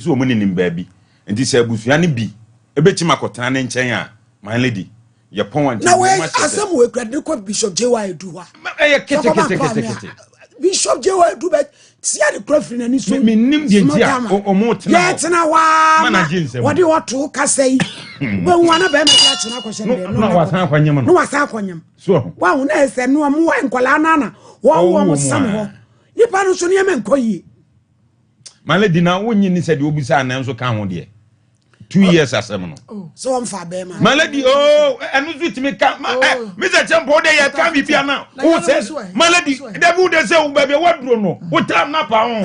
Sɛ wɔn nenim baabi nti sɛ abusua no bi bɛtumi akɔtena ne nkyɛn a, my lady, yɛpɔn a nti Na wei wɔn ahyɛ sɛ asɛm wei kura de kɔ Bishop JY Edu hɔ a. Ɛyɛ kete Sɛ ɔkɔba kete mpa kete me a, kete. Bishop JY Edu bɛ tia ne kura firi n'ani so. Me nim deɛ nti a Small time. ɔmo tena hɔ. Yɛtena hɔ ara Ma ma na gye nsɛm. wɔde ɔto kasa yi. Wobɛhu ana bɛrima bi akyena akɔhyɛ ne dɛm. Na wasan akɔnyem no. Na wasan akɔnyem. So ho. Wahu na ɛsɛ no ɔmo nkwadaa no ana wɔwo Ɔwo ɔmo wɔn sam a. hɔ. Nipa no nso nneɛma nkɔ yie. My lady, na wonyi ni sɛ deɛ obisa anan nso ka ho deɛ. 2 years asɛm no. Oh. Sɛ wɔmfa bɛrima. My lady, oh, ɛno nso tumi ka ma ɛ Mr. Chempo wo de yɛ ka biribi ana wo sɛ my lady dabi wo de sɛ wo baabi a waduro no wo tam na pa ho.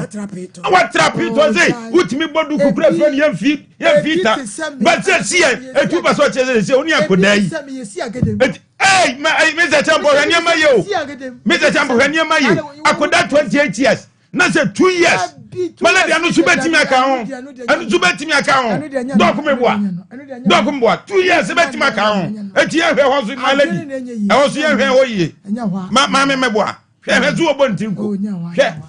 Watra pitɔ sɛ wotumi bɔ duku kura fɛ no yɛmfi yɛmfi ta. But sɛ si yɛ etu pa sɛ ɔkyɛ sɛ sɛ wo ne akodaa yi. Eti ɛy ma Mr. Chempo hwɛ nneɛma yɛ o. Mr. Chempo hwɛ nneɛma yɛ akodaa 28 years na sɛ 2 years maladi, ɛno nso bɛtumi aka ho, ɛno nso bɛtumi aka ho. Dɔk mi boa, dɔk mi boa, 2 years bɛtumi aka ho. Eti yɛn hwɛ hɔ so, maladi, ɛhɔ so yɛn hwɛ hɔ yie. Ma maame mi boa, hwɛ hwɛ so wɔ bɔ nti nko hwɛ.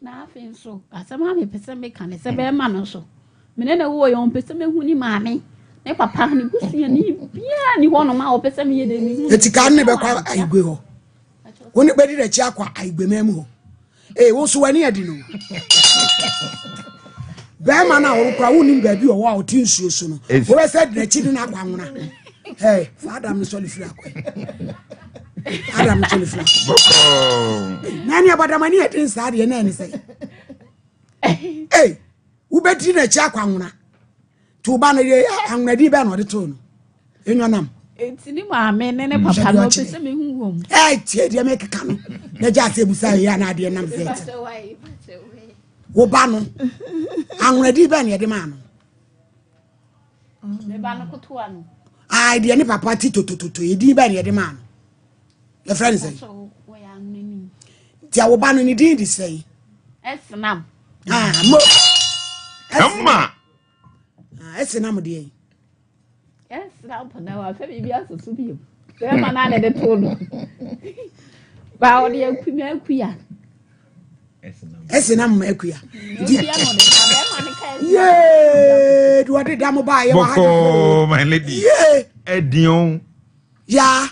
Na afei nso asɛm a mepɛ sɛ meka ne sɛ bɛrima no nso mene na wɔ yɛ ɔmpɛ sɛ mehu ne maame ne papa ne busuani biaa ni hɔnom a ɔpɛ sɛ meyɛ dɛ mehu. Eti kaa ne bɛkɔ ayigbe hɔ. Wo ne bɛdi n'akyi akɔ ayigbema mu hɔ. Ee, wo nso w'ani adi no. Bɛrima no a wɔkora wonim baabi ɔwɔ a ɔte nsuo so no, wobɛsɛ di n'akyi de no akɔ anwona. Hey, fa Adam no sɔle firi akɔ. Adam no sɔle firi akɔ. Bɔkɔɔ. Na ne abadam ani ɛden saa deɛ na ɛne sɛ. Ee, wobɛdi n'akyi akɔ anwona. To ba no deɛ anwonadi bɛɛ na ɔde too no. Enwanam. Enti ne maame ne ne papa no ɔpɛ sɛ mehu wɔm. Ɛ tie deɛ mekeka no na gya sɛ busa yɛ ana adeɛ nam sɛ ɛte. Wo ba no anwonadi bɛɛ na yɛde maa no. Me ba no kotoa no. Ai deɛ ne papa ti totototo yɛdin bɛɛ na yɛde maa no. Yɛfrɛ no sɛn? Wɔyɛ anwonani. Nti a wo ba no ne din de sɛn? Ɛsenam. Ah, mo. Ɛma. Ah, ɛsenam deɛ yi. Ɛsenam po na wafɛ biribi asoso bio. Bɛrima no a na ɛde too no. Ba ɔde akuma akuya. Ɛsenam ma akuya. Akuya na ɔde ba bɛrima no ka ɛsenam. Yee, de wɔde da mo ba yɛ wɔ ha. Bɔkɔɔ, my lady. Yee. Ɛdin o. Yaa,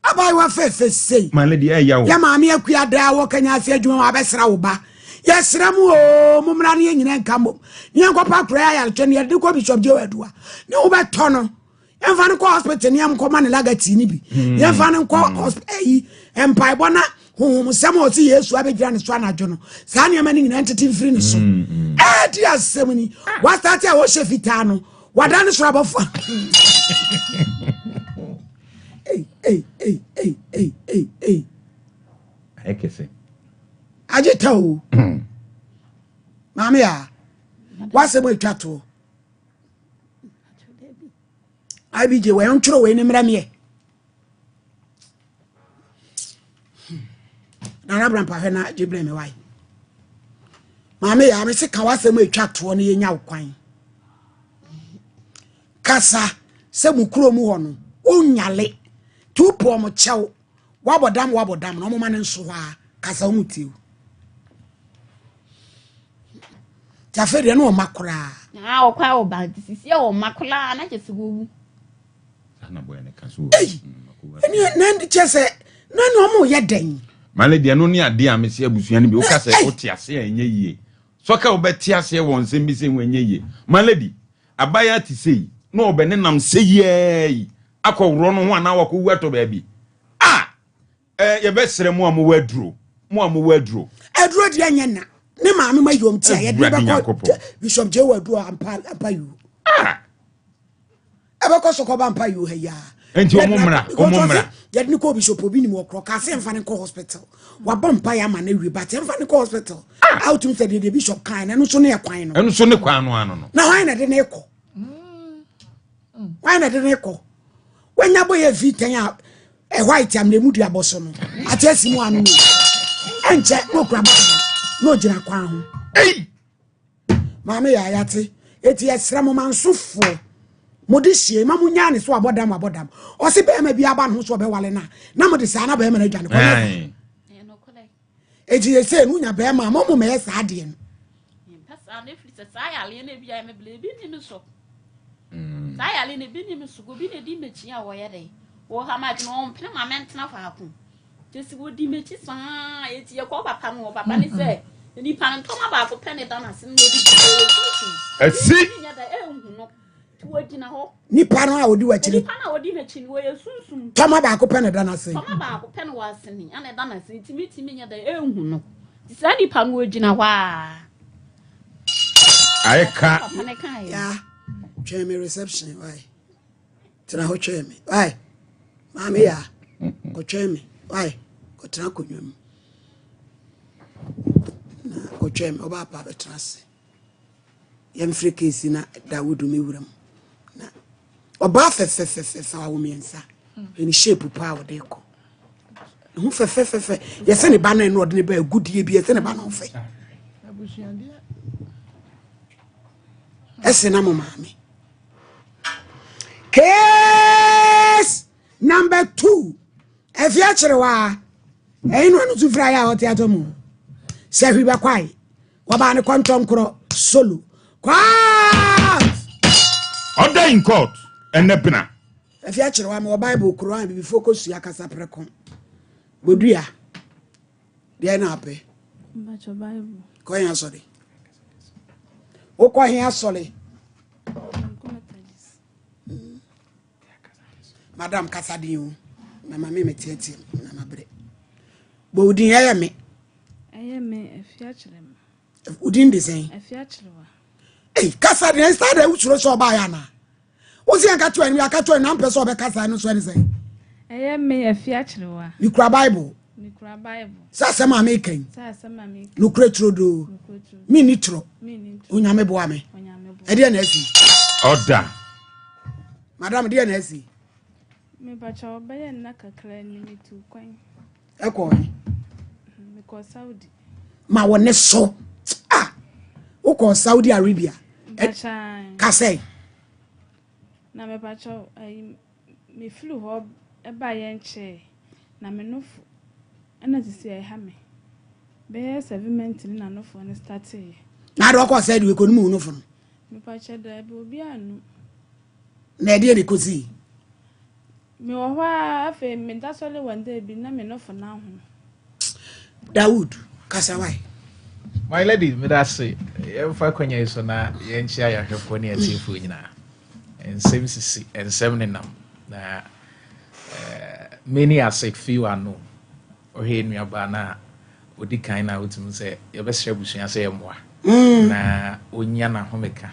abaayewa fɛfɛ sei. My lady, ɛya o. Yɛ maame akua daa wɔ kanya ase adwuma wɔ abɛsra wo ba. Yɛsrɛ mu o, mo mmra ne yɛn nyinaa nka mmom. Ne yɛn kɔpa akora yɛ ayaretɔ ne yɛde kɔ Bishop Joe Adua. Ne wo bɛtɔ no. Yɛmfa no kɔ hospital ne yɛnkɔ ma ne lagati ne bi. Yɛmfa no nkɔ hospital ayi mpaebɔ na honhom nsɛm a ɔse Yesu abɛgyina ne so anadwo no. Saa nneɛma no nyinaa ntete mfiri ne so. Ɛdi asɛm ni. Wasate a wɔhyɛ fitaa no. Wada ne soro abɔfo. Ei, ei, ei, ei, ei, ei, ei. Ayɛ kɛse. Agye ta o. Maame a, wasɛm atwa toɔ. IBJ wɔn ntwerɛ wei ne mmerɛ meɛ. Nana Brampa hwɛ na gye brɛ me wae. Maame yɛ ame se ka wasɛm atwa toɔ no yɛnya wo kwan. Kasa sɛ mo kuro mu hɔ no, wonyale. Tu pɔ mo kyɛw. Wabɔ dam wabɔ dam na ɔmoma ne nso hɔ a kasa wɔn tie o. Nti afei deɛ ne ɔma koraa. Na ɔkɔ a ɔba nti sisi a ɔma koraa na kyɛ sɛ wɔwu. Ei, ɛne na kyɛ sɛ na ne ɔmo yɛ dɛn. My lady, ɛno ne adeɛ a mesi abusua no bi woka sɛ wote ase a ɛnyɛ yie sɔka wobɛte aseɛ wɔ nsɛm bi sɛ ho ɛnyɛ yie. My lady, abaayewa te sei na ɔbɛ ne nam sɛ yiaa yi akɔworɔ no ho anaa wakɔwu atɔ baabi a yɛbɛsrɛ mo a mowɔ aduro, mo a mowɔ aduro. Aduro deɛ nyɛ na ne maame ma yom ti a yɛde Awurade bɛkɔ Nyankopɔn. Bishop J wɔ aduro ampa ampa yu. Ah! Ɛbɛkɔ so kɔba mpa yu ha yi a. Enti ɔmo mmra, ɔmo mmra. Yɛde ne kɔ Bishop obi nim ɔkorɔ kaa sɛ mfa ne nkɔ hospital. Wabɔ mpa yɛ ama no awie but mfa ne kɔ hospital. A wotumi sɛ deɛ deɛ Bishop kan no ɛno nso ne yɛ kwan no. Ɛno nso ne kwan no ano no. Na hwan na de ne kɔ? Hwan na de ne kɔ? Wanya bɔ yɛ fi tɛn a ɛ white am na emu dua bɔ so no. Ate asi mu ano no. Ɛnkyɛ na okura bag na ogyina kwan ho. Ei! Maame yɛ ayate. Eti yɛsrɛ mo mansofoɔ. Mo de hyie ma mo nyaa ne so abɔ dam abɔ dam. Ɔse bɛrima bi aba ne ho so ɔbɛwale no a na mo de saa na bɛrima no adwane kɔ. Ae. Eti yɛsɛ no nya bɛrima a mo mo mɛyɛ saa adeɛ no. Mempɛ saa no ɛfiri sɛ saa yareɛ no ebi ayɛ me bla ebi nni me so. Saa yareɛ no ebi nni me so. Obi na edi m'akyi a wɔyɛ dɛ. Wɔha m'adwene wɔmpene ma mentena faako. Kyɛ sɛ wɔdi m'akyi saa eti yɛkɔ papa no hɔ papa ne sɛ nipa no ntɔma baako pɛ ne da n'ase na ɔdi gyina hɔ. Ɛsi. Nyɛ dɛ ɛnhu no. Nti wɔgyina hɔ. Nipa no a ɔdi w'akyi no. Nipa no a ɔdi m'akyi no wɔyɛ sunsum. Tɔma baako pɛ na ɛda n'ase. Tɔma baako pɛ na wɔasene ɛna ɛda n'ase nti metumi nyɛ dɛ ɛnhu no. Nti saa nipa no wɔgyina hɔ a. Ayɛ ka. Papa ne kaeɛ. Ya twɛn me reception why tena hɔ twɛn me why maame ya kɔtwɛn me why kɔtena akonnwa mu na kɔtwɛn me ɔbaa pa bɛtena ase yɛmfrɛ keesi na Dawudu me wura mu na ɔbaa fɛfɛfɛfɛ awo mmiɛnsa ɛne shape paa ɔde kɔ ne ho fɛfɛfɛfɛ yɛsɛ ne ba no ɛna ɔde ne ba agudie bi yɛsɛ ne ba no fɛ ɛsɛ na mo maame case number 2 ɛfi akyerɛwa ɛyi no ano tu fira yɛ a ɔte atɔ mu sɛ hwi bɛkwae wɔbaa ne kɔntɔnkorɔ solo court Order in court ɛnɛ bena. Ɛfi akyerɛwa ma wɔ bible koro a bibifoɔ kɔsua kasa prɛko bodua deɛ na apɛ kɔ he asɔre wokɔ he asɔre madam kasa den o na ma me meteateam na mabrɛ bɔ wo din ɛyɛ me ɛyɛ me afi akyerɛ me wo din de sɛn afi akyerɛwa ei kasa den ɛnsa dɛ wosuro sɛ ɔbaayɛ anaa wo sɛ yɛnka to anim yɛaka to anim na mpɛ sɛ ɔbɛkasa no so ɛne sɛn ɛyɛ me afi akyerɛwa mekura bible mekura bible sɛ asɛm a meka yi sɛ asɛm a meka nokorɛ turodoo nokorɛ turo menni torɔ menni turo Onyame boa me. Onyame boa. Ɛdeɛ na asi? Order. Madam, deɛ na asi? Mepakyɛ ɔbɛyɛ nna kakra ni metu kwan. Ɛkɔɔ he? Mekɔ Saudi. Ma wɔ ne so. Ah! Wokɔɔ Saudi Arabia. Mpakyan. Kasɛe. Na mepakyɛ ayi mefiri hɔ ɛba yɛn nkyɛɛ na me nofo ɛna sisi ɛha me. Bɛyɛ 7 months ne nanofoɔ no starteeɛ. Na ade ɔkɔɔ Saudi wekɔnum wo nofo no. Mepakyɛ daabi obi anu. Na ɛdeɛ ne kɔsii? Mewɔ hɔ a afei meda sɔre wɔn dɛ bi na me nofo no ahono. Dawood, kasa wae. My lady, meda ase. Yɛmfa kwanya yi so na yɛnkyia yɛahwɛfoɔ ne atiefoɔ nyinaa. Nsɛm sisi, nsɛm nenam. Na many are sick, few are known. Ɔhwɛ nnuabaa no a ɔdi kan na wotumi sɛ yɛbɛsrɛ abusua sɛ yɛmmoa na ɔnya n'ahomeka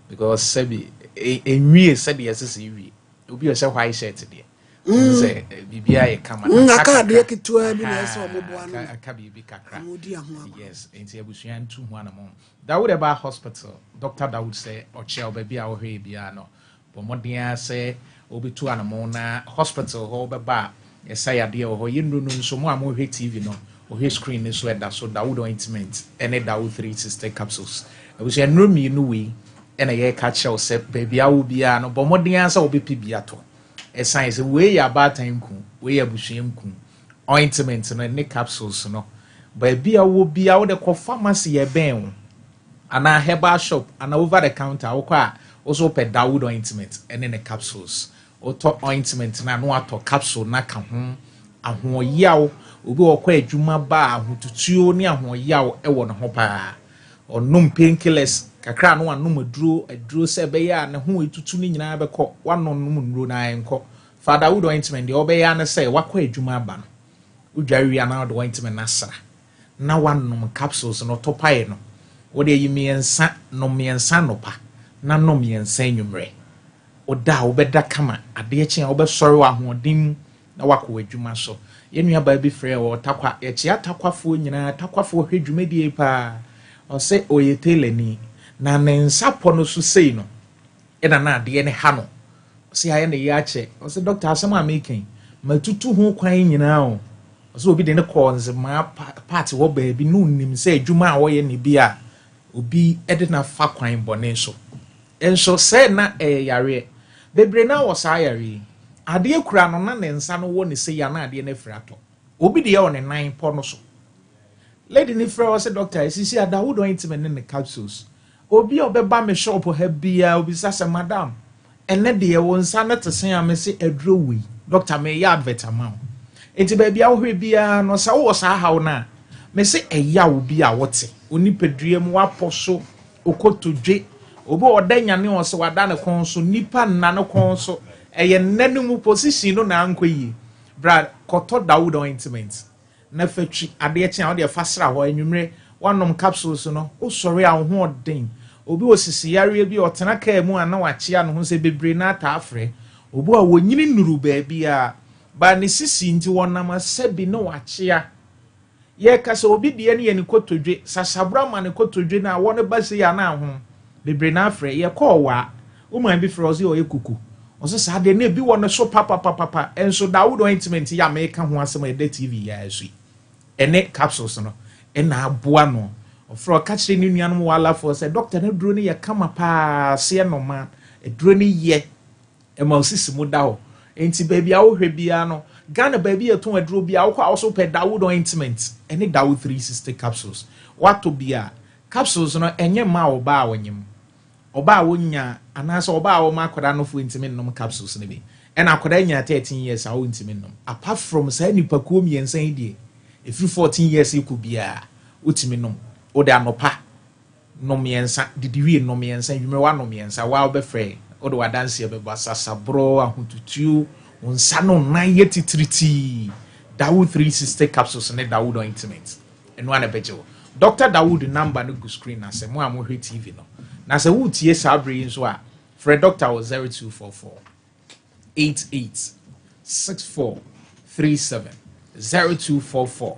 because sɛbi ɛnwie sɛdeɛ ɛsɛ sɛ ɛwie. Obi a ɔhyɛ white shirt deɛ sɛ biribiara yɛ kama. Aka adeɛ ketewa bi na ɛsɛ ɔmo boa no. Aka biribi kakra. Ɔmo di ho agorɔ. Yes, nti abusua ntu ho anamɔ. Dawood ɛba hospital, Dr Dawood sɛ ɔkyerɛ wo baabi a wɔhwɛ yɛ biara no, bɔ mmɔden ara sɛ wobɛtu anamɔ na hospital hɔ wobɛba a yɛsa yadeɛ wɔ hɔ. Yɛnnuro no nso, mo a mohwɛ TV no, wɔhwɛ screen no so ɛda so, Dawood ointment ɛne Dawood 360 capsules. Abusua, nnuro mmienu wei ɛna yɛreka kyerɛ wo sɛ baabi a wo biara no, bɔ mmɔden ara sɛ wobɛpɛ bi atɔ, ɛsan sɛ wei yɛ abaatan nku, wei yɛ abusua nku. Ointment no ne capsules no, baabi a wɔ biara wode kɔ pharmacy yɛ bɛn wo anaa herbal shop anaa over the counter, wokɔ a wosɛ wopɛ Dawood ointment ɛne ne capsules. Wotɔ ointment no a na watɔ capsule no aka ho. Ahoɔyaw, obi a ɔkɔ adwuma ba a ahotutuo ne ahoɔyaw ɛwɔ ne ho paa, ɔnom painkillers kakra na wanom aduro aduro sɛ ɛbɛyɛ a ne ho etutu ne nyinaa bɛkɔ. Wanom nom nnuro na ɛnkɔ. Fa Dawood ointment deɛ ɔbɛyɛ ano sɛ wakɔ adwuma aba no, wodware wie anaa wode ointment no asra na wanom capsules no. Tɔpae no wode ayi mmiɛnsa, nom mmiɛnsa anɔpa na nom mmiɛnsa anwummerɛ. Woda a wobɛda kama, adeɛ kye a wobɛsɔre wɔ ahoɔden mu na wakɔ w'adwuma so. Yɛn nuabaa bi frɛ wɔ Takwa, yɛkyea Takwafoɔ nyinaa. Takwafoɔ hwɛ dwumadie paa. Ɔsɛ ɔyɛ tailorni na ne nsa pɔ no so sei no ɛna na adeɛ ne ha no, ɔsɛ ayɛ ne yɛ akyɛ. Ɔsɛ doctor, asɛm a meka yi, matutu ho kwan nyinaa o. Ɔsɛ obi de ne kɔɔ nzemaa party hɔ baabi na onim sɛ adwuma a ɔyɛ ne bi a obi de n'afa kwan bɔne so nso sɛ na ɛyɛ yareɛ bebree na wɔ saa yareɛ yi adeɛ kura no na ne nsa no wɔ ne se ya na adeɛ no afiri atɔ. Obi deɛ wɔ ne nan pɔ no so. Lady no frɛ ɔse doctor esisi a Dawood ointment ne ne capsules. Obi a ɔbɛba me shop ha biaa obisa sɛ madam ɛnɛ deɛ wo nsa no te sɛn a mese aduro wei. Doctor meyɛ advert ama wo. Enti baabi a wohwɛ biaa no sɛ wowɔ saa haw no a mese ɛyaw bi a wote wo nipadua mu wapɔ so okotodwe obi a ɔda nyane ɔse wada ne kɔn so nipa nna ne kɔn so ɛyɛ nnɛ no mu position no na ankɔ yie bra kɔtɔ Dawood ointment na fa twi, adeɛ kye a wode fa sra hɔ, anwummere woanom capsules no, wosɔre a wo ho ɔden. Obi wɔ sisi yareɛ bi a ɔtena kaa mu a na wakyea ne ho sɛ bebree no ara taa frɛ. Obi wɔ a wɔnyini nnuru baabiara, but ne sisi nti wɔnam asa bi na wakyea. Yɛka sɛ obi deɛ no yɛ ne kotodwe, sasabra ma ne kotodwe no awɔ no ba sei a na ahono. Bebree no ara frɛ. Yɛkɔɔ waa, woman bi frɛ ɔse ɔyɛ kuku. Ɔse saa deɛ na ebi wɔ ne so papapapapa nso Dawood ointment yi a meka ho asɛm a ɛda TV yi ara so yi ɛne capsules no ɛna aboa no. Ɔfrɛ ɔka kyerɛ ne nuanom Walafoɔ sɛ doctor no aduro no yɛ kama paa seɛ nɔma aduro no yɛ ɛma osisi mu da hɔ. Nti baabi a wohwɛ biara no Ghana baabi a yɛtɔn aduro biara wokɔ a wo so wopɛ Dawood ointment ɛne Dawood 360 capsules woatɔ bi a capsules no ɛnyɛ mma ɔbaa a ɔnyem Ɔbaa a wonnya anaasɛ ɔbaa a wɔma akwadaa nofoɔ ntumi nnom capsules no bi. Ɛna akwadaa nya 13 years a ɔntumi nnom. Apart from saa nnipakuo mmiɛnsa yi deɛ, ɛfiri 14 years rekɔ biara, wotumi nom. Wode anɔpa nom mmiɛnsa, didi wie nom mmiɛnsa, anwummerɛ woanom mmiɛnsa, wo ara wobɛfrɛ, wode w'adanseɛ bɛba, sasaborɔ, ahotutuo, wo nsa no nan yɛ titiritii. Dawood 360 capsules ne Dawood ointment. Ɛno ara na ɛbɛgye wo. Doctor Dawood number no gu screen no ase, mo a mohwɛ TV no. Na sɛ woretie saa bere yi nso a, frɛ doctor wɔ 0244 88 64 37. 0244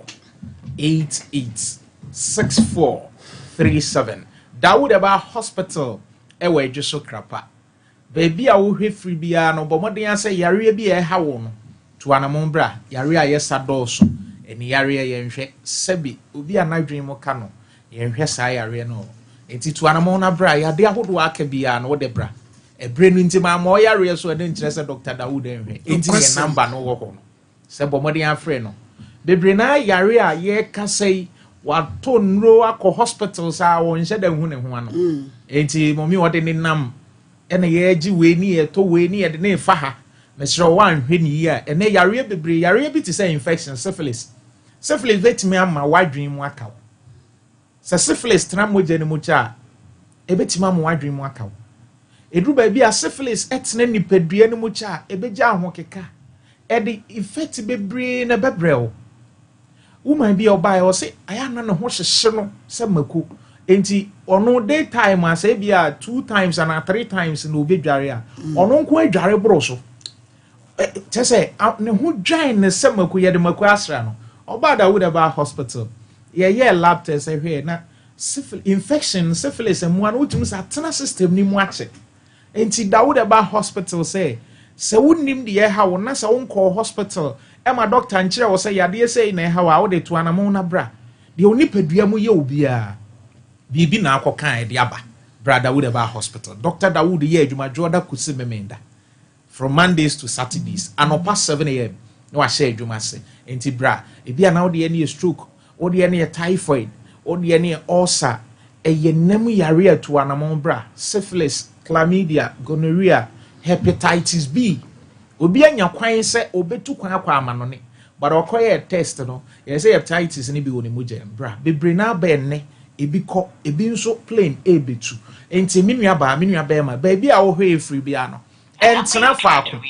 88 64 37. Dawood ɛbaa hospital ɛwɔ Adwoso Krapa. Baabi a wohwɛ firi biara no, bɔ mmɔden ara sɛ yareɛ bi a ɛha wo no, tu anamon bra. Yareɛ a yɛsa dɔɔso. Ani yareɛ, yɛnhwɛ. Sɛbe, obi a n'adwene mu ka no, yɛnhwɛ saa yareɛ no. Enti tu anamon na bra. Yadeɛ ahodoɔ a aka biara no, wode bra. Ɛberɛ no nti, mammɔ wo yareɛ so a, ɛno nkyerɛ sɛ Dɔkta Dawood nhwɛ. Enti na yɛn namba no wɔ hɔ no. Sɛ bɔ mmɔden ara frɛ no. Bebree no ara yare a yɛrekasa yi, watɔ nnuro akɔ hospitals a wɔnhyɛ da nhu ne ho ano. Enti mɔmi ɔde ne nam ɛna yɛregye wei ne yɛtɔ wei ne yɛde ne fa ha. Mesrɛ wo woanhwɛ ne yie a, ɛnɛ yareɛ bebree, yareɛ bi te sɛ infection, syphilis. Syphilis bɛtumi ama w'adwene mu aka wo. Sɛ syphilis tena mogya no mu kyɛ a, ebetumi ama w'adwene mu aka wo. Eduru baabi a syphilis tena nipadua no mu kyɛ a, ebegya ahokeka. Ɛde effect bebree na ɛbɛbrɛ wo. Woman bi a ɔbaeɛ ɔse ayɛ a na ne ho hyehye no sɛ mako. Enti ɔno day time a sɛ ebi a two times anaa three times na obedware a, ɔno nko adware boro so. Kyɛ sɛ ne ho dwan ne sɛ mako yɛde mako asra no. Ɔbaa Dawud ɛbaa hospital. Yɛyɛɛ lab test hwɛɛ na syphilis infection syphilis mmoa no wotumi sɛ atena system no mu akyɛ. Nti Dawud ɛbaa hospital sɛ sɛ wonnim deɛ ɛha wo na sɛ wonkɔɔ hospital ɛma doctor nkyerɛ wo sɛ yadeɛ sei na ɛha wo a wode to anamon na bra. Deɛ wo nipadua mu yɛ wo biara biribi na akɔka a ɛde aba. Bra Dawud ɛbaa hospital. Doctor Dawud yɛ adwuma dwoɔda kɔsi Memenda. From Mondays to Saturdays, anɔpa 7am na wahyɛ adwuma ase. Nti bra, ebi a na wo deɛ no yɛ stroke, wo deɛ no yɛ typhoid, wo deɛ no yɛ ulcer, ɛyɛ nam yare a tu anamɔn bra, syphilis, chlamydia, gonorrhea, hepatitis B. Obi anya kwan sɛ obetu kwan akɔ amanɔne, but ɔkɔyɛɛ test no, yɛyɛ sɛ hepatitis no bi wɔ ne mogya mu. Bra, bebree no aba ɛnnɛ, ebi kɔ, ebi nso plane ɛrebetu. Nti me nua baa, me nua bɛrima, baabi a wohwɛ efiri biara no, Ɛntena faako.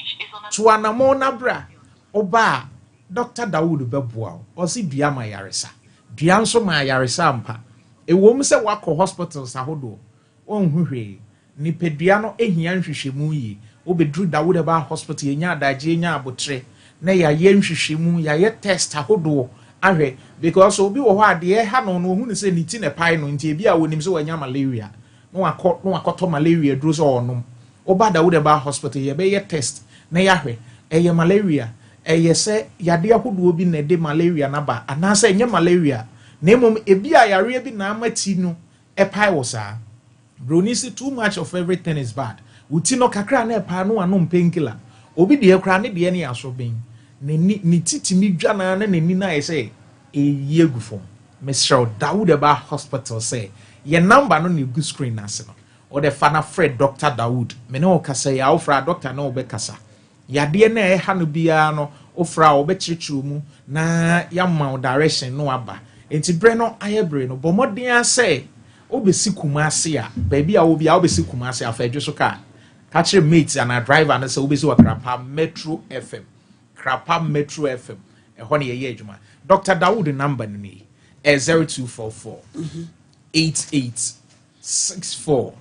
Tu anammɔn na bra. Woba a, Dɔkta Dawood bɛboa wo. Ɔse dua ma ayaresa. Dua nso ma ayaresa ampa. Ɛwom sɛ woakɔ hospitals ahodoɔ, wonhu hwee. Nipadua no hia nhwehwɛmu yie. Wobɛduru Dawood Herbal Hospital, yɛnya adagyeɛ, yɛnya aboterɛ, na yɛayɛ nhwehwɛmu, yɛayɛ test ahodoɔ ahwɛ. Because obi wɔ hɔ a, deɛ ɛha no no, ɔhu no sɛ ne ti na ɛpae no, nti ebia ɔnim sɛ wanya malaria, na wakɔ na wakɔtɔ malaria aduro sɛ ɔrenom. Woba Dawud Herbal Hospital yɛbɛyɛ test na yɛahwɛ, ɛyɛ malaria, ɛyɛ sɛ yadeɛ ahodoɔ bi na ɛde malaria no aba anaasɛ ɛnyɛ malaria na mmom ebia yareɛ bi na ama ti no ɛpae wo saa. Broni se too much of everything is bad. Wo ti no kakra na ɛpae no wanom painkiller. Obi deɛ koraa ne deɛ no yɛ asoben. N'ani, ne ti tumi dwa no ara na n'ani no ayɛ sɛ ɛreyi agu fam. Mesrɛ wo, Dawood Herbal Hospital sɛ yɛn number no na egu screen no ase no. Wode fa na frɛ Doctor Dawood. Me ne wo kasa yi a, wofrɛ a doctor ne wo bɛkasa. Yadeɛ no a ɛha no biara no, wofrɛ a wɔbɛkyerɛkyerɛ mu na yɛama wo direction na waba. Enti berɛ no ayɛ bere no, bɔ mmɔden ara sɛ wobɛsi Kumasi a, baabi a wɔ biara wobɛsi Kumasi a, fa adwo so kaa. Ka kyerɛ mate anaa driver no sɛ wobɛsi wɔ Krapa Metro FM. Krapa Metro FM, ɛhɔ na yɛyɛ adwuma. Doctor Dawood number no nie, ɛyɛ 0244 88 64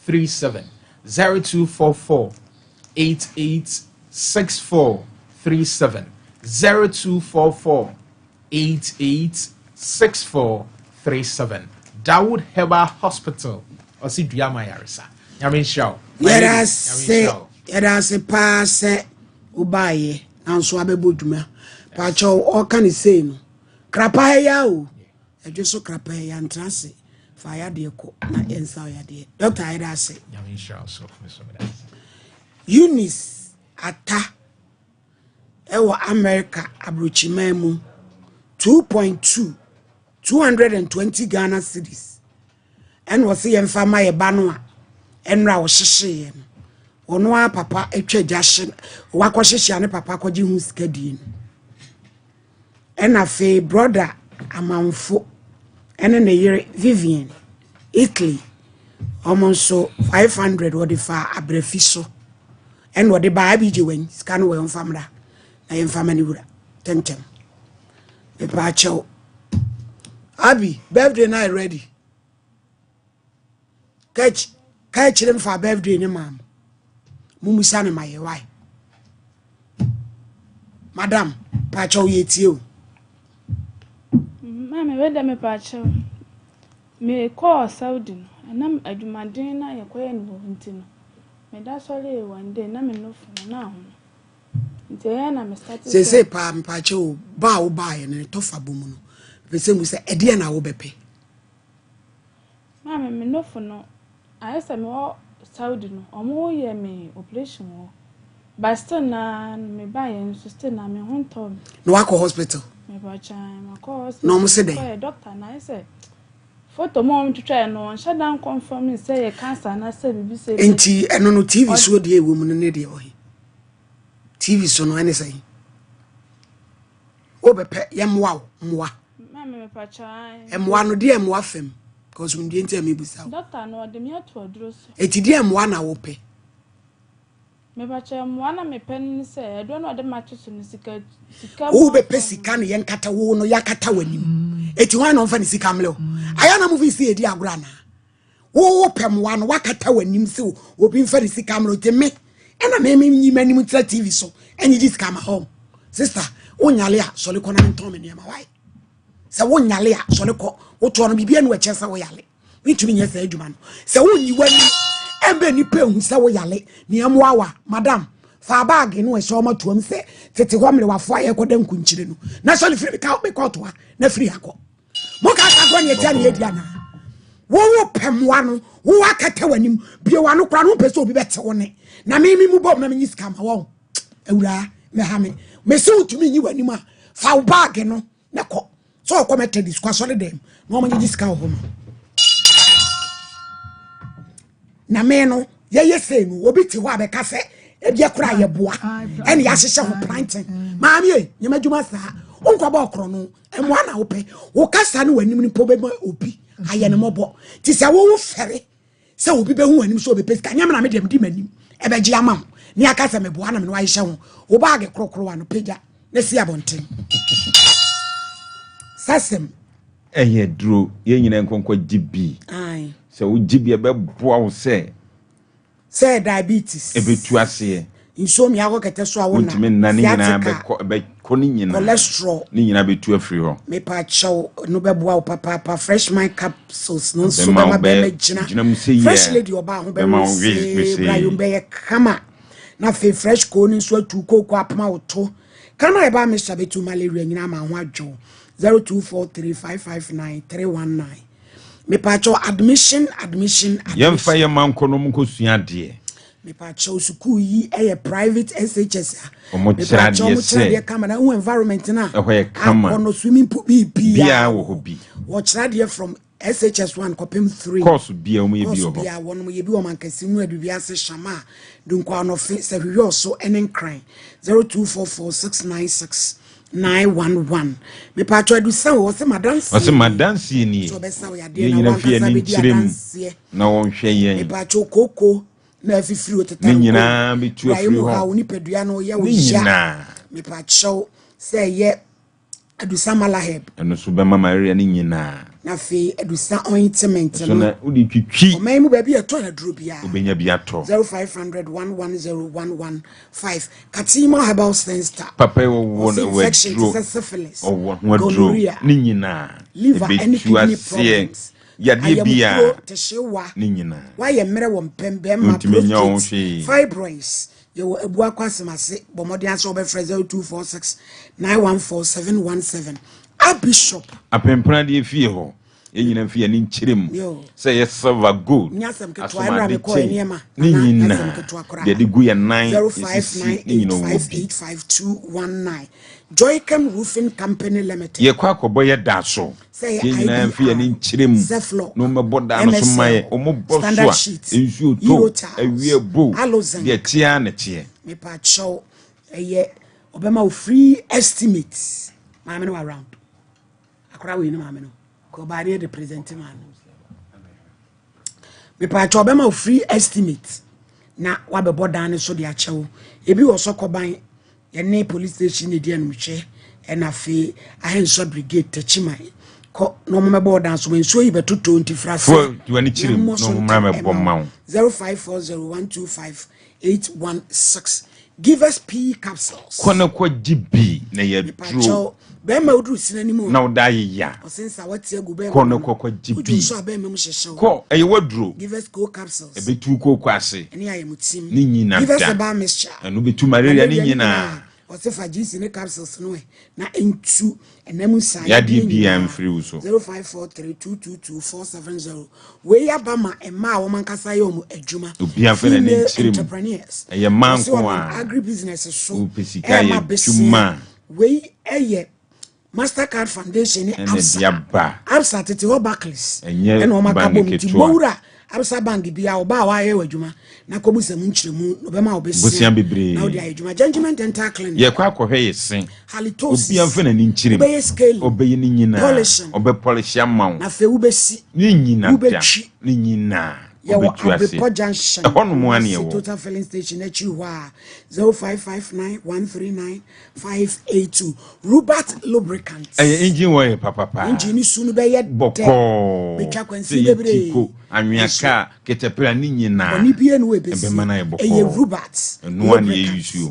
37 0244 88 64 37 0244 88 64 37 Dawood Herbal Hospital ɔsi dua ma yaresa. Nyame nhyira wo. Yɛda ase, yɛda ase paa sɛ wobaeɛ nanso abɛbɔ dwuma. Paakyɛw ɔka ne sei no. Krapa ha ya o. Ɛdwo so krapa ya ntra ase. Fa yadeɛ kɔ na yɛnsa wo yadeɛ. Dɔkta yɛda ase. Nyame nhyira wo so. Me so meda ase. Eunice Ata ɛwɔ America aburokyiman mu 2.2 220 Ghana cedis ɛna ɔsɛ yɛmfa ma yɛ ba no a ɛnora ɔhyehyeeɛ no ɔno ara papa atwa gya hye wakɔhyehyɛ ne papa akɔgye ho sika die no ɛna afei brɔda amanfo ɛne ne yere Vivian Italy ɔmo nso 500 wɔde fa abrɛfi so ɛna ɔde baa abigye wɛn sika no wɔ yɛmfa mmra na yɛmfa ma ne wura tɛntɛm mepaakyɛw abi birthday na ready catch catch mfa birthday ne maam mumusa ne ma yɛ wae madam paakyɛw yɛ tie o. Maame wei dɛ mepaakyɛw mekɔɔ Saudi no ɛnam adwumaden na yɛkɔyɛ no hɔ nti no meda sɔree one day na me nofo no na ahono nti ɛyɛ na me start sese paa mepaakyɛw o ba a wobaeɛ no ne tɔfa bɔ mu no pɛ sɛ mu sɛ ɛdeɛ na wobɛpɛ. Maame me nofo no ayɛ sɛ mewɔ Saudi no ɔmo yɛ me operation wɔ but still na mebaeɛ nso still na me ho ntɔ me. Na wakɔ hospital? Mepaakyɛw makɔ hospital. Na ɔmo se dɛn? Mekɔyɛ doctor na ayɛ sɛ photo mu a ɔmo twitwaeɛ no ɔnhyɛ da nconfirm sɛ yɛ cancer anaasɛ biribi sɛ. Nti ɛno no TV so deɛ ɛwɔ mu no ne deɛ wɔ he? TV so no ɛne sɛn? Wobɛpɛ yɛmmoa wo mmoa. Maame mepaakyɛw. Mmoa no deɛ mmoa fam because deɛ nti a mebusa wo. Doctor no ɔde me ato aduro so. Eti deɛ mmoa na wopɛ? Mepaakyɛw mmoa na mepɛ ne sɛ aduro na ɔde ma to so no sika sika. Wobɛpɛ sika ne yɛnkata wo no yɛakata w'anim. Eti hwan na ɔmfa ne sika mmerɛ wo? Ayɛ na mo fi si edi agorɔ anaa? Wo pɛ mmoa no wakata w'anim sɛ obi mfa ne sika mmerɛ nti me ɛna me me nyi m'anim nkyerɛ TV so ɛnye gye sika ma hɔ. Sister, wonyale a sɔre kɔ na mentɔn me nneɛma wae. Sɛ wonyale a sɔre kɔ wotoɔ no biribi anu ɛkyɛ sɛ woyale. Mentumi nyɛ saa adwuma no. Sɛ wonyi w'anim ɛmbɛ nipa ehu sɛ woyale nea mmoa wa madam fa baage no ɛhyɛ ɔma toam sɛ tete hɔ mmerewafo a yɛkɔda nkunkyire no na sɔre firi me kɔɔto ha na firi ha kɔ. Mo ka ka ne ɛtia ne ɛdi anaa? Wowo pɛ mmoa no wo akata w'anim bie w'ano koraa no wopɛ sɛ obi bɛte wo ne na me me mu bɔ na menyi sika ma wɔn awuraa mɛha me mese wotumi nyi w'anim a fa wo baage no na kɔ sɛ ɔkɔ Methodist kɔ asɔre dɛm na wɔn gyegye sika wɔ hɔ ma na me no yɛyɛ sei no obi te hɔ a bɛka sɛ ebi kora yɛboa ɛne yɛahyehyɛ ho planting maame ei nyɛma adwuma saa wonkɔbɔ ɔkorɔ no mmoa na wopɛ wo kasa ne w'anim no mpo bɛma obi ayɛ no mmɔbɔ nti sɛ wowo fɛre sɛ obi bɛhu w'anim sɛ obɛpɛ sika nyɛ me na medeɛ mede m'anim ɛbɛgye ama wo ne aka sɛ meboa na me ne wahyehyɛ ho wo baage korokorowa no pagya na si abɔnten sasɛm ɛyɛ duro yɛn nyinaa nkɔnkɔ gye bi sɛ wogye bi ɛbɛboa wo sɛ sɛ diabetes ɛbɛtu aseɛ nsuo mmea akɔ kɛtɛ so a wona wontumi nna ne nyinaa bɛkɔ bɛkɔ ne nyinaa cholesterol ne nyinaa bɛtu afiri hɔ mepa kyɛw no bɛboa wo papaapa fresh mind capsules no nso bɛma bɛma gyina mu sɛ fresh lady ɔbaa ho bɛma wese brayom bɛyɛ kama na afei fresh koo no nso atu kooko apoma wo to kana ɛba mesa bɛtu malaria nyinaa ma ho adwo 0243559319 mepa kyɛw admission admission yɛmfa yɛ ma nkɔ no nkɔsua adeɛ. Mepakyɛw sukuu yi yɛ private SHS a. Wɔn kyerɛ Mepakyɛw adeɛ wɔn kyerɛ sɛ adeɛ kama na ehu environment na. Ɛhɔ yɛ kama. Akɔ no swimming pool biribiara Biara wɔ hɔ bi. Wɔkyerɛ adeɛ from SHS 1 kɔpem 3. Course biara wɔn yɛ bi Course wɔ hɔ. biara wɔn yɛ bi wɔ Mankasi mu Adubi ase Shama Dunkwa Anɔfe Sɛhwehwɛ Ɔso ɛne Nkran 0244 696 911. Mepakyɛw Adusan wɔ ɔsɛ madanseɛ Ɔsɛ nie. madanseɛ nie. Sɛ ɔbɛsa wo yadeɛ Yɛn na nyinaa fi wankasa ani bɛdi nkyerɛ mu adanseɛ. na wɔnhwɛ yɛn. Mepakyɛw kooko na afifiri o Ne tetare nyinaa bɛtu Praeɛ afiri mu ha hɔ. wo nipadua no yɛ wo Ne ya. nyinaa. Mepakyɛw sɛ ɛyɛ Adusa Malaheb. Ɛno nso bɛma malaria ne nyinaa. Na afei Adusa ointment Ɛso no. na wode twitwi. Ɔman mu baabi a ɛtɔ aduro biara. Wobɛnya bi atɔ. 0500 110 115. Katima Herbal Center. Papa yi wɔwɔ Ɔse no infection te aduro. sɛ syphilis, Ɔwɔ ho aduro. gonorrhea, Ne nyinaa. liver ɛne Ɛbɛtu kidney aseɛ. problems. Yadeɛ biara. Ayamkuro, tehyewa. Ne nyinaa. Woayɛ mmerɛ wɔ mpɛm, bɛrima, Wontumi nyɛ wo ho prostate, hwee. fibroids. Yɛwɔ Abuakwa Asemase. Bɔ mmɔden ase wɔbɛfrɛ 0246 914 717. A Bishop. Apempradeɛ fie hɔ. Yɛn nyinaa fi yɛn ani nkyerɛ mu Yo. sɛ ɛyɛ silver gold, Nyɛ asɛm ketewa, ɛmmerɛ a asomade mekɔɔ chain nneɛma, ne anaa nyɛ asɛm nyinaa ketewa koraa. deɛ de gu yɛn nan yɛsisi ne nyinaa wɔ bi. 0598585219. Joycam Roofing Company Limited. Yɛkɔ akɔbɔ yɛ da so. Sɛ ɛyɛ Yɛn nyinaa fi yɛn ani IBR, nkyerɛ mu Zeflock, na wɔmmɛbɔ da no so ma yɛ. MSL, Wɔbɔ so Standard a, Sheet, nsuo tɔ, Eurotiles, awia bo, Alozinc. deɛ ɛteɛ ara na ɛteɛ. Mepakyɛw, ɛyɛ ɔbɛma wo free estimate. Maame no wɔ around. Akora wei ne maame no. Kɔ ɔbaa ne yɛ de present maa no. Mepakyɛw ɔbɛma wo free estimate na wabɛbɔ dan no so de akyɛ wo. Ebi wɔ Sɔkɔban, yɛne police station na edi animhwɛ, ɛna afei Ahensɔ Brigade Techiman. Kɔ na wɔn mɛbɔ dan so. Nsuo yi bɛtotɔ nti fra se. Fo w'ani kyerɛ mu Na na mmɔ so wɔn mmra ntɛm mɛbɔ ɛma mma wo. wo. 0540125816. Give us P capsules. Kɔ na kɔ gye bi na yɛ duro. Mepakyɛw, bɛrima woduru sini anim o. Na woda ayeya. Ɔse nsa wate agu bɛrima Kɔ na mu. kɔ kɔ gye Woduru bi. nso a bɛrima mu hyehyɛ wo. Kɔ, ɛyɛ waduro. Give us co capsules. Ɛbɛtu kooko ase. Ɛne ayɛmutim. Ne nyina Give us da. herbal mixture. Ɛno bɛtu malaria ne Malaria ne nyinaa. nyinaa. Ɔse fa GC ne capsules no ɛ na ɛntu ɛnam nsa Yadeɛ yadeɛ biara nyinaa. mfiri wo so. 0543222470. Wei aba ma mmaa a wɔn ankasa yɛ wɔn adwuma. Obiara mfa n'ani Female nkyerɛ mu. entrepreneurs. Ɛyɛ mmaa Ɔse nko wɔnam a. agri business so. Wopɛ sika Ɛma yɛ besia. adwuma. Wei ɛyɛ Mastercard Foundation ne Ɛna Absa. ɛde aba. Absa tete hɔ Barclays. Ɛnyɛ Ɛna wɔn aka bank bom nti ketewa. bɔwura Absa Bank bi a ɔbaa a wayɛ wɔ adwuma na kɔbu sɛ mu nkyerɛmu na ɔbɛma wo Bosea besia bebree. na wode ayɛ adwuma. Gentleman Dental Clinic. Yɛkɔ akɔhwɛ yɛ se. Halitosis. Obiara mfa n'ani nkyerɛ mu. Wobɛyɛ scaling. Ɔbɛyɛ ne nyinaa. Polishing. Ɔbɛ polish ama wo. Na afei wobɛsi. Ne nyinaa da. Wobɛtwi. Ne nyinaa. Yɛwɔ Ɔbɛtu ase. Abrepɔ Junction. Ɛhɔ nom a ne Kumasi yɛwɔ. Total Filling Station akyi hɔ a 0559139582. Rubat Lubricants. Ɛyɛ engine oil papapa. Engine ni su no bɛyɛ dɛ. Bɔkɔɔ. Betwa kwansin Sɛ yɛ bebree. tiko, anwea Nso kaa, ketɛpɛrɛ ne nyinaa. Bɔne bie no ɛbɛsi. Ɛbɛma no ayɛ bɔkɔɔ. Ɛyɛ Rubat Ɛno a ne yɛ Lubricants. use o.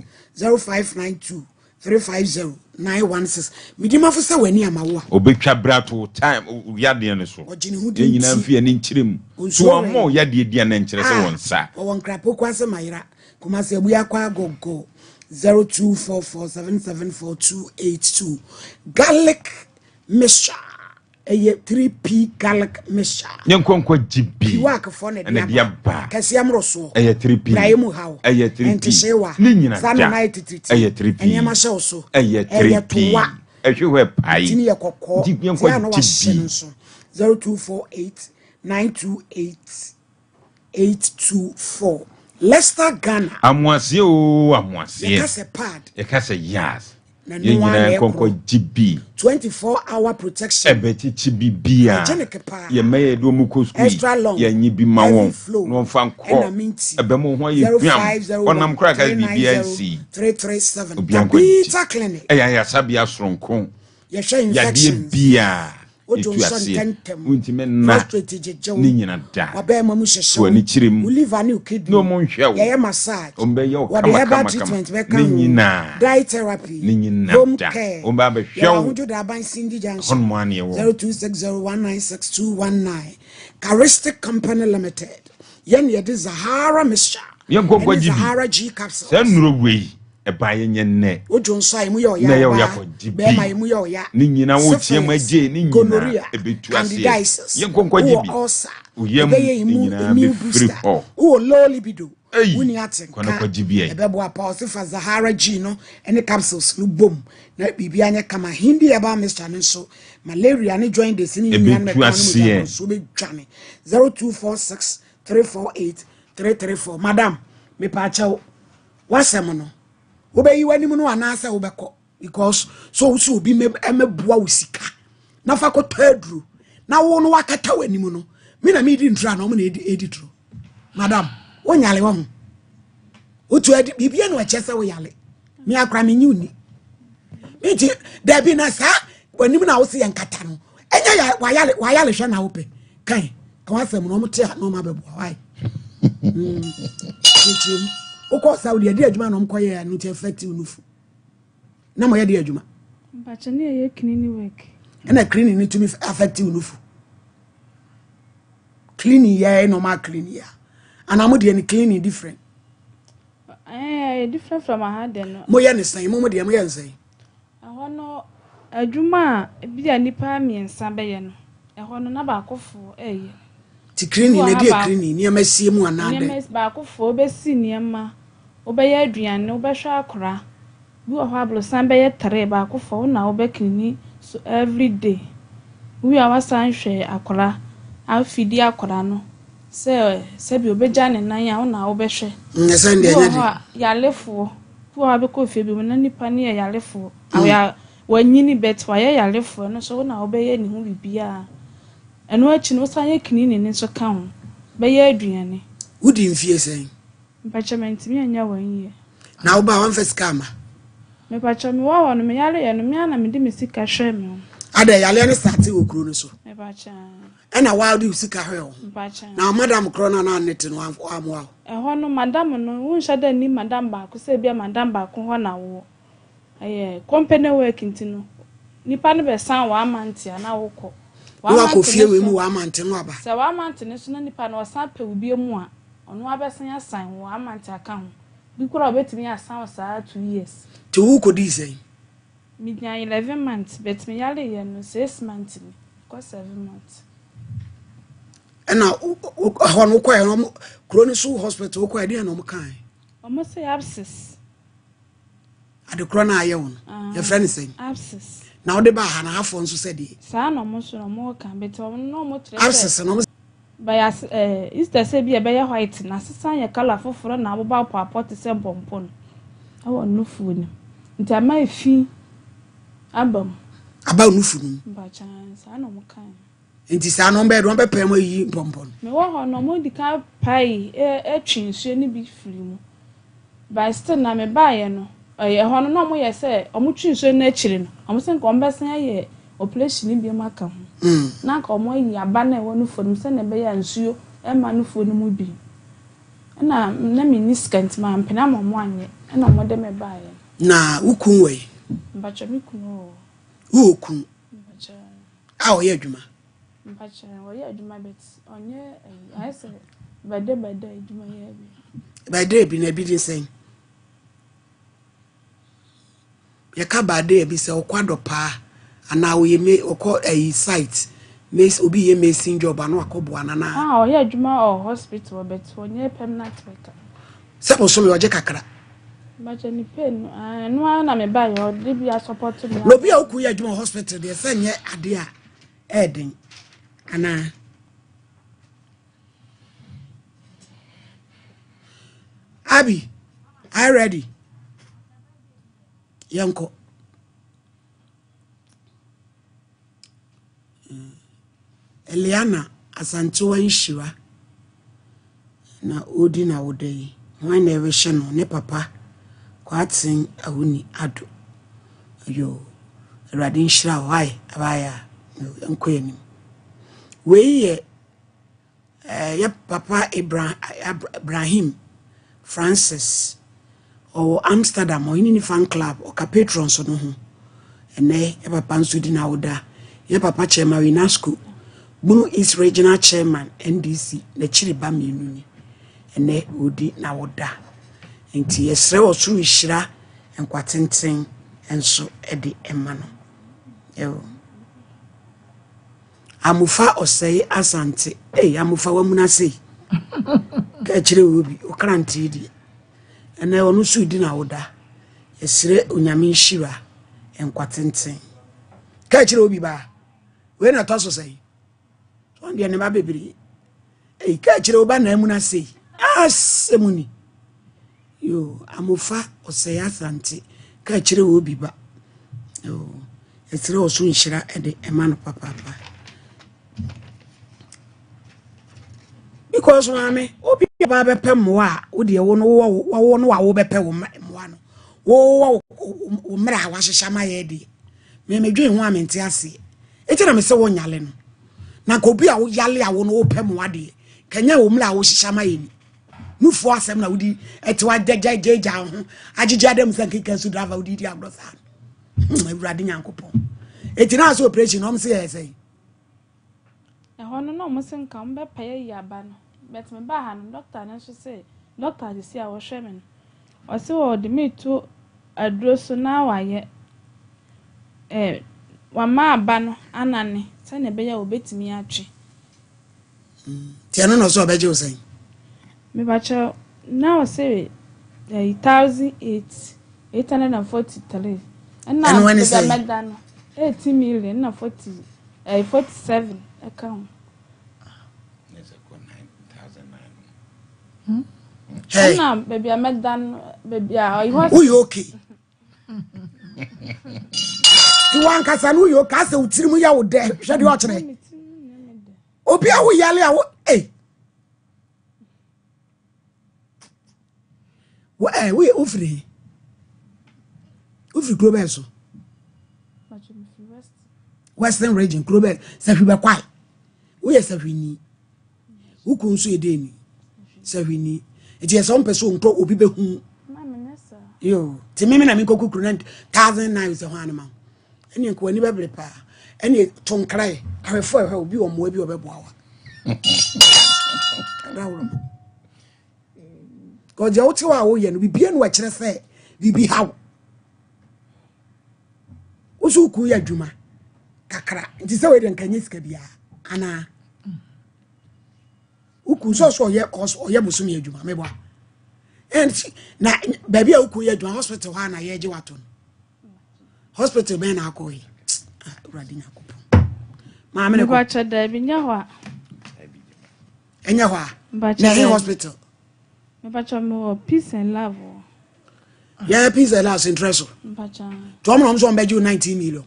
0592 350 916. Midimafo sɛ w'ani ama wo a. Obetwa bra to time yadeɛ no so. Ɔgye ne ho di Yɛn nyinaa nti. mfi ani nkyerɛ mu. Nsuo So wɔn wɛn. mmɔ yadeɛ di a na nkyerɛ sɛ wɔn nsa. Wɔwɔ nkrapo ase mayera. Kumasi Abuya kɔ agogo 0244774282. Garlic mixture. Ɛyɛ 3P garlic mixture. Yɛn nkɔnkɔ gye bi. Piwakfoɔ na Ɛna ɛde de aba. aba. Kɛseɛ mmorosoɔ. Ɛyɛ 3P. Praeɛ mu haw. Ɛyɛ 3P. Ɛntehyewa. Ne nyina Saa da. na ɔnan yɛ titiriti. Ɛyɛ 3P. Nneɛma hyɛ wo so. Ɛyɛ Ɛyɛ 3P. toa. Ɛhwɛ hɔ ɛpae. Tini yɛ kɔkɔɔ. Nti yɛn Tia na nkɔ wahyɛ gye no bi. nso. 0248 928 824. Leicester Ghana. Amoaseɛ o amoaseɛ. Yɛka sɛ pad. Yɛka sɛ yas. Na Yɛn noa nyinaa na nkɔnkɔ ɛkorɔ. gye bi. 24 hour protection. Ɛbɛkyekye bibia. Hygienic paa. Yɛn mma yɛ de wɔn kɔ sukuu yi. Extra long. Yɛnyi bi ma Heavy wɔn. flow. Na wɔmfa nkɔ. Ɛna minti. Ɛbɛma wɔn ho ayɛ hwam. Ɔnam koraa ka biribiara nsi. 337. Obiara nkɔ gye. Tabita Clinic. Ɛyɛ ayasabea soronko. Yɛhwɛ Yadeɛ infections. biara. Wodwo Ɛtu nsɔ aseɛ. ntɛntɛm. Wontumi nna. Prostate gyegyew. Ne nyina da. Wabɛɛma mu hyehyɛ So ani kyerɛ mu. Wo liver ne wo kidney. Na ɔmo nhwɛ wo. Yɛyɛ massage. Ɔmo bɛyɛ wo Wɔde kama herbal kama kama. treatment bɛka Ne ho. nyinaa. Diet therapy. Ne nyinaa Home da. care. Ɔmo bɛ abɛhwɛ Yɛwɔ wo. Ahodwo Daban Cindy Junction. Hɔnom ara ne yɛwɔ. 0260196219. Charistic Company Limited. Yɛn yɛde Zahara mixture. Yɛn nkɔ Ɛne nkɔ gye bi. Zahara G capsules. Saa nnuro wei ɛbaa yɛ nyɛ nnɛ. Wodwo nso a emu yɛ ɔya Na ɛyɛ ɔya ɔbaa, kɔ gye bi. bɛrima emu yɛ ɔya. Ne nyinaa wotia mu Syphilis, agye ne nyinaa gonorrhea, ɛbɛtu aseɛ. candidiasis, Yɛn nkɔ nkɔ gye wowɔ bi. ulcer, Wo yam ɛbɛyɛ ne nyinaa immune bɛfiri booster, hɔ. wowɔ low libido, Ei, Wonni ate kɔ na nka kɔgye bi ɛ. ɛbɛboa paa. Ɔse fa Zahara G no ne capsules no bom na biribi anyɛ kama. Hindi herbal mixture no nso malaria ne jaundice ne nyinaa no Ɛbɛtu bɛka no mogya aseɛ. nso bɛdwane. 0246 348 334. Madam, mepaakyɛw w'asɛm no wobɛyi w'anim no anaasɛ wobɛkɔ because so wo sɛ obi mɛboa wo sika na fa kɔtɔ aduro na wo no wakata w'anim no me na medi nturo ana ɔmo na ɛdi turo. Madam, wonyale wɔ ho wotu adi biribia na ɔkyɛ sɛ woyale me akora menye wo ni menti dabi na saa w'anim na wo se yɛ nkata no ɛnyɛ wayale wayale hwɛ na wopɛ kan ka w'asɛm no ɔmo te a na ɔmo abɛboa wae kyerɛkyerɛ mu wokɔ Saudi adi adwuma na ɔmo kɔyɛ no nti effective nufu na mo yɛ de adwuma. Mpakyɛ ne yɛyɛ cleaning work. Ɛna cleaning no tumi affective nufu cleaning yɛ normal cleaning yɛ anaa mo deɛ no cleaning different? Ɛyɛ different from aha de no. Mo yɛ ne sɛn? Mo deɛ mo yɛ ne sɛn? Ɛhɔ no adwuma a bi a nipa mmiɛnsa bɛyɛ no, ɛhɔ no na baakofoɔ ɛyɛ. Ti cleaning Wɔ na ha deɛ baako. Cleaning nneɛma sie mu anaa dɛ? Nneɛma baakofoɔ wobɛsi nneɛma, wobɛyɛ aduane, wobɛhwɛ akora bi wɔ hɔ aborosan bɛyɛ tere baakofoɔ wo na wobɛclean so every day. Wowie a wasan hwɛ akora afidi akora no sɛ sɛbi obɛgya ne nan a wo na wobɛhwɛ. Nyɛ sɛ Bi deɛ wɔ nyɛ hɔ de a yalefoɔ bi wɔ hɔ a bɛkɔ fie bi mu na nipa no yɛ yalefoɔ awia wanyini but wayɛ yalefoɔ no nso wo na wobɛyɛ ne ho biribiara. Ɛno akyi no wosan yɛ cleaning no nso ka ho, bɛyɛ aduane. Wodi mfie sɛn? Mpakyɛ mantumi anya wɔn yie. Na woba wamfa sika ama? Mepakyɛ mewɔ hɔ no meyareɛ no mea na mede me sika hwɛ me ho. Ada yaleɛ no start wɔ kuro no so? Mepakyɛ. Ɛna waa wode wo sika hwɛ wo ho? Mpakyɛ. Na madam korɔ no anaa ne te no wammoa wo? Ɛhɔ no madam no wonhyɛ da nni madam baako sɛ ebia madam baako hɔ na wowɔ. Ɛyɛ company work nti no nipa no bɛsan w'amante a na wokɔ. Na wakɔ fie wei mu w'amante no aba. Sɛ w'amante no so na nipa no ɔsan pɛ wo bio mu a ɔno abɛsan asan wo amante aka ho. Bi koraa obetumi asan wo saa 2 years. Nti wo kɔdii sɛn? Menya 11 months but meyareyɛ no 6 months ni kɔ 7 months. Ɛna ɛhɔ no wokɔɛ no kuro no so hospital wokɔɛ deɛ na ɔmo kae? Ɔmo sɛ abscess. Ade korɔ no ayɛ wo no yɛfrɛ no sɛn? Abscess. Na wode ba ha na hafoɔ nso sɛ deɛ? Saa na ɔmo nso na ɔmo ka but ɔmo na ɔmo kyerɛ sɛ abscess no ɔmo bɛyɛ ase instead sɛ bi ɛbɛyɛ white na asesa yɛ colour foforɔ na aboba apɔapɔ te sɛ mpɔmpɔ no ɛwɔ nufuo no nti ama efi aba mu. Aba nufu no mu? Mpakyɛn, saa na ɔmo kae. Nti saa no ɔmbɛyɛ de ɔmbɛpɛɛ mu ayiyi mpɔmpɔ no? Mewɔ hɔ no ɔmo di kan pae ɛtwe nsuo no bi firi mu but still na mebaeɛ no ɛyɛ hɔ no na ɔmo yɛ sɛ ɔmo twe nsuo no akyire no ɔmo sɛ nka ɔmo bɛsan ayɛ operation no bi mu aka ho na nka ɔmo ayi aba na ɛwɔ nufuo no mu sɛnea ɛbɛyɛ a nsuo ɛma nufuo no mu bi ɛna na menni sika nti mampene ama ɔmo anyɛ ɛna ɔmo de me baeɛ. Na wo kun wɔ yi? Mpakyɛ, me kunu wɔ. Wowɔ kun? Mpakyɛ. A ɔyɛ adwuma? Mpakyɛ, ɔyɛ adwuma but ɔnyɛ ɛyi, ayɛ sɛ bɛdɛ bɛdɛ adwuma yɛ bi. Bɛdɛ bi na ebi de sɛn? Yɛka baade bi sɛ ɔkɔ adɔpaa anaa ɔyɛ me ɔkɔ ɛyi site obi yɛ mason job ano akɔboa nana. Ah, ɔyɛ adwuma wɔ hospital but ɔnyɛ permanent worker. Sɛ bosome ɔgye kakra? Mpakyɛ, ne pay no ah, ɛno ara na mebaeɛ ɔde bi asupport me. Na obi a woku yɛ adwuma wɔ hospital deɛ sɛ nyɛ adeɛ a ɛɛden anaa? Abi, are you ready? Yɛnkɔ. Eliana Asantewa Nhyira na ɔredi n'awoda yi. Hwan na ɛrehyɛ no? Ne papa Kwaten Awuni Ado. Yo, Awurade nhyira wo. Hai, abaayewa. Yɛnkɔ anim. Wei yɛ yɛ papa Ibrahim Francis. Ɔwɔ Amsterdam, ɔhene ne fan club, ɔka patrons no ho. Ɛnɛ yɛ papa nso di n'awoda. Yɛ papa chairman UNESCO, Bono East Regional Chairman NDC, n'akyiri ba mmienu ni. Ɛnɛ ɔdi n'awoda. Nti yɛsrɛ wɔ soro nhyira nkwatenten nso de ma no. Ɛwɔ. Amofa Ɔsɛe Asante. Ei, Amofa wamuna sei. Ka kyerɛ wo bi. Akrantee deɛ ɛnɛ ɔno nso redi n'awoda. Yɛsrɛ Onyame nhyira nkwa tenten. Ka kyerɛ obi baa wei na ɛtɔ so sɛn? Ɔn deɛ ne ba bebree. Ei ka kyerɛ wo ba na amuna sei. Asɛm ni. Yo amofa ɔsɛe asante ka kyerɛ obi ba. Yo yɛsrɛ ɔso nhyira ɛde ɛma no papaapa. Because maame obi ba bɛpɛ mmoa a wo deɛ wo no wo no a wobɛpɛ wo mmoa no wo wo mmerɛ a wahyehyɛ ama yɛ deɛ me medwen ho a mente aseɛ ɛti na me sɛ wonyale no na nka obi a woyale a wo no wopɛ mmoa deɛ kanya wo mmerɛ a wohyehyɛ ama yɛ ni nufoɔ asɛm na wodi ɛte wagyagyagyagya wo ho agyegye adam sɛ nkeka su driver wodi di agorɔ saa no hmm, awurade nyankopɔn ɛti na asɛ operation na ɔm sɛ yɛyɛ sɛ Ɛhɔ no na ɔmo se nka ɔmo bɛpae ayi aba no but me baa ha no doctor no nso se doctor sisi a ɔhwɛ me no ɔse ɔde me to aduro so na wayɛ eh wama aba no anane sɛnea ɛbɛyɛ a obetumi atwe. Nti ɛno na ɔsɛ ɔbɛgye wo sɛn? Mepakyɛw na ɔse ɛyi 1008 843 ɛna Ɛno ɛne baabi a sɛn? mɛda no 18 million na 40 ɛyi 47 ɛka ho. Hey, Ɛna baabi a mɛda no baabi a ɔyi hɔ woyɛ okay. Ti wankasa no woyɛ okay asɛ wo tirim yɛ wo dɛ hwɛ deɛ ɔkyerɛ. Obi a woyale a wo ei. Wo eh woyɛ wofiri he? Wofiri kuro bɛn so? Western region kuro bɛn? Sahwi bɛkwae. Woyɛ sahwini. Wo kunu nso yɛ dɛn ni? Sahwini. Nti yɛ sɛ wompɛ sɛ onkɔ obi bɛhu. Yo, ti mimi na menkɔkɔ kuro na 1009 sɛ hɔ anema wo. Ɛne nka w'ani bɛbere paa. Ɛne to nkrae. Ahwɛfo ɛhwɛ obi wɔ mmoa bi ɔbɛboa wa. Ɛda worɔ ma. Because deɛ wote hɔ a woyɛ no biribi anu ɛkyerɛ sɛ biribi ha wo. Wo so woku yɛ adwuma kakra nti sɛ wei deɛ nka nyɛ sika biara anaa woku sɛ ɔsɛ ɔyɛ kɔs ɔyɛ bosome adwuma meboa na baabi a woku yɛ adwuma hospital hɔ a na yɛgye wato no hospital bɛn na akɔ yi ah, awurade nyankopɔn maame ne kɔ Mepakyɛ daabi nyɛ hɔ a. ɛnyɛ hɔ a Mepakyɛ na ɛhe daabi. hospital Mepakyɛ mewɔ peace and love wɔ. yɛ peace and love sentrɛ so Mepakyɛ nti ɔmo na ɔmo sɛ ɔmo bɛgye wo 19 million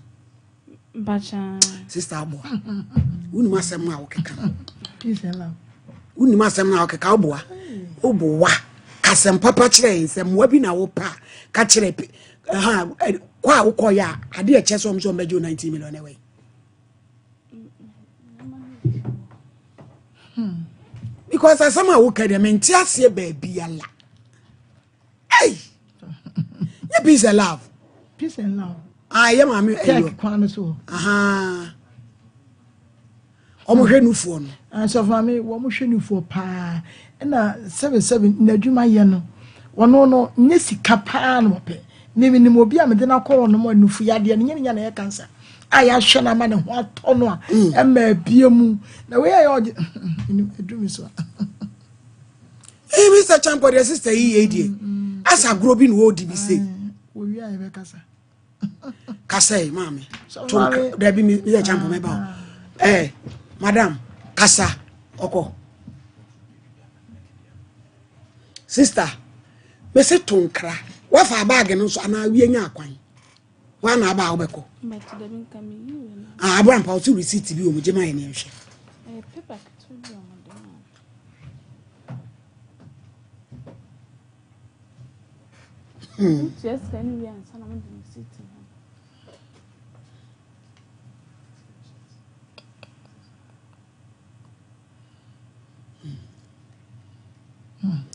mepakyɛ. sister aboa wonim asɛm a wokeka Peace and love. wonim asɛm no a wokeka woboa woboa kasɛm papa kyerɛ yɛn sɛ mmoa bi na wopɛ a ka kyerɛ pe ha kɔ a wokɔyɛ a ade ɛkyɛ sɛ ɔmo sɛ ɔmo bɛgye wo 19 million ɛwɔ yi because asɛm a woka deɛ mente aseɛ baabi ala ei nyɛ peace and love Peace and love. ah ɛyɛ maame Tech ɛyɔ kwan no so. aha ɔmo hwɛ nufoɔ no Asɔfo maame wɔn hwɛ nufoɔ paa ɛna 77 n'adwuma yɛ no wɔn no nye sika paa na wɔpɛ mímí nim obi a mede n'akɔ wɔn mo nufu yadeɛ no nye ne nya na ɛyɛ cancer a yɛahwɛ no ama ne ho atɔ no a ɛma ebie mu na wei a yɛ ɔgye eduru mi so a. Ee Mr. Champo deɛ sister yi yɛ deɛ asa agorɔ bi na wɔredi bi sei Owie a yɛbɛkasa. kasa yi maame So, to maame- dabi Mr. Champo mɛba o ɛɛ madam kasa ɔkɔ sister mɛsɛ to nkra wafa baagi no nso anaa wie nya akwan wɔn na aba a wobɛkɔ Mbɛte dɛbi nka me yi wei no. ah abura mpa ɔsi receipt bi wɔ mu gye ma yɛ ne nhwɛ Ɛyɛ paper ketewa bi a ɔmo de ma. Wotua sika no wie ansa na ɔmo de receipt no.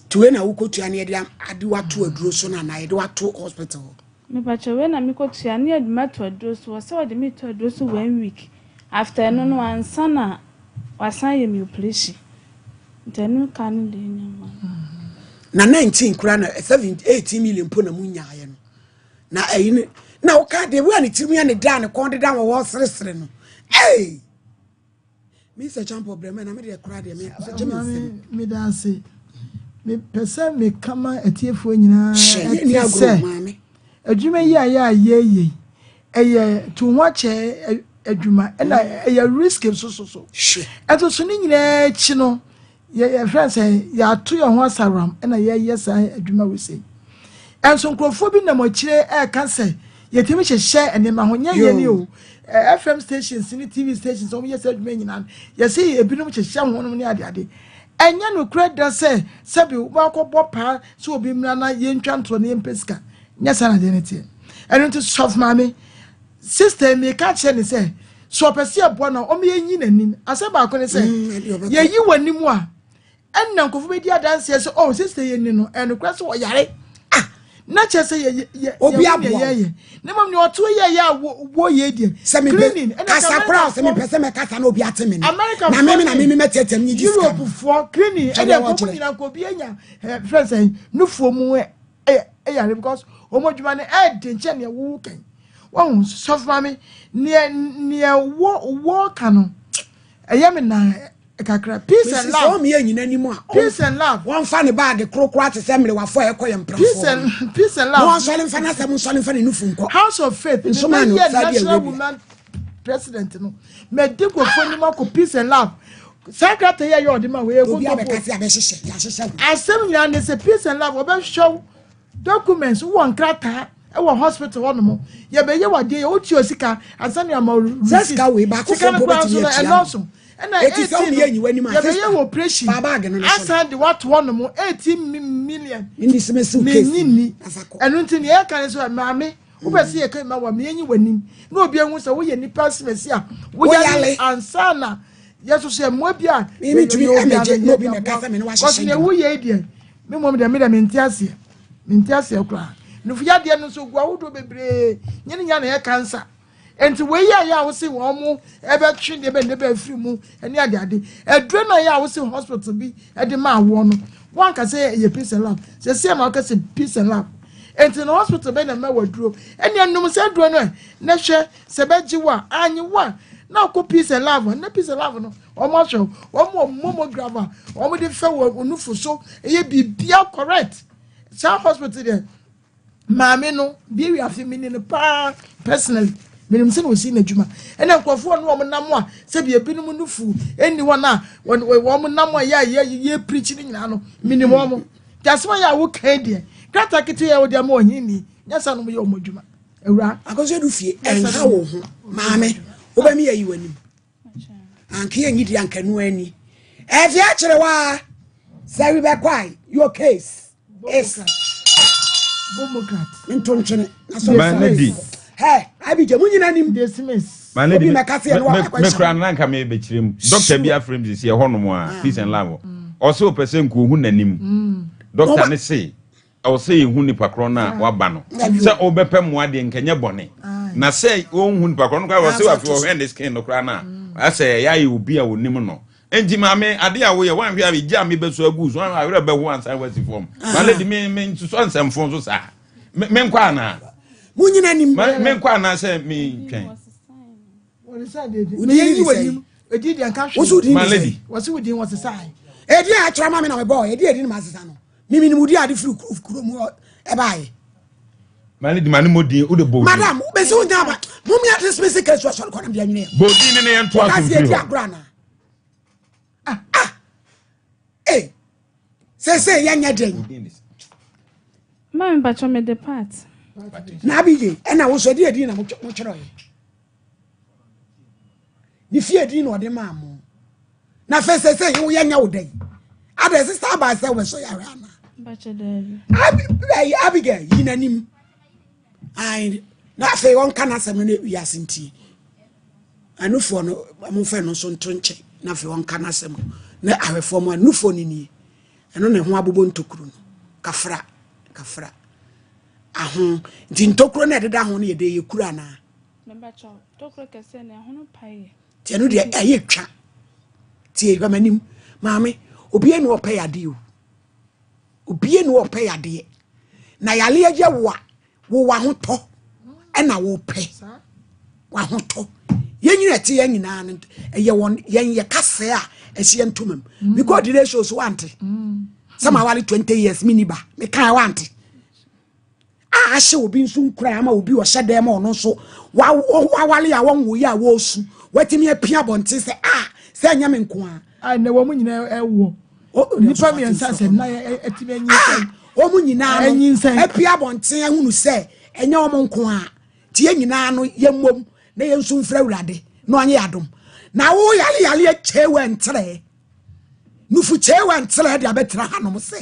nti wei na wokɔtua ne yɛde ade wato aduro so no anaa yɛde wato hospital hɔ Mepakyɛ wei na mekɔtua ne yɛde me ato aduro so wɔ sɛ wɔde me to aduro so one week after ɛno no ansa na wasan yɛ me operation nti ɛno ka no deɛ ɛnyɛ ma na 19 kora na 7 18 million po na mu nyaeɛ no na ɛyi ne na woka deɛ wo a ne tirim yɛ ne da ne kɔn deda wɔ wɔ seresere no ei Mr. Champo brɛmɛ na mede kora deɛ me gye me nsɛm Maame meda ase. Mepɛ sɛ meka ma atiefoɔ nyinaa Hyɛ yɛn te ni agorɔ sɛ maame. adwuma yi a yɛ a yɛyɛ yi, ɛyɛ to ho akyɛ adwuma ɛna ɛyɛ risk nso so so. Hwɛ. Ɛnso so ne nyinaa akyi no, yɛ yɛfrɛ sɛ yɛato yɛn ho asaram ɛna yɛyɛ saa adwuma wɔ sei. Ɛnso nkurɔfoɔ bi nam akyire ɛreka sɛ yɛtumi hyehyɛ nneɛma ho nyɛ yɛn ni o. FM stations ne TV stations a wɔyɛ saa adwuma nyinaa no, yɛse ebinom hyehyɛ ho nom ne adeade. Ɛnyɛ nokorɛ da sɛ sɛbi wobɛakɔbɔ paa sɛ obi mmra na yɛntwa ntorɔ na yɛmpɛ sika. Nyɛ saa na adeɛ no teɛ. Ɛno nti sɔfo maame, sister yi meka kyerɛ ne sɛ, sɛ ɔpɛ sɛ yɛboa no a, ɔma yɛnyi n'anim. Asɛm baako ne sɛ, yɛyi w'anim a, ɛnna nkurɔfo bɛdi adanseɛ sɛ, oh, sister yi ni no, ɛyɛ nokorɛ sɛ ɔyare. Ah, na kyerɛ sɛ yɛ yɛ Obi yɛhu aboa nea wo. yɛyɛ. Na mmom nea ɔto yɛyɛ a wɔyɛ deɛ, Sɛ mepɛ cleaning, ɛna kasa koraa sɛ Amerikafoɔ mepɛ sɛ mɛkasa na obi ate me nne. Na Amerikafoɔ meme na ne meme mɛteateam nye gye sika no. Europefoɔ cleaning Hwɛ ɛna deɛ nkurɔfo wɔkyerɛ. nyinaa nka obi anya frɛ sɛ nufoɔ mu ɛyare because wɔn adwuma no ɛɛden kyɛn nea wowo kan. Wɔn sɔfo maame nea nea wɔ wɔka no ɛyɛ me nan kakra. Peace and Mesi sɛ love. ɔmo yɛ nyina anim a Peace and love. wɔmfa ne baage korokoro ate sɛ mmerewafo a ɛkɔ yɛ Peace mprafoɔ and peace and na love. wɔnsɔre mfa n'asɛm nsɔre mfa ne nufu nkɔ. House of Faith. Nso maa no Mebɛyɛ Saudi National Arabia. Women President no. Mɛdi nkurɔfoɔ anim akɔ peace and love. Saa krataa yi a ɛyɛ ɔde ma wei Obi ɛkɔntɔmpo. abɛka sɛ abɛhyehyɛ yɛahyehyɛ ho. Asɛm nyinaa ne sɛ peace and love ɔbɛhwɛ wo documents wɔ nkrataa ɛwɔ hospital hɔ nom. Yɛbɛyɛ wadeɛ yɛ wotua sika ansa ne ama wo Sɛ receipt. sika wei baako Sika fo no mpo koraa bɛtumi nso no atua no. ɛnɔɔso. Ɛna Eti sɛ 18 ɔmo no yɛ nyiwa anim a yɛbɛyɛ sister wɔ operation fa baage no ne so no. asan de wato hɔ nom 18 million. Menni sɛ mɛsiw case Menyi no. nni. Afa kɔ. Ɛno nti nea yɛka ne sɛ maame wopɛ sɛ yɛka ma wa meɛnyi w'anim na obi ahu sɛ woyɛ nipa asimasi a woyale Woyale. ansa na yɛso so mmoa bi a Me mentumi yɛyɛ obi ɛmɛgye ano na obi yɛ mmɛka sɛ me ne kɔso wahyehyɛ nea adwuma. woyɛ yi deɛ me mmom deɛ me deɛ mente aseɛ mente aseɛ koraa. Nufuyadeɛ no nso gu ahodoɔ bebree nyɛ ne nya na ɛyɛ cancer. Nti wei yɛ yɛ a wose wɔn mo ɛbɛtwe deɛ bɛ ne bɛ afiri mu ɛne ade ade. Aduro na yɛ a wose hospital bi ɛde ma awoɔ no wɔn ankasa yɛ peace and love. Sɛ sɛ ma ɔka sɛ peace and love. Nti na hospital bɛ na mɛ wɔ aduro ɛne ɛnum sɛ aduro no ɛ na hwɛ sɛ bɛgye wo a anyi wo a na akɔ peace and love na peace and love no wɔn ahwɛ wɔn wɔ mammograph a wɔn de fɛ wɔ onufo so ɛyɛ biribiara correct. Saa hospital deɛ maame no bi wi afi mi ni no paa personally menim sɛ na osi n'adwuma ɛna nkurɔfoɔ no wɔn nam a sɛbi ebinom nufu ɛni hɔ na wɔn wɔn nam a yɛ yɛ yɛ preach ne nyinaa no menim wɔn te asɛm a yɛ a wokan deɛ krataa ketewa yɛ wɔde ama ɔhin ni nyɛ sɛ no yɛ wɔn adwuma awura. Akɔsɔ du fie ɛnha wo ho maame wobɛmi yɛ yi w'anim anka yɛ nyi di anka nu ani ɛfi akyerɛ waa sɛ wi bɛkɔ a your case is Democrat. ntontwene na so Man lady. Hey, Abijah mu nyina nim. Dismiss. Man lady. Obi mɛka sɛ ɛno Me wakɔ me hyɛ. kura na nka me bɛkyerɛ mu. Doctor bi afrɛ mi sisi ɛhɔ nom a peace and love. Ɔsɛ ɔpɛ sɛ nka ohu n'anim. Doctor ne se ɔsɛ yɛhu nipa korɔ no a waba no. Sɛ ɔbɛpɛ mmoa deɛ nkɛnyɛ bɔne. Na sɛ ɔnhu nipa korɔ no koraa ɔsɛ wafi ɔhwɛ ne skin no koraa no a asɛ ɛyɛ ayɛ obi a onim no. Nti maame ade a woyɛ wanhwɛ a gya mi bɛso agu so wanhwɛ a werɛ bɛho ansa wasi fam. Man lady me me nsosɔ nsɛmfo nso saa. Me menkɔ anaa? Mu nyina nim. Menkɔ anaa sɛ mentwɛn? Wodi Yɛnyi ni w'anim sɛ. edi deɛ nka hwee. Woso di ni Man sɛ. lady. Wɔsi wo din wɔsesa yi. Edi a atwerɛ ma me na mebɔɔ edi edi na ma sesa no. Mimi ni mu di ade firi kuro mu ɛbaayɛ. Man lady ma ne mo din wode bɔ odin. Madam, wobɛsi wo nyaba. Mo mi ade smisi kɛse asɔre kɔ na mede anwene. Bɔ odin ne ne yɛnto aso Kasi mfiri edi hɔ. agorɔ anaa? Ah ah. Eh. Sese yɛnyɛ den. Maame mpatwɔ me de part. Na abigye ɛna wo so edi edi na mo twerɛ yɛ. Ne fie din na ɔde maa mo. Na fɛ sese wo yɛnyɛ wo dɛn. Ada sista aba sɛ wobɛsɔ yare anaa? Mpatwɔ daabi. Abi Abigail yi n'anim. Ai na afei ɔnka n'asɛm no na wiase ntie. Anufoɔ no momfa no nso nto nkyɛn na afei ɔnka n'asɛm no na ahwɛfoɔ mu anufoɔ no nie. Ɛno na ɛho abobɔ ntokuro no. Kafra kafra. Aho nti ntokuro no ɛdeda ho no yɛde yɛ kuro anaa? Mpatwɔ tokuro kɛseɛ na ɛho no paeɛ. Nti ɛno deɛ ɛyɛ twa. Tie hwɛ m'anim. Maame, obi ani ɔpɛ yadeɛ o. Obi ani ɔpɛ yadeɛ. Na yadeɛ yɛ wo a, wo w'ahotɔ ɛna wopɛ. W'ahotɔ. Yɛn nyina ɛte yɛn nyinaa no, ɛyɛ wɔn yɛn yɛ kasɛɛ a ɛhyeɛ ntoma mu. Mekɔ delay show so wante sɛ mawale 20 years menni ba, mekae wante a ahyɛ obi nso nkura ama obi ɔhyɛ dɛm ma ɔno nso wawale a wɔnwo yi a wɔresu watumi apia abɔnten sɛ a sɛ ɛnyɛ me nko a. A na wɔn nyinaa ɛwɔ nipa mmiɛnsa sɛ nna ɛtumi anyinsɛn. Wɔn nyinaa no apia abɔnten ahunu sɛ ɛnyɛ wɔn nko a nti yɛn nyinaa no yɛmmom na yɛn nso mfrɛ Awurade na ɔnyɛ adom na wo yale yale akyɛ wɔ ntrɛ nufu kyɛ wɔ ntrɛ de abɛtena hanom sɛ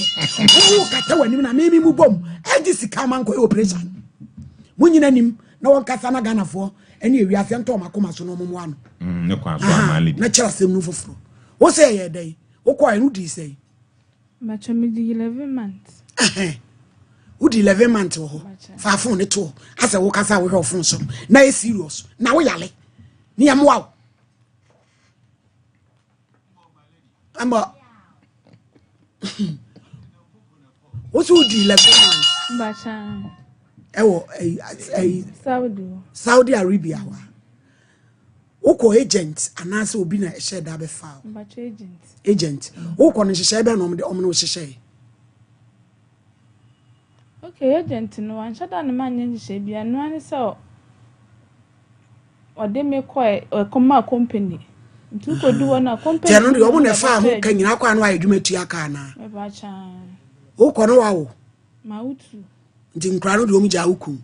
wo kata w'anim na mimi mu bom ɛgye sika ma nkɔyɛ operation mo nyina nim na wɔn kasa na Ghanafoɔ ɛne ewiase ntɔ wɔn akoma so na wɔn mmoa no na kyerɛ asɛm no foforɔ wo sɛ ɛyɛ dɛn wokɔ ɛno di sɛn. Bàtchɛ mi di 11 months. Wodi 11 months wɔ hɔ fa phone ne to hɔ asɛ wo kasa wohwɛ wo phone so na yɛ serious na wo yale ne yɛ mmoa wo ama wo so wodi 11 months ɛwɔ ɛyi Saudi Arabia hɔ a wokɔ agent anaasɛ obi na ɛhyɛ da bɛfa wo agent wokɔ no nhyehyɛe bɛn na ɔmo de ɔmo ne wo hyehyɛe. Okay, agent no wanhyɛ da ne ma nyɛ nhyehyɛe bi ɛno ara ne sɛ ɔde me kɔɛ ɛkɔmaa company nti wokɔdu hɔ no a company. Nti ɛno deɛ ɔmo na ɛfaa ho ka nyinaa kɔ ano ayɛ adwuma tua ka anaa? Wokɔ no wawo? Ma wotu. Nti nkura no deɛ ɔmo gyaa wo kum?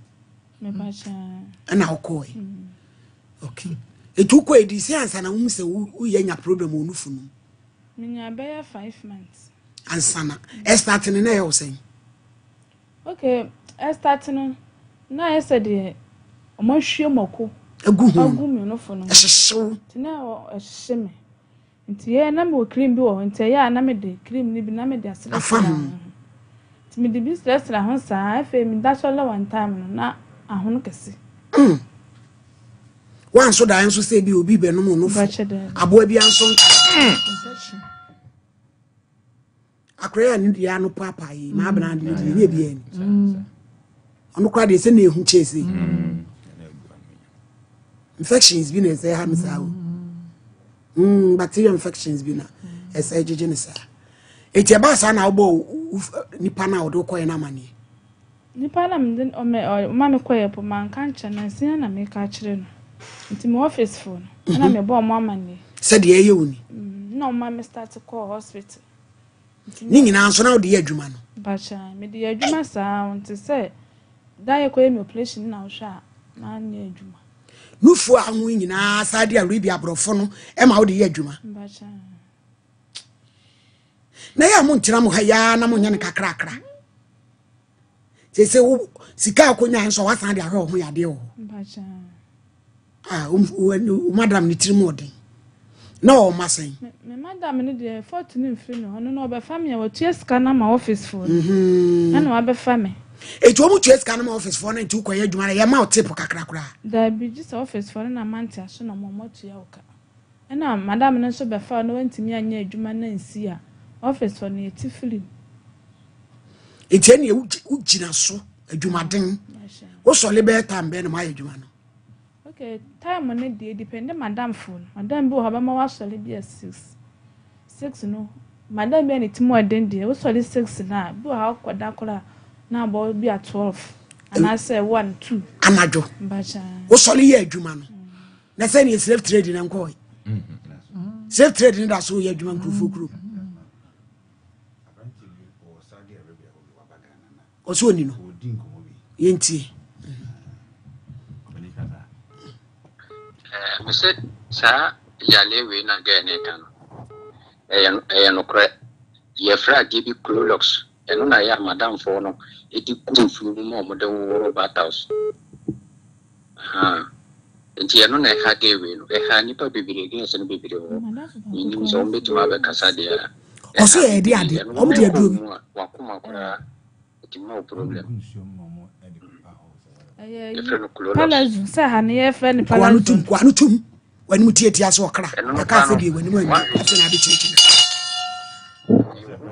Ɛna wokɔɛ? Okay. Nti wokɔ edi sɛ ansa na wohu sɛ woyɛ nya problem wɔ nufu no mu? Menya bɛyɛ 5 months. Ansa na ɛstart no na ɛyɛ wo sɛn? Okay, ɛstart no na ayɛ sɛ deɛ ɔmo ahwie mako agu ho agu me nofo no. Ɛhyehyew. Nti na ɛhyehye me. Nti yɛ na mewɔ cream bi wɔ hɔ nti ɛyɛ a na mede cream no bi na mede asrasra ho. Nti mede bi srasra ho saa afei meda sɔre one time no na ahono kɛse. Wanso daeɛ nso sɛ bi obi bɛnom nofo. Aboa bi anso nka. Akora yɛ ne deɛ ano paapaa yi maa abena de deɛ ne ebi ani. Ɔno koraa deɛ sɛ na ehu kyɛɛ sɛ. Infections bi na ɛsɛ ha no saa o. Bacterial infections bi na ɛsɛ gyegye ne saa. Eti ɛbaa saa na wobɔ nipa na ɔde kɔɛ no amaneɛ. Nipa na mede ɔma me kɔɛ po manka nkyerɛ no nsia na meka kyerɛ no. Nti me office fo no na mebɔ ɔmo amaneɛ. Sɛdeɛ ɛyɛ wo ni. Na ɔma me start kɔɔ hospital. Ne nyinaa nso na wode yɛ adwuma no. Bacha, mede yɛ adwuma saa nti sɛ da yɛ kɔyɛ me operation na wohwɛ a manyɛ adwuma. Nufu a ho nyinaa Saudi Arabia aborɔfo no ɛma wode yɛ adwuma. Bacha. Na yɛ a mo nkyerɛ mo ha yaa na mo nyɛ no kakrakra. Sɛ wo sika akonya nso wasan de ahwɛ wo ho yadeɛ wɔ hɔ. Bacha. Ah, wo madam ne tirim ɔden. Na ɔwɔ ma sɛn? Me madam ne deɛ fɔtu ne mfiri ne hɔ no na ɔbɛfa me a wɔtua sika no ama office foɔ no. Ɛna wabɛfa me. Eti wɔn tua sika no ma office foɔ no nti wokɔyɛ adwuma no yɛma wo tip kakra koraa. Daabi gye sɛ office foɔ no na mante aso na wɔn atua wo ka. Ɛna madam no nso bɛfa no wantumi anyɛ adwuma no ansi a office foɔ no yɛte firi mu. Eti ɛne wogyina so adwumaden. Wosɔle bɛyɛ time bɛyɛ na moayɛ adwuma no. Okay, time no deɛ depend madam fo no. Madam bi wɔ hɔ bɛma wasɔre bi a 6. 6 no, madam bi a ne ti mu ɔden deɛ, wosɔre 6 na bi wɔ ha kɔda koraa na abɔ bi a 12 anaasɛ 1 2. Anadwo. Mbacha. Wosɔre yɛ adwuma no. Na sɛ ne slave trade na nkɔe. Slave trade ne da so yɛ adwuma nkurɔfoɔ kurom. Ɔsɛ oni no. Yɛntie. Mese saa yale wei na gɛɛ ne ka no ɛyɛ nokorɛ. Yɛfrɛ adeɛ bi Clorox, ɛno na ɛyɛ amadamfoɔ no ɛdi gu nsuo mu ma ɔmode woworo bathhouse. Nti ɛno na ɛha gɛɛ wei no, ɛha nnipa bebree, gɛɛs no bebree wɔ hɔ. Menim sɛ ɔmbɛtumi abɛkasa deɛ a. Ɔso yɛ ɛde ade, ɔmo de aduro bi. Wakoma koraa ɛtumi ma wo problem. Palazzo sɛ ha ne yɛfrɛ no palazzo. Kwa no tum w'anim tietia so ɔkra ɛka afɛ deɛ w'anim anyi afei na abɛkyerɛkyerɛ.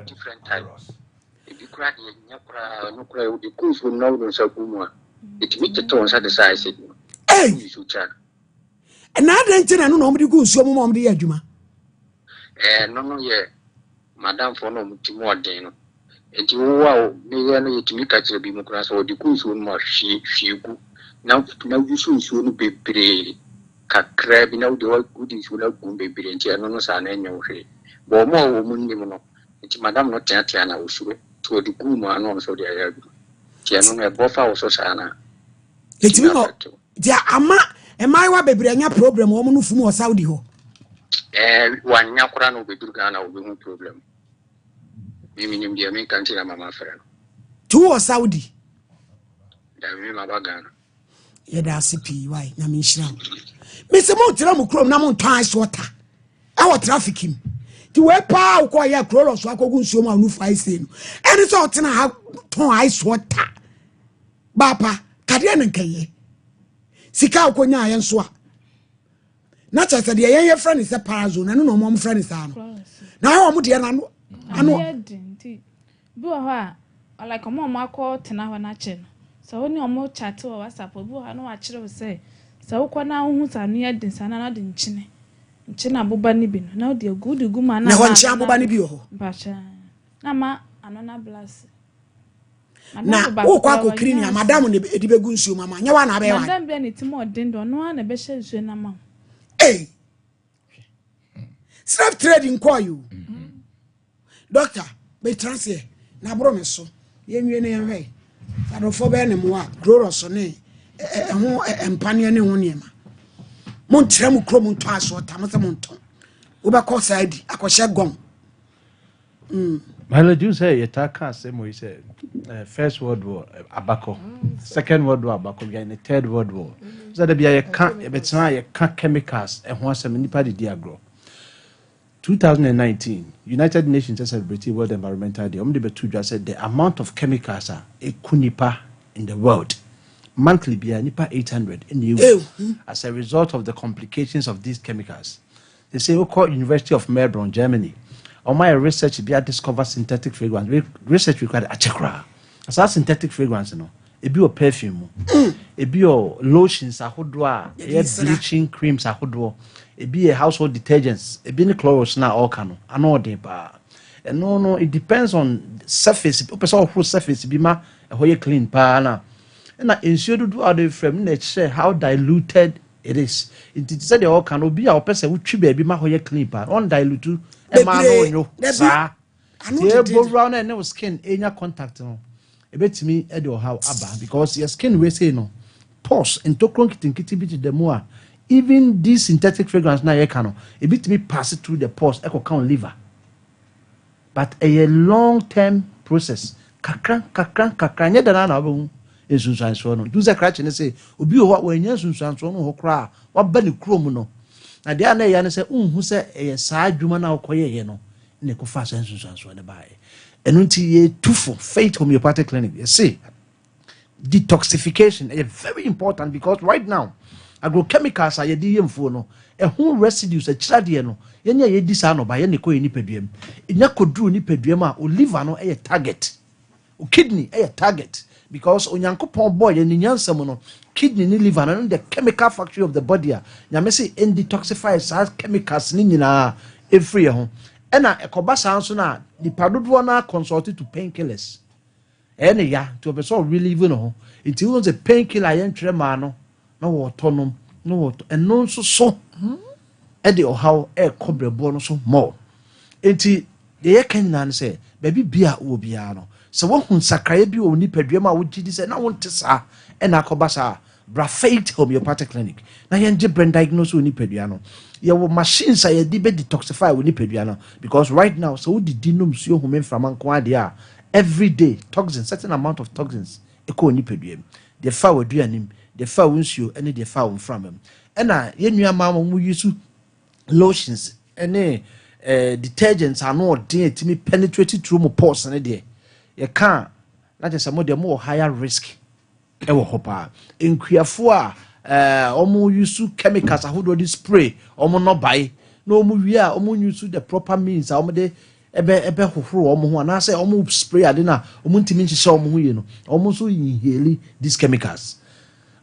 Different type. Ebi koraa deɛ nyɛ koraa ɛno koraa wode gu nsuo mu na wode nsa gu mu a ɛtumi tete wo nsa te sɛ ayɛ sɛ bi. Ɛna adɛn nti na ɛno na wɔde gu nsuo mu ma wɔde yɛ adwuma? Ɛno no yɛ madamfoɔ no a wɔn ti mu ɔden no. Nti wo a meyɛ no yɛtumi ka kyerɛ bi mu koraa sɛ wɔde gu nsuo no mu a hwie hwie gu na na wusu nsuo no bebree kakraa bi na wode wode nsuo no agu mu bebree nti ɛno no saa na ɛnyɛ wo hwee. Bɔ wɔn a wɔn nnim no nti madam no teatea na osuro nti wɔde gu mu a na wɔn nso de ayɛ adwuma. Nti ɛno no ɛbɔ fa wo so saa na ɛtumi ma nti ama mmaayewa bebree anya problem wɔn no fum wɔ Saudi hɔ. Ɛɛ wanya koraa na obeduru Ghana obehu problem. Me menim deɛ menka nti na mama frɛ no. Tu wɔ Saudi. Dabi me maba Ghana. Yɛda ase pii wae nyame nhyira wo. Mese mo ntena mo kurom na mo ntɔn ice water ɛwɔ traffic mu. Nti wei paa wokɔ yɛ kurolɔ so akɔgu nsuo mu a wonufu ice no. Ɛne sɛ ɔtena ha tɔn ice water. Baapa kadeɛ ne nkɛyɛ. Sika a wokɔnyaeɛ nso a na kyerɛ sɛ deɛ yɛn yɛfrɛ no sɛ parazone ɛno na wɔn frɛ no saa no na ayɛ wɔn deɛ no ano ano. Yɛ den nti bi wɔ hɔ a like wɔn a wɔn akɔ tena hɔ n'akyɛ no sɛ wɔn ne wɔn chat wɔ WhatsApp obi wɔ hɔ a na wakyerɛ wo sɛ sɛ wokɔ na wohu sɛ ano yɛ den saa na na de nkyene nkyene aboba no bi no na wode agu wode gu mu a na na hɔ nkyene aboba no bi wɔ hɔ mpakyɛ na ama ano no abla ase. Na wokɔ akɔkiri nea madam na ɛde bɛgu nsuo mu ama nyɛ wa na abɛyɛ wa. Madam bi a ne ti mu ɔden de ɔno ara na ɛbɛhyɛ nsuo no ama wo. Ei slave trade nkɔɔ yi o. Doctor bɛtena seɛ na aboro me so yɛnwie ne yɛnhwɛ adɔfoɔ bɛyɛ ne mmoa glorious ne ɛho mpaneɛ ne ho nneɛma monkyerɛ mo kurom ntɔ asoɔta mo sɛ montɔn wobɛkɔ saa di akɔhyɛ gɔn. Mm. Mahala June sɛ yɛtaa ka asɛm yi sɛ eh, first world war eh, abakɔ mm. second world war abakɔ we are in the third world war mm. sɛ da bia yɛka yɛbɛtena yɛka chemicals ɛho asɛm nnipa de di agorɔ 2019 United Nations celebrate World Environmental Day wɔn de bɛto dwa sɛ the amount of chemicals a ɛku nipa in the world monthly bia nipa 800 ɛna ewu as a result of the complications of these chemicals. Sesei wokɔ University of Melbourne, Germany, wɔayɛ research bi adiscover synthetic fragrance. Wei research wei koraa de akyɛ koraa. Na saa synthetic fragrance no, ebi wɔ perfume mu, ebi wɔ lotions ahodoɔ a ɛyɛ bleaching creams ahodoɔ, ebi yɛ household detergents, ebi ne Clorox no a ɔreka no, ano ɔden paa. Ɛno no, it depends on surface, wopɛ sɛ ɔhoro surface bi ma ɛhɔ yɛ clean paa na ɛna nsuo dodoɔ a wɔde frɛ mu na ɛkyerɛ how diluted It is. Nti te sɛ deɛ ɔka no, obi a ɔpɛ sɛ wotwi baabi ma hɔ yɛ clean paa no, ɔndilute ɛma ano nwo saa. Nti ɛbɔ wura no ɛne wo skin ɛnya contact no, ɛbɛtumi ɛde ɔhaw aba because yɛ skin wei sei no, pores, ntokuro nketenkete bi deda mu a, even these synthetic fragrance no a yɛka no, ɛbɛtumi pass through the pores ɛkɔka wo liver. But ɛyɛ long term process, kakra nkakra nkakra, nyɛ da no ara na wobɛhu nsunsuansoɔ no. Nti wohu sɛ krakye no se obi wɔ hɔ a wannya nsunsuansoɔ no wɔ hɔ koraa a, waba ne kurom no, na deɛ a na ɛya ne sɛ wonhu sɛ ɛyɛ saa adwuma no a wokɔyɛeɛ no na ɛkɔfaa saa nsunsuansoɔ no baeɛ. Ɛno nti yɛtu fo, Faith Homeopathic Clinic, yɛse Detoxification ɛyɛ very important because right now agrochemicals a yɛde yɛ mfuo no ɛho residues akyiradeɛ no yɛne a yɛdi saa nɔba yɛne kɔ yɛ nipadua mu ɛnya kɔduru nipadua mu a o liver no ɛyɛ target o kidney ɛyɛ target because Onyankopɔn bɔɔ yɛ ne nyansa mu no kidney ne liver no the chemical factory of the body a Nyame se ɛndetoxify saa chemicals ne nyinaa ɛmfiri yɛ ho ɛna ɛkɔba saa nso no a nipa dodoɔ no consult to painkillers. Ɛyɛ no ya nti ɔpɛ sɛ ɔ relieve ne ho nti wohu sɛ pain killer a yɛntwerɛ maa no na wɔtɔ nom na wɔtɔ ɛno nso so ɛde ɔhaw ɛrekɔ brɛboɔ no so more nti deɛ yɛka nyinaa no sɛ baabi bia wɔ biara no sɛ woahu nsakraeɛ bi wɔ wo nipadua mu a wogye di sɛ na wonte saa ɛna akɔba saa Bra Faith Homeopathic Clinic na yɛngye brɛ diagnose wo nipadua no. Yɛwɔ machines a yɛde bɛ detoxify wo nipadua no because right now sɛ wodidi nom nsuo home mframa nko ara deɛ a every day toxins certain amount of toxins ɛkɔ wo nipadua mu. Deɛ fa w'aduane mu, deɛ fa wo nsuo ɛne deɛ fa wo mframa mu. Ɛna yɛn nua mmaa wɔn use lotions ɛne eh, detergents ano ɔden a ɛtumi penetrate through mo pores no deɛ yɛka a na kyerɛ sɛ mo deɛ mowɔ higher risk Ɛwɔ hɔ paa. Nkuafoɔ a wɔn use chemicals ahodoɔ de spray wɔn nnɔbae na wɔn wie a wɔn use the proper means a wɔn de ɛbɛ ɛbɛ hohoro wɔn ho anaasɛ wɔn spray ade no a wɔn ntumi nhyehyɛ wɔn ho yie no, wɔn nso inhale these chemicals.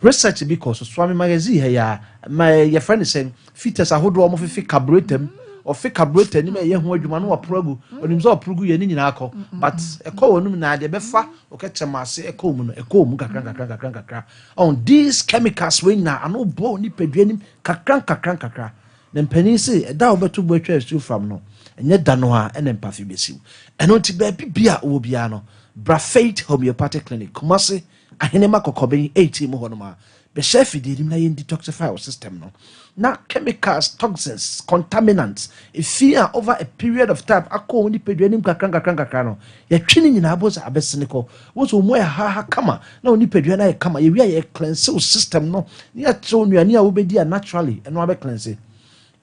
Research bi kɔ so, Swami Magazine ha yi ara, ma yɛfrɛ no sɛn, fetus ahodoɔ a wɔfefe carburetor mu, Ɔfe carburetor anim a ɛyɛ ho adwuma na waporo agu. Ɔnim sɛ ɔporo gu yɛ ne nyinaa kɔ. But ɛkɔ w'anum na deɛ ɛbɛfa wo kɛtrɛma ase ɛkɔ wo mu no, ɛkɔ wo mu kakra nkakra nkakra nkakra. Ɔn, these chemicals wei nyinaa ano bɔ wo nipadua anim kakra nkakra nkakra. Na mpanin se ɛda a wobɛto bo atwa asuo fam no, ɛnyɛ da no ara na mpafe bɛsiw. Ɛno nti baabi bia a wowɔ biara no, bra Faith Homeopathic Clinic, Kumasi, Ahenema Kɔkɔben 18 mu hɔnom a, bɛhyɛ afidie no mu na yɛn detoxify wo system no. Na chemicals, toxins, contaminants, efi a over a period of time akɔ wo nipadua no mu kakra nkakra nkakra no, yɛtwe ne nyinaa bohu sɛ abɛsene kɔ. Wohu sɛ wo mu ayɛ haaha kama na wo nipadua no ayɛ kama. Yɛwie a yɛ cleanse wo system no na yɛakyerɛ wo nnuane a wobɛdi a naturally ɛno abɛ cleanse.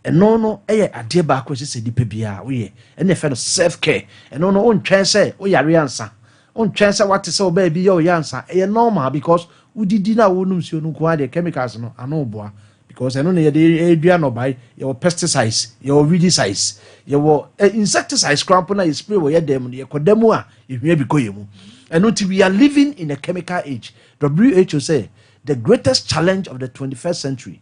Ɛno no yɛ adeɛ baako a ɛsɛ sɛ nipa biara woyɛ. Ɛno na yɛfrɛ no self care. Ɛno no wontwɛn sɛ woyare ansa. Wontwɛn sɛ woate sɛ ɔbaa bi yɛ wo ya ansa. Ɛyɛ normal because wodidi na wonom nsuo no nko ara deɛ chemicals no ano boa because ɛno na yɛde redua nnɔbae. Yɛwɔ pesticides, yɛwɔ weedicides, yɛwɔ eh, insecticides koraa mpo na yɛ spray wɔ yɛ dan mu no yɛkɔ da mu a yɛhwia bi kɔ yɛ mu. Ɛno nti we are living in a chemical age. WHO sɛ the greatest challenge of the 21st century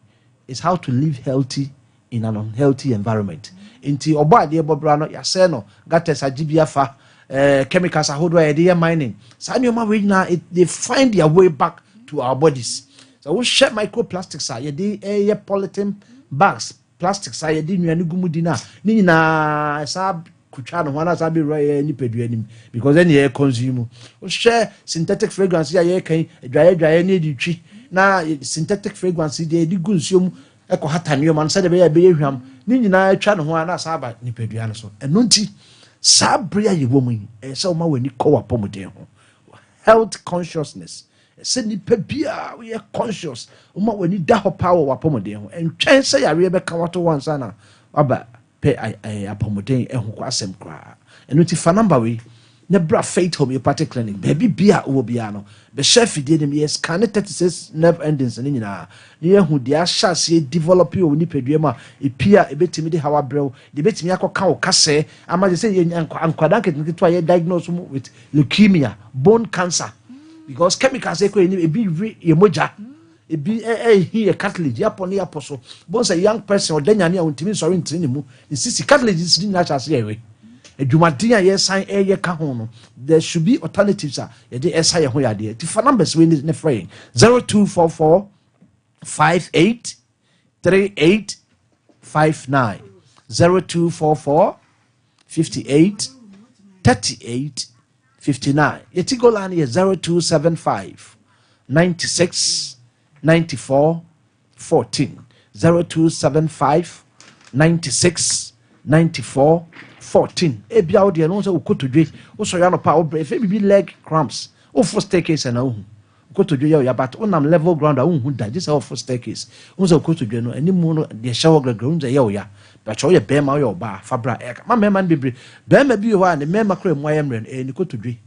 is how to live healthy in an unhealthy environment. Nti ɔbɔ adeɛ bɔ bra no yɛasɛe no, gutters agye bi afa, eh, chemicals ahodoɔ a yɛde yɛ mining, saa nneɛma wei nyinaa it, they find their way back to our bodies. Sɛ wohwɛ microplastics a yɛde ɛyɛ polythene bags, plastics a yɛde nnuane gu mu di no a, ne nyinaa saa kotwa ne ho anaasɛ abɛwura yɛ nipadua anim because ɛne yɛ consume. Wohwɛ synthetic fragrance a yɛka yi, adwaeɛ adwaeɛ ne yɛde twi na synthetic fragrance deɛ yɛde gu nsuo mu ɛkɔ hata nneɛma no sɛdeɛ ɛbɛyɛ ɛbɛyɛ hwam ne nyinaa atwa ne ho a na asan aba nipadua no so. Ɛno nti saa bere a yɛwɔ mu yi ɛyɛ sɛ woma w'ani kɔ w'apɔmuden ho, health consciousness. Ɛsɛ nipa biara woyɛ conscious, woma w'ani da hɔ paa wɔ w'apɔmuden ho. Ɛntwɛn sɛ yareɛ bɛka wato hɔ ansa na waba pɛ apɔmuden ho asɛm koraa. Ɛno nti fa number wei na bra Faith Homeopathic Clinic. Baabi bia a wowɔ biara no, bɛhyɛ afidie no mu. Yɛ scanne 36 nerve endings no nyinaa na yɛahu deɛ ahyɛ aseɛ develop wɔ wo nipadua mu a ɛpie a ɛbɛtumi de haw abrɛ wo, deɛ ɛbɛtumi akɔka wo kasɛɛ ama te sɛ yɛnya nkwadaa nketenkete a yɛ diagnose mu with leukemia, bone cancer, because chemicals ɛkɔ yɛn ebi we yɛ mogya. Ebi ɛhi yɛ cartilage, yɛapɔ ne yɛapɔ so. Bohu sɛ young person ɔda nyane a ɔntumi nsɔre ntene ne mu, ne sisi cartilage ne nyinaa hyɛ ase yɛwe. Adwumaden a yɛsan ɛyɛ ka ho no, there should be alternatives a yɛde ɛsa yɛn ho yadeɛ. Ti fa numbers wei ne frɛ yɛn 0244 58 38 59 0244 58 38 59. Yɛti gola no yɛ 0275 96 94 14 0275 96 94 14. Ebia wo deɛ no sɛ wo kotodwe wosɔre anɔpa a wobrɛ ɛfɛ biribi leg cramps, wofo staircase na wohu kotodwe yɛ ɔya, but wonam level ground a wonhu da gye sɛ wofo staircase. Wohu sɛ kotodwe no anim no deɛ hyɛ hɔ grɛgrɛ, wohu sɛ ɛyɛ ɔya. Bɛkyɛ woyɛ bɛrima woyɛ ɔbaa fa bra ɛka ma mmarima no bebree. Bɛrima bi wɔ hɔ a ne mmarima kora mu ayɛ mmerɛ no ɛyɛ ne kotodwe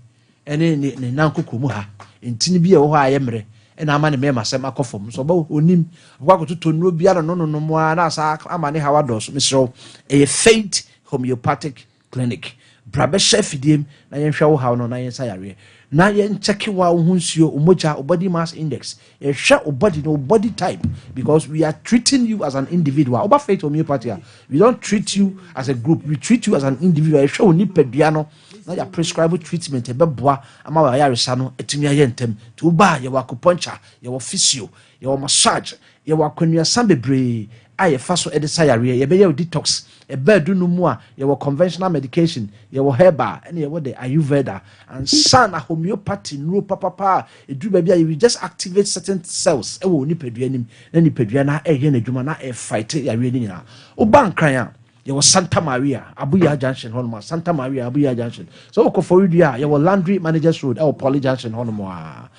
ɛne ne nan koko mu ha ntini bi a ɛwɔ hɔ a ayɛ mmerɛ ɛna ama ne mmarima asɛm akɔ fam. Nso ɔbɛ onim ɔbɛkɔ akɔtotɔ nnuro bi ano no nonom a na asa ama ne haw adɔɔso. Mesrɛ wo, ɛyɛ Faith Homeopathic Clinic. Bra bɛhyɛ afidie mu na yɛnhwɛ wo haw no na yɛnsa yareɛ na yɛnkyɛke wo a wo ho nsuo, wo mogya, wo body mass index. Yɛhwɛ wo body no, wo body type, because we are treating you as an individual. Woba Faith Homeopathy a, we don't treat you as a group, we treat you as an individual. Yɛhwɛ wo nipadua no na yɛ prescribe treatment ɛbɛboa ama w'ayaresa no atumi ayɛ ntɛm. Nti woba a, yɛwɔ acupuncture, yɛwɔ physio, yɛwɔ massage, yɛwɔ akwannuasa bebree a yɛfa so de sa yareɛ. Yɛbɛyɛ wo detox. Ɛba adu no mu a, yɛwɔ conventional medication, yɛwɔ herbal, ɛna yɛwɔ the Ayurveda. Ansa na homeopathy nnuro papapa a ɛduru baabi a we just activate certain cells ɛwɔ wo nipadua anim na nipadua no ɛyɛ n'adwuma na ɛfight yareɛ no nyinaa. Woba Nkran a, yɛwɔ Santa Maria Abuya Junction hɔnom a, Santa Maria Abuya Junction. Sɛ wokɔ Fɔridua a, yɛwɔ Landry Managers Road ɛwɔ Poly Junction hɔnom a.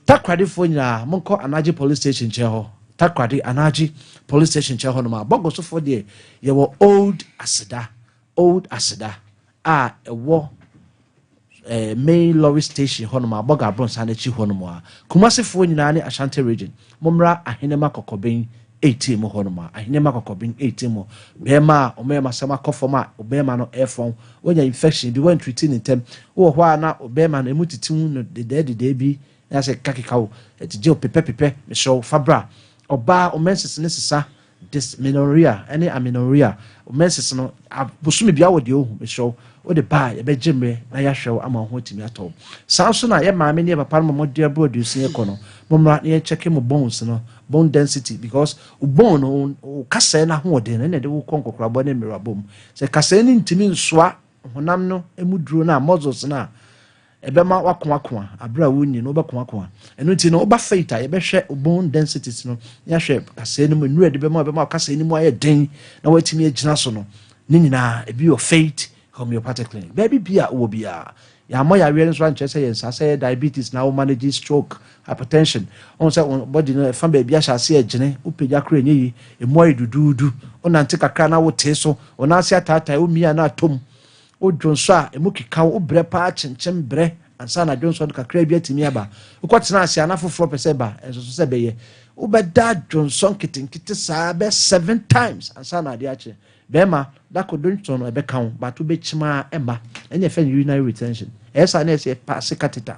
Takoradefoɔ nyinaa, monkɔ Anagye Police Station nkyɛn hɔ. Takoradi Anagye Police Station nkyɛn hɔnom a. Bɔgɔsofoɔ deɛ, yɛwɔ Old Aseda, Old Aseda a ɛwɔ eh, main lorry station hɔnom a, Bɔga Abronsan akyi hɔnom a. Kumasefoɔ nyinaa ne Ashanti Region, mommra Ahenema Kɔkɔben 18 mu hɔnom a. Ahenema Kɔkɔben 18 mu. Bɛrima a ɔmɛɛma sɛm akɔ fam a, ɔbɛrima no ɛfɔn, wanya infection bi, wantriti ne ntɛm. Wowɔ hɔ a na ɔbɛrima no emu titiw no dedɛɛ dedɛɛ bi, na sɛ kekakeka wo, ɛgyegye wo pepɛpepɛ, mesrɛ wo fa bra. Ɔbaa, wo menses ne sesa. Dysmenorrhea ne amenorrhea, menses no, bosome biara wɔ deɛ ohu, mesrɛ wo, wode ba a, yɛbɛgye mmerɛ na yɛahwɛ wo ama wo ho atumi atɔ wo. Saa nso na yɛ maame ne yɛ papa no ma mode aboro aduosia kɔ no, mommra na yɛnkyɛke mo bones no, bone density, because wo bone no, wo kasɛɛ no ahoɔden no, ɛna ɛde wo kɔ nkɔkorabɔ ne mmerɛwabɔ mu. Sɛ kasɛɛ no ntumi nsoa honam no mu duro no a, muscles no a, Ɛbɛma woakoakoa bere a worenyin no, wobɛkoakoa. Ɛno nti no, woba faith a, yɛbɛhwɛ wo bone densities no, na yɛahwɛ kasɛɛ no mu, nnuru a yɛde bɛma wo, ɛbɛma wo kasɛɛ no mu ayɛ den na woatumi agyina so no. Ne nyinaa, ebi wɔ Faith Homeopathic Clinic. Baabi bi a wowɔ biara, yɛammɔ yareɛ no nso ankyerɛ sɛ yɛn saa, sɛ ɛyɛ diabetes na wo manage stroke, hypertension, wohu sɛ wo body no ɛfa baabi ahyɛ aseɛ ɛgyene, wopagya koraa ɛnyɛ yie, ɛmu ayɛ duduudu, wonante kakra na wotee so, wo nan ase ataatae, womia na atɔ mu. Wo dwonsɔ a, emu keka wo, wobrɛ paa kyenkyen brɛ ansa na dwonsɔ no kakraa bi atumi aba. Wokɔtena ase a na foforɔ pɛ sɛ ɛba, ɛnso so sɛ ɛbɛyɛ. Wobɛda dwonsɔ nketenkete saa bɛ seven times ansa na adeɛ akye. Bɛrima, da koro dwonsɔ no ɛbɛka wo, but wobɛkyim ara ɛmma. Ɛnyɛ yɛfrɛ no urinary retention. Ɛyɛ saa na ɛyɛ sɛ yɛpaase catheter.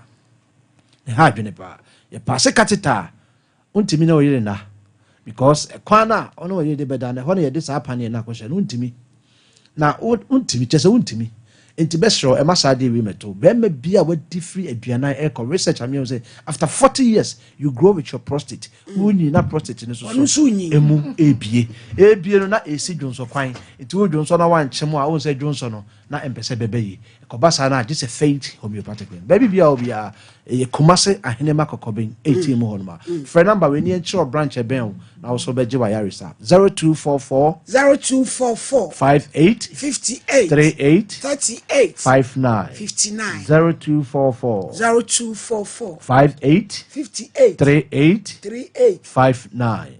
Ɛha adwene paa. Yɛpaase catheter a, Wontumi ne wo yere nna because kwan no a ɔne wo yere de bɛda no ɛhɔ na yɛde saa paneɛ no akɔhyɛ no wontumi na wontumi kyɛ sɛ wontumi nti bɛsrɛ wo ɛma saa adeɛ wei mɛto bɛrima bi a wadi firi aduanan ɛkɔ research ameɛ sɛ after 40 years you grow with your prostate wonyi na prostate no soso so emu ebie ebie no na esi dwonsɔ kwan nti wo dwonsɔ na wankyem a wo sɛ dwonsɔ no na ɛmpɛ sɛ ɛbɛba yie. Ɛkɔba saa no a, gye sɛ Faith Homeopathic Clinic. Baabi biara wɔ biara, ɛyɛ Kumase Ahenema Kɔkɔben 18 mu hɔ nom a. Frɛ number wei ne yɛnkyerɛ wo branch ɛbɛn wo na wo nso wobɛgye w'ayaresa. 0244 0244 58 58 38 38 59 59 0244 0244 58 58 38 38 59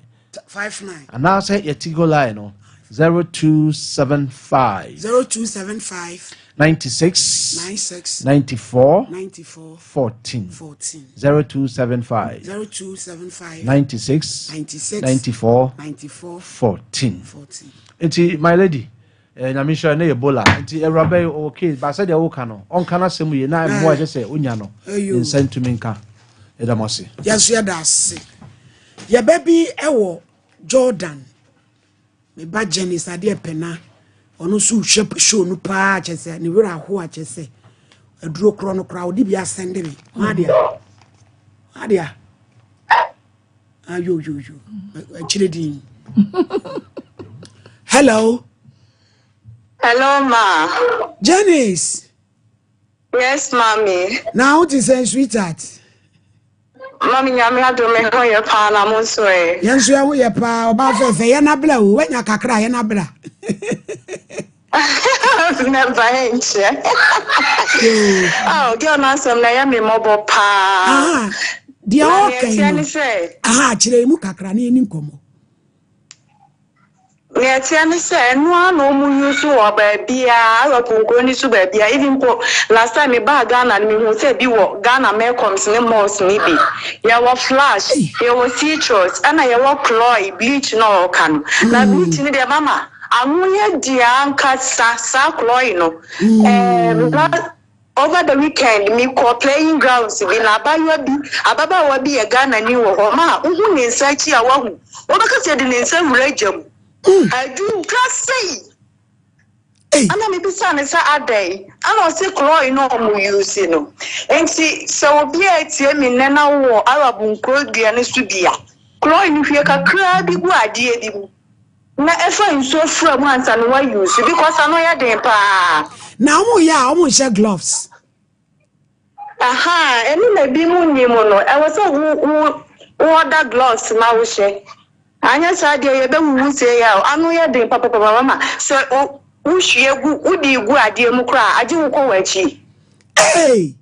59. Anaasɛ yɛ Tigo line no 0275. 0275. 96. 96. 94. 94. 14. 14. 0275. 0275. 96. 96. 94. 94. 14. 14. Nti my lady, eh, nyame nhyira ne yɛ bola nti awuraba yi ɔwɔ case ba sɛdeɛ woka no ɔnka no asɛm yie na mmoa ɛsɛ sɛ onya no ne nsa ntumi nka yɛda mo ase. Yɛn nso yɛda ase. Yɛba bi wɔ Jordan. Me ba Janice adeɛ pɛna. Ɔno nso hwɛ show no paa kyɛ sɛ ne werɛ aho akyɛ sɛ aduro korɔ no koraa ɔde bi asɛnde me. Adeɛ. Adeɛ. Ayo yo yo. Akyire din. Hello. Hello ma. Janice. Yes mommy. Na wo te sɛn sweetheart? Mommy nyame adom me ho yɛ paa na mo nso ɛ? Yɛn nso yɛn ho yɛ paa ɔbaa fɛfɛ yɛn abla o wanya kakra yɛn abla. Mɛba ɛnkyɛ. Oh girl n'asɛm na ɛyɛ me mmɔbɔ paa. Deɛ ɔɔka yi no aha kyerɛ mu kakra na yɛni nkɔmmɔ. Nea ɛteɛ ne sɛ ɛno ara na wɔn use wɔ baabiara, Arab nkuro no so baabiara, even mpo last time me baa Ghana no me huu sɛ bi wɔ Ghana Melcoms ne malls no bi. Yɛwɔ flash, yɛwɔ citrus, ɛna yɛwɔ chloi, bleach no a ɔka no. Na bleach no deɛ mama ano yɛ den ankasa, saa chloi no. Ɛɛm na Over the weekend me kɔɔ playing grounds bi na abaayewa bi, ababaawa bi yɛ Ghana ni wɔ hɔ ma wohu ne nsa akyi a wahu, wobɛka sɛ yɛde ne nsa wura gya mu. Adwudwa sei! Ɛna me bisa no sɛ adɛn? Ɛna ɔse chlorine na ɔmo use no. Nti sɛ obi a etie me nnɛ na wowɔ Arab nkuro dua no so bi a, chlorine no hwie kakraa bi gu adeɛ bi mu. Na ɛfa nsuo fra mu ansa na wa use because ano yɛ den paa. Na wɔn yɛ a wɔn nhyɛ gloves. Ahaa ɛno na ebi mu nnim no ɛwɔ sɛ wo wo wo order gloves ma wo hyɛ anyɛ saa deɛ yɛ bɛ wuwu sei a ano yɛ den papapapa mama sɛ wo wo hwie gu wo de gu adeɛ mu koraa agye wo kɔ wɔ akyi. Hey!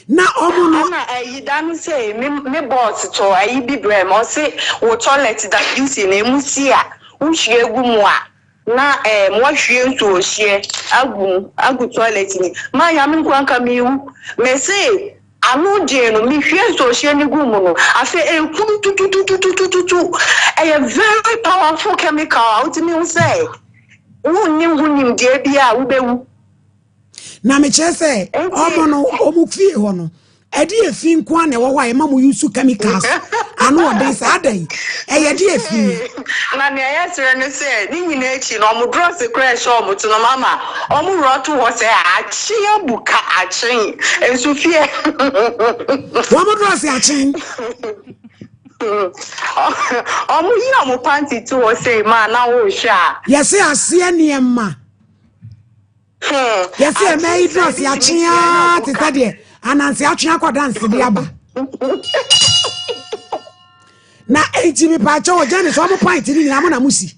Na ɔmo no. Ɛna ayi da no sei me me boss tɔ ayi bi brɛ me ɔse wo toilet WC no emu si a wo hwie gu mu a na ɛɛm wahwie nsuohyeɛ agu mu agu toilet ni maa nyame nkoa nka mewu me se ano gyee no me hwie nsuohyeɛ no gu mu no afei ɛhuru tututututututu ɛyɛ very powerful chemical a wotumi hu sɛ wonni ho nimdeɛ bi a wobɛwu. Na mekyerɛ sɛ ɔmo no ɔmo fie hɔ no ɛde efi nko a na ɛwɔ hɔ a ɛma mo use chemicals a. Ano ɔden saa da yi. Ɛyɛ de efi. Na nea ɛyɛ serɛ ne sɛ ne nyinaa akyi no ɔmo drɔs koraa ɛhyɛ ɔmo to no mama ɔmo wura to hɔ sɛ akye abu ka akye nso fie. Wɔn drɔs akye. Ɔmo yi ɔmo panty to hɔ sei ma na wohwɛ a. Yɛse aseɛ nneɛma. Yɛse ɛmɛ yi drɔs akye aa te sɛ deɛ ananse atwe akɔ danse de aba. Na enti mepaakyɛ wɔ Janice ɔmo pint ne nyinaa mo na mo si.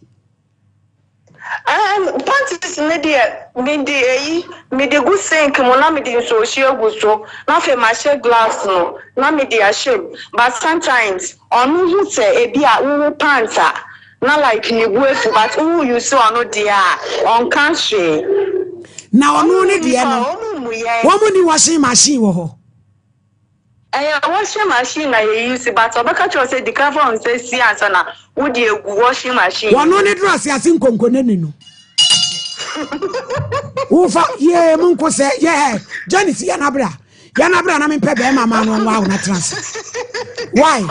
Um, panties ne deɛ mede eyi mede gu sink mu na mede nsuohye agu so na afei mahyɛ glass no na mede ahyɛ mu but sometimes ɔno hu sɛ ebi a wowo pants a na like ne bu afu but wo use ɔno deɛ a ɔnka hwee. Na ɔno ne deɛ no wɔn ni washing machine wɔ hɔ. Ɛyɛ washing machine na yɛ use but ɔbɛka kyerɛ wo sɛ di kan fa wo nsa si ansa na wode agu washing machine no Wɔno mu. ne duru ase ase nkonkonani no. Wofa yee mu nko sɛ yɛ Janice yɛ nabra yɛ nabra na mempɛ bɛrima ma no nwa wo na tena ase. Why?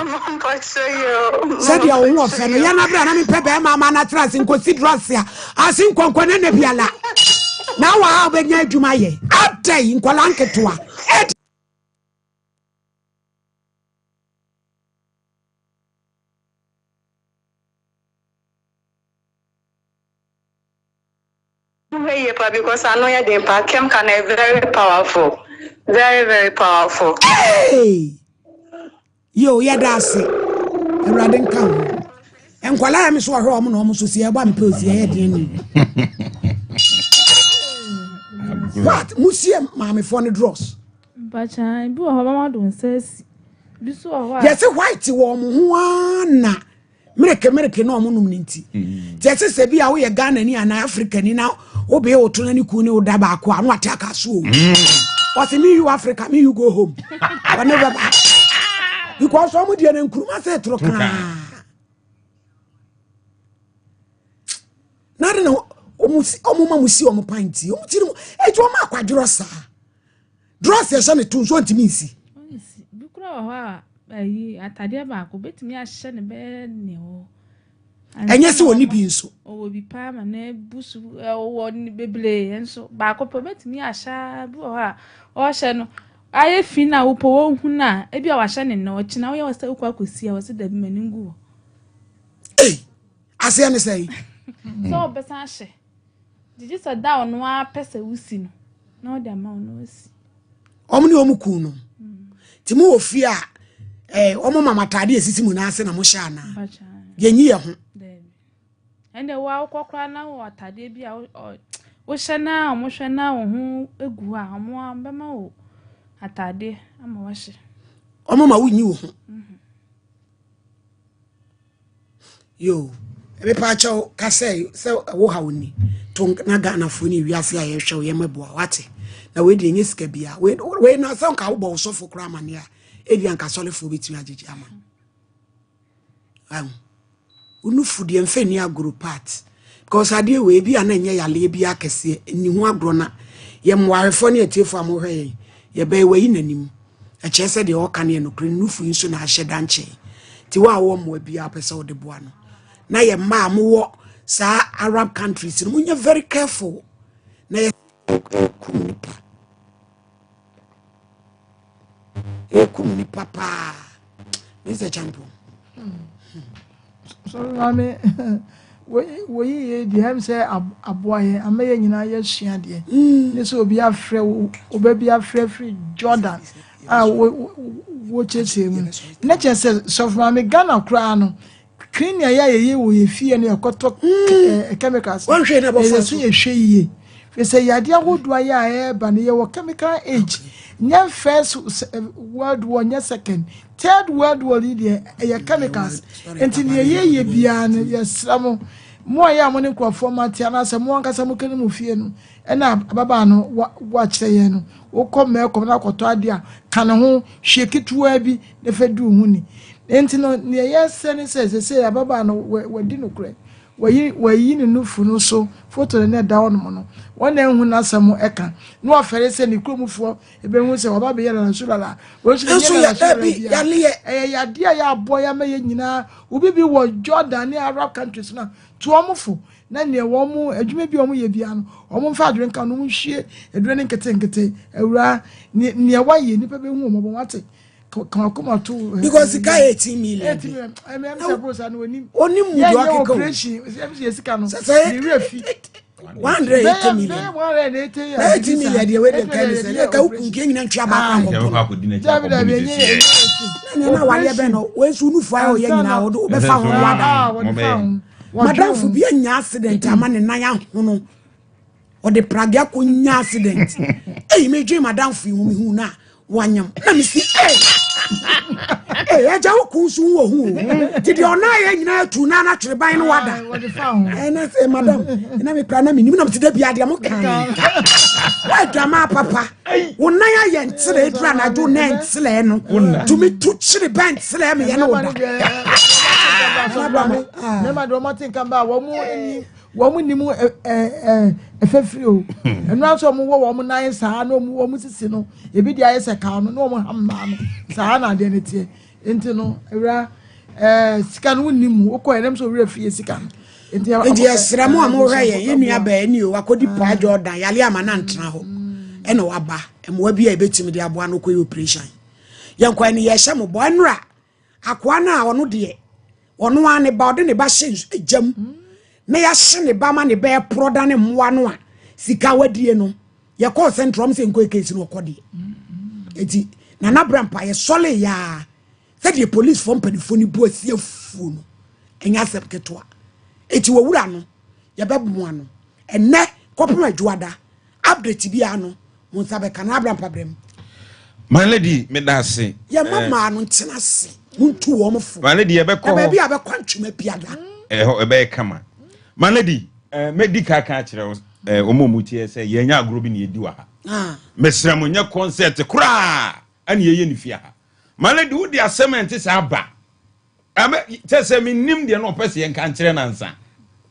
Sɛdeɛ wo ho ɔfɛ no yɛ nabra na mempɛ bɛrima ma no atena ase nkosi duru ase a ase nkonkonani biala. Na wa a wobɛnya adwuma yɛ. Adɛn nkɔla nketewa. Wohwɛ yie pa because ano yɛ den pa chemical no yɛ very powerful very very powerful. Hey! Yo, yɛda ase. Awurade nka ho. Nkwadaa yɛ me so ɔhwɛ wɔn na wɔn so si ɛbɔ a mepɛ osi ɛyɛ den ni. What? Musie maamefoɔ no dross. Mpakyɛ ebi wɔ hɔ bɛma do nsa asi. Bi so wɔ hɔ a. Yɛse white wɔ wɔn ho ara na mereke mereke na wɔn nom ne nti. Nti ɛsɛ sɛ bi a woyɛ Ghana ni anaa Africa ni na wobɛyɛ wo to na ne kun ne wo da baako a na wate aka so o. Ɔse me you Africa me you go home. Ɔne bɛba. Because wɔn deɛ no nkuruma sɛ toro kaa. Na de na wɔn ma mo si wɔn pan ti wɔn ti no eti wɔn akwadworɔ saa. Drɔs yɛhyɛ ne to nso ntumi nsi. Ɔnsi. Bi kura wɔ hɔ a ayi atadeɛ baako betumi ahyɛ ne bɛyɛ nea ɔwɔ. Ɛnyɛ sɛ ɔni bi nso. Ɔwɔ bi paa ma na ebu so ɔwɔ ne bebree nso baako pɛ obetumi ahyɛ bi wɔ hɔ a ɔhyɛ no ayɛ fi na wopɔ wɔn hu na ebi a wahyɛ ne nna ɔkyena woyɛ wɔ sɛ wokɔ akɔsi a wɔsɛ dabi ma ne ngu hɔ. Ei aseɛ ne sɛn? Sɛ ɔbɛsan ahyɛ. Gyegye sɛ da a ɔno ara pɛ sɛ wosi no na ɔde ama wo na wasi. Wɔn ne wɔn kun no. Nti mo wɔ fie a ɛɛ wɔn ma mo ataade esisi mo nan ase na mo hyɛ anaa? Yɛnyi yɛ ho. Ɛnna wo a wokɔ koraa na wɔ ataadeɛ bi a wohyɛ na wɔn hwɛ na wɔn ho gu a wɔn bɛma wo ataadeɛ ama wahyɛ. Wɔn ma wonyi wo ho. Mhm. Yo, mepaakyɛw ka sɛ sɛ wo haw ni to na Ghanafoɔ ne wiase a yɛhwɛ wo yɛmmɛboa wate na wei deɛ ɛnyɛ sika bia wei na sɛ nka wobɔ wo sɔfo koraa amanneɛ a ebi anka sɔlefoɔ bɛtumi agyegye ama ahu wo nufu deɛ mfa nni agorɔ part because adeɛ wei ebi a na ɛnyɛ yaleɛ bi akɛseɛ nni ho agorɔ na yɛ mmoahwɛfoɔ ne atiefoɔ a mohwɛ yɛn yɛbɛyɛ wayi n'anim ɛkyerɛ sɛ deɛ ɔka no yɛ nokorɛ ne nufu yi nso na ahyɛ da nkyɛn nti wo a wowɔ mmoa biara pɛ sɛ wode boa no na yɛ mmaa a mowɔ saa Arab countries no monyɛ very careful na yɛ ɛkum nipa ɛkum nipa paa Mr. Champion Sɔre maame woyi yɛ di ɛm sɛ aboa yɛ ama yɛ nyinaa yɛsua deɛ mm. ne sɛ obi afrɛ wo bi afrɛ firi Jordan a wokyerɛkyerɛ mu ne kyerɛ sɛ sɔfo maame Ghana koraa no clean yɛ a yɛyɛ wɔ yɛ fie no yɛkɔtɔ mm. eh, chemicals ɛyɛ so yɛhwɛ yie firi sɛ yadeɛ ahodoɔ ayɛ a ɛreba no yɛwɔ chemical age nyɛ first eh, world war nyɛ second Third world war yi deɛ ɛyɛ chemicals nti deɛ yɛyɛ biara no yɛsrɛ mo mo a yɛ a mo ne nkurɔfoɔ mo ate anaasɛ mo ankasa mo kɛne mo fie no ɛna ababaa no wakyerɛ yɛn no wokɔ mɛkɔm na akɔtɔ adeɛ a ka ne ho hwie ketewaa bi na fɛ du ho ni nti no deɛ yɛsrɛ ne sɛ sɛ sɛ ababaa no wadi nokorɛ. Wayi wayi ne nufu no so foto no na ɛda hɔnom no. Wɔn na ehu n'asɛm ɛka. Na wafɛre sɛ ne kuromfoɔ ebehu sɛ waba abɛyɛ lalasulala. Wɔn nso Nso ɛnyɛ yɛ lalasulala dabi biara. yaleɛ. Ɛyɛ yadeɛ a yɛabɔ yɛ ama yɛn nyinaa. Obi bi wɔ Jordan ne Arab countries no a, tu wɔn fo na nea wɔn adwuma bi a wɔyɛ biara no, wɔn mfa adwene nka no, wɔn nhwie aduro no nketenkete. Awuraa, ne nea wayɛ nnipa bɛhu wɔn mmɔbɔ wate. Ka wakoma to. Because sika yɛ 18 million. 18 million. Ɛmɛ ɛmɛ sɛ bro sa no onim. Onim mu Yɛnyɛ deɛ ɔkeka o. operation. Ɛmɛ sɛ yɛ sika no. Sɛ sɛ Ne werɛ fi. 180 million. 180 Na 18 million deɛ wei deɛ nka ne sɛ ne ka wo kunkie nyina ntwea baako Nti akɔpo ɛbɛkɔ no. akɔdi n'akyi Dabi akɔbɔ dabi ne ɛnyɛ sisi. ɛnyɛ Na nea na awareɛ bɛn no wei nso nufu ayɛ ɔyɛ nyinaa wɔde wobɛfa ho no wada. Ah, wɔde fa ho. Madamfo bi anya accident ama ne nan ahono. Ɔde pragea kɔ nya accident. Eyi me dwen madamfo yi ho me hu na wanyam. Na me si eh. Eh, agya wo kun so wɔ ho o. Ti deɛ ɔna ayɛ nyinaa tu na na twere ban no wada. Wɔde fa ho. Eh, na sɛ madam, na me kura na me nim na me ti da bia deɛ mo kan. Wadwama papa. Wo nan ayɛ nkyerɛ edura anadwo na nkyerɛ no. Tumi tu kyere bɛn nkyerɛ me yɛ no da. Mmarima deɛ wɔn ate nka ba a wɔn ani wɔn nim ɛfɛfiri o. Ɛno ara nso wɔn wɔ wɔn nan saa na wɔn wɔn sisi no ebi deɛ ayɛ sɛ kaa no na wɔn ham mmaa no saa na adeɛ no teɛ nti no awura ɛɛ sika no wonni mu wokɔ ɛnam sɛ owura fie sika no. Nti yɛsrɛ mo a mohwɛ yɛn, yɛn nua baa ni o, wakɔdi paa Jordan, yale ama no antena hɔ, ɛna waba, mmoa bi a yɛbɛtumi de aboa no kɔyɛ operation. Yɛnkɔ ɛne yɛhyɛ mo bɔ, ɛnora akoa no a ɔno deɛ, ɔno ara ne ba, ɔde ne ba hyɛ gya mu, na yɛahye ne ba ma ne ba ɛporɔ da ne mmoa no a, sika wadie no, yɛkɔɔ sɛntrɔm sɛ nkɔ ekesi no ɔkɔ deɛ. Eti, Nana Brampa, yɛsɔle yaa, Sɛdeɛ polisfoɔ mpanimfoɔ no bu asi afuo no, ɛnyɛ asɛm ketewa. Eti wɔ wura no, yɛbɛboa no. Ɛnɛ kɔpem adwoada, update biara no, mo nsa bɛka no abra mpabrɛ mu. My lady, meda ase. Yɛma eh. mmaa no ntena ase, montu wɔn fo. My lady, yɛbɛkɔ hɔ. Na baabi a bɛkɔ ntwema biara. Ɛhɔ ɛbɛyɛ kama. My lady, eh, mɛdi ka ka akyerɛ wo eh, wɔn a wɔtie sɛ yɛnyɛ agorɔ bi na yɛdi wɔ ha. Ah. Mesrɛ mo nyɛ concert koraa ɛna yɛyɛ ne fie ha. My lady, wode asɛm a ɛnte saa ba. Ɛmɛ kyɛ sɛ mennim deɛ na ɔpɛ sɛ yɛnka nkyerɛ no ansa.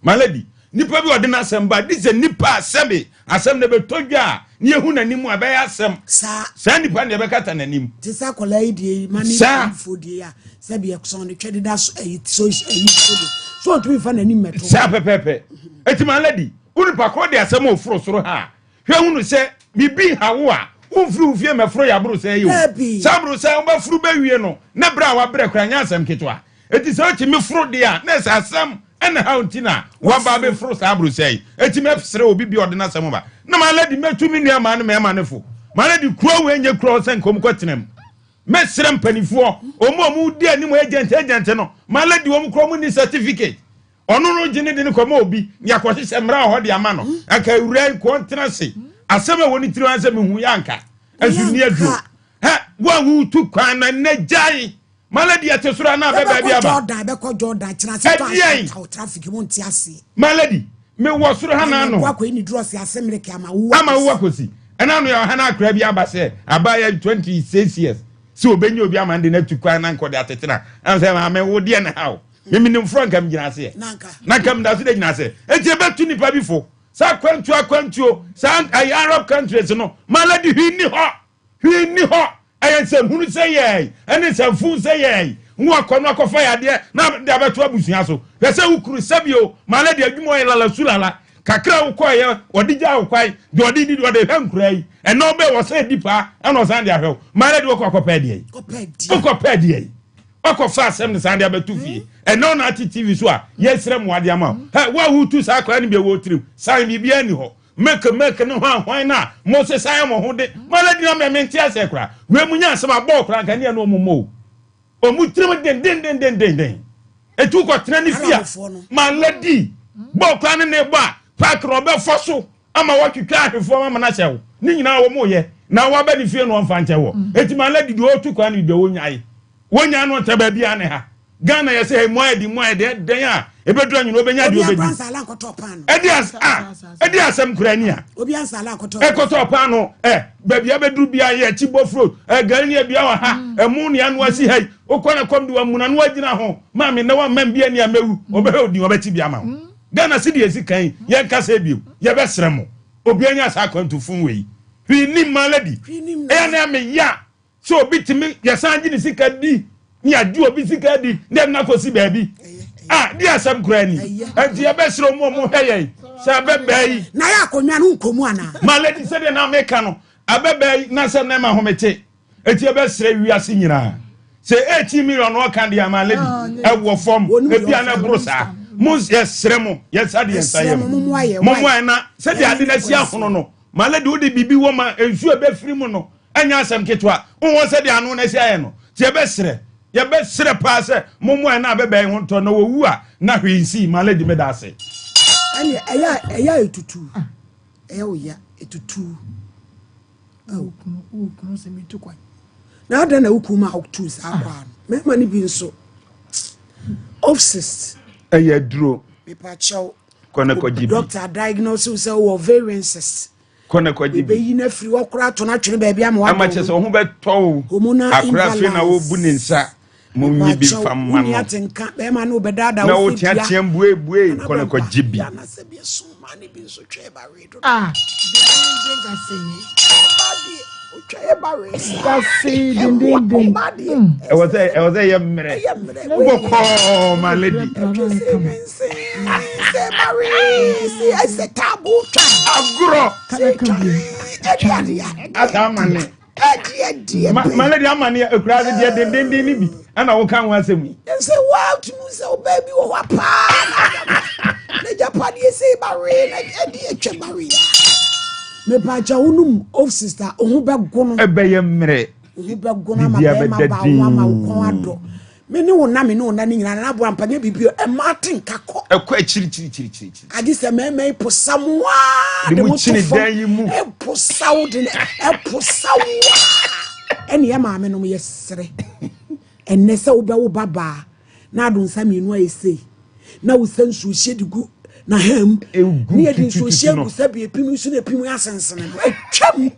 My lady, nipa bi ɔde n'asɛm ba, de sɛ nipa a sɛbe asɛm no ɛbɛtɔ dwa a ne yɛhu n'anim a ɛbɛyɛ asɛm. Saa. Saa nipa no deɛ ɛbɛkata n'anim. Te sɛ akwadaa yi deɛ yi, ma ne Saa. mfo deɛ yi a, sɛbe ɛsɔn ne twɛ deda so ɛyi so ɛyi so deɛ, so ɔntumi nfa n'anim mmɛto. Saa pɛpɛɛpɛ. Eti my lady, wo nipa korɔ de asɛm a ɔforo soro ha a, Hwɛ hunu sɛ biribi nha wo a, womfiri wo fie mmɛforo yɛ aborɔsan yi o. Dabi. Saa aborɔsan wobɛforo bɛwie no, ne berɛ a wabrɛ koraa nyɛ asɛm ketewa. Enti sɛ wotumi foro deɛ a, na ɛsɛ asɛm na ɛha wo nti na woaba abɛforo saa aborɔsan yi. Enti mɛsrɛ obi bi a ɔde n'asɛm ba na my lady mɛtu me nua maa ne mmarima no fo. My lady, kuro wei nyɛ kuro a ɔsɛ nka wɔkɔtena mu. Mɛsrɛ mpanimfoɔ, wɔn a wɔdi anim agent agent no, my lady wɔn koraa wɔnni certificate. Ɔno no gye ne de no kɔma obi ne akɔhyehyɛ mmara wɔ hɔ de ama no. Anka awura yi kɔ ntena ase. Asɛm a ɛwɔ ne tirim sɛ mehu yɛ anka. Ɛnso nni aduro. Hɛ, wo a wotu kwan na nnɛ gyae. Malady ɛte soro anaa bɛ baabi aba. Jordan, bɛkɔ Jordan, kyerɛ ase tɔ Ɛdeɛn? traffic mu nte aseɛ. Malady, mewɔ soro ha na ano. Akɔ ni drɔs ase mmereke ama wo Ama wo akɔsi. Ɛna ano yɛ ɔha na akora bi aba sɛ abaayɛ 26 years sɛ obɛnya obi ama no de no atu kwan na nkɔde atetena. Ɛna sɛ maame wo deɛ ne ha o. Me menim forɔ nka megyina aseɛ na nka meda so de gyina aseɛ. Enti ɛbɛtu nipa bi fo sɛ akwantuo akwantuo saa ɛyɛ Arab countries no maladi hwee nni hɔ hwee nni hɔ ɛyɛ nsɛmhunu sɛ yɛi ɛne nsɛmfo sɛ yɛi ho akɔ no akɔfa yadeɛ na de abɛto abusua so hwɛ sɛ wo kunu sɛbio maladi adwuma ɔyɛ lala su lala kakra wokɔɛyɛ ɔde gya wo kwan deɛ ɔde didi ɔde hwɛ nkura yi ɛnna ɔbɛ wɔ sɛ di paa ɛna ɔsan de ahwɛ wo maladi wokɔ akɔpɛ deɛ yi wokɔpɛ deɛ yi Wakɔfa asɛm no san de abɛto fie. Ɛnɛ ɔna ate TV so a yɛsrɛ mmoa de ama wo. Hɛ, wo a wotu saa akwadaa no bi wɔ tirim, san biribiara nni hɔ. Milk milk ne hwan hwan no a mosesa yɛ mo ho de. Mala di na mente aseɛ koraa. Wei mu nya asɛm abɔɔ koraa nka ne ɛne ɔmo mmɔ o. Ɔmo tirim dendendendenden. Etu kɔtena ne fie a mala di bɔɔ koraa ne ne bɔ a paaki na ɔbɛfɔ so ama wɔatwitwa ahwefoɔ ama no ahyɛ wo. Ne nyinaa wɔn yɛ na waba ne fie na ɔmfa nkyɛ wɔ. Eti mala di deɛ ɔtu kwan no deɛ ɔnyae. Wɔnya no ntra baabi a ne ha. Ghana yɛ sɛ mu ayɛ den mu ayɛ den ɛdɛn a ɛbɛduru anwene wobɛnya deɛ wobɛdi. Ɛde as a ɛde asɛm kura ni a. Ɛkɔtɔ paano ɛ baabi a bɛduru bia yɛ akyi bɔfuro ɛ gari ne adua wɔ ha ɛmo ne ano asi ha yi wokɔ na kɔm de wamuna no agyina ho maame na wamma bi ani a mɛwu ɔbɛhwɛ odin ɔbɛkyi bi ama wo. Ghana sidi esi kan yi, yɛn kasa ebio, yɛbɛsrɛ mo. Obi anya saa akwantufo wei. Hwee nim ma lady. Ɛyɛ na me ya sɛ obi tumi yɛsan gye ne sika di ne yɛagye obi sika di ne yɛde no akɔsi baabi. Ah, di asɛm koraa ni. Ɛnti yɛbɛsrɛ ɔmo ɔmo hwɛ yɛn sɛ abɛbaa yi. Na yɛ akonnwa no nkɔ mu anaa? Ma lady sɛdeɛ na meka no, abɛbaa yi na sɛ na ɛma ahomete. Eti ɛbɛsrɛ wiase nyinaa sɛ 18 million na ɔka deɛ ama lady ɛwɔ fam ebi a na ɛboro saa mo yɛsrɛ mo yɛnsa de yɛnsa yɛ mo mo mo ayɛ na sɛdeɛ ade na asi ahono no ma lady wode biribi wɔ ma nsuo ɛbɛfiri mu no ɛnyɛ asɛm ketewa wowɔ sɛdeɛ ano na asi ayɛ no nti yɛbɛsrɛ yɛbɛsrɛ paa sɛ mo mo ayɛ na abɛbɛn ho ntɔ na wɔwu a na hwee nsi ma lady meda ase. Ɛne ɛyɛ ɛyɛ etutu ɛyɛ wo ya etutu. Wo kunu, wo kunu sɛ metu kwan. Na adɛn na wo kunu ma wotu saa ah. kwan no? Mmarima no bi nso. Ofsist. Ɛyɛ aduro. Mepakyɛw. Kɔ na kɔgye bi. Doctor diagnose wo sɛ wowɔ ovarian cyst. Kɔ na kɔgye bi. Ebeyi no afiri hɔ koraa to no atwene baabi ama wadɔ. Ama kyɛ sɛ wo ho bɛtɔ wo. Hormonal Akora afei na wobu ne nsa. Monyi bi mfa mma no. Na woteateam buebue kɔ na kɔgye bi. Ah, ɛwɔ sɛ ɛwɔ sɛ yɛ mmerɛ bɔkɔɔ ma lady. Agorɔ asa amane. Ma lady amane ekura ase deɛ dendenden ni bi ɛna woka ho asɛm yi. Sɛ woatumi sɛ ɔbaa bi wɔ hɔ paa na agyapadeɛ sei bawee na ɛde atwa bawee a mepaakyɛ wo nom of sister wo ho bɛgo no ɛbɛyɛ mmerɛ wo ho bɛgo no ama bɛrima ba wo ama wo kɔn adɔ me ne wo na me ne wo na ne nyinaa na aboa mpa nyɛ biribi ɛma ate nka kɔ ɛkɔ akyirikyirikyirikyiri agye sɛ mmarima yi posa mo aa de mo to fam ɛposa wo de ɛposa wo aa ɛne yɛ maame nom yɛ sere ɛnɛ sɛ wobɛwo babaa na ado nsa mmienu ayɛ sei na wosa nsuo hyɛ de gu na ham ne yɛde nsuo hyɛ gu sɛ bi epim nso na epim asensene no atwam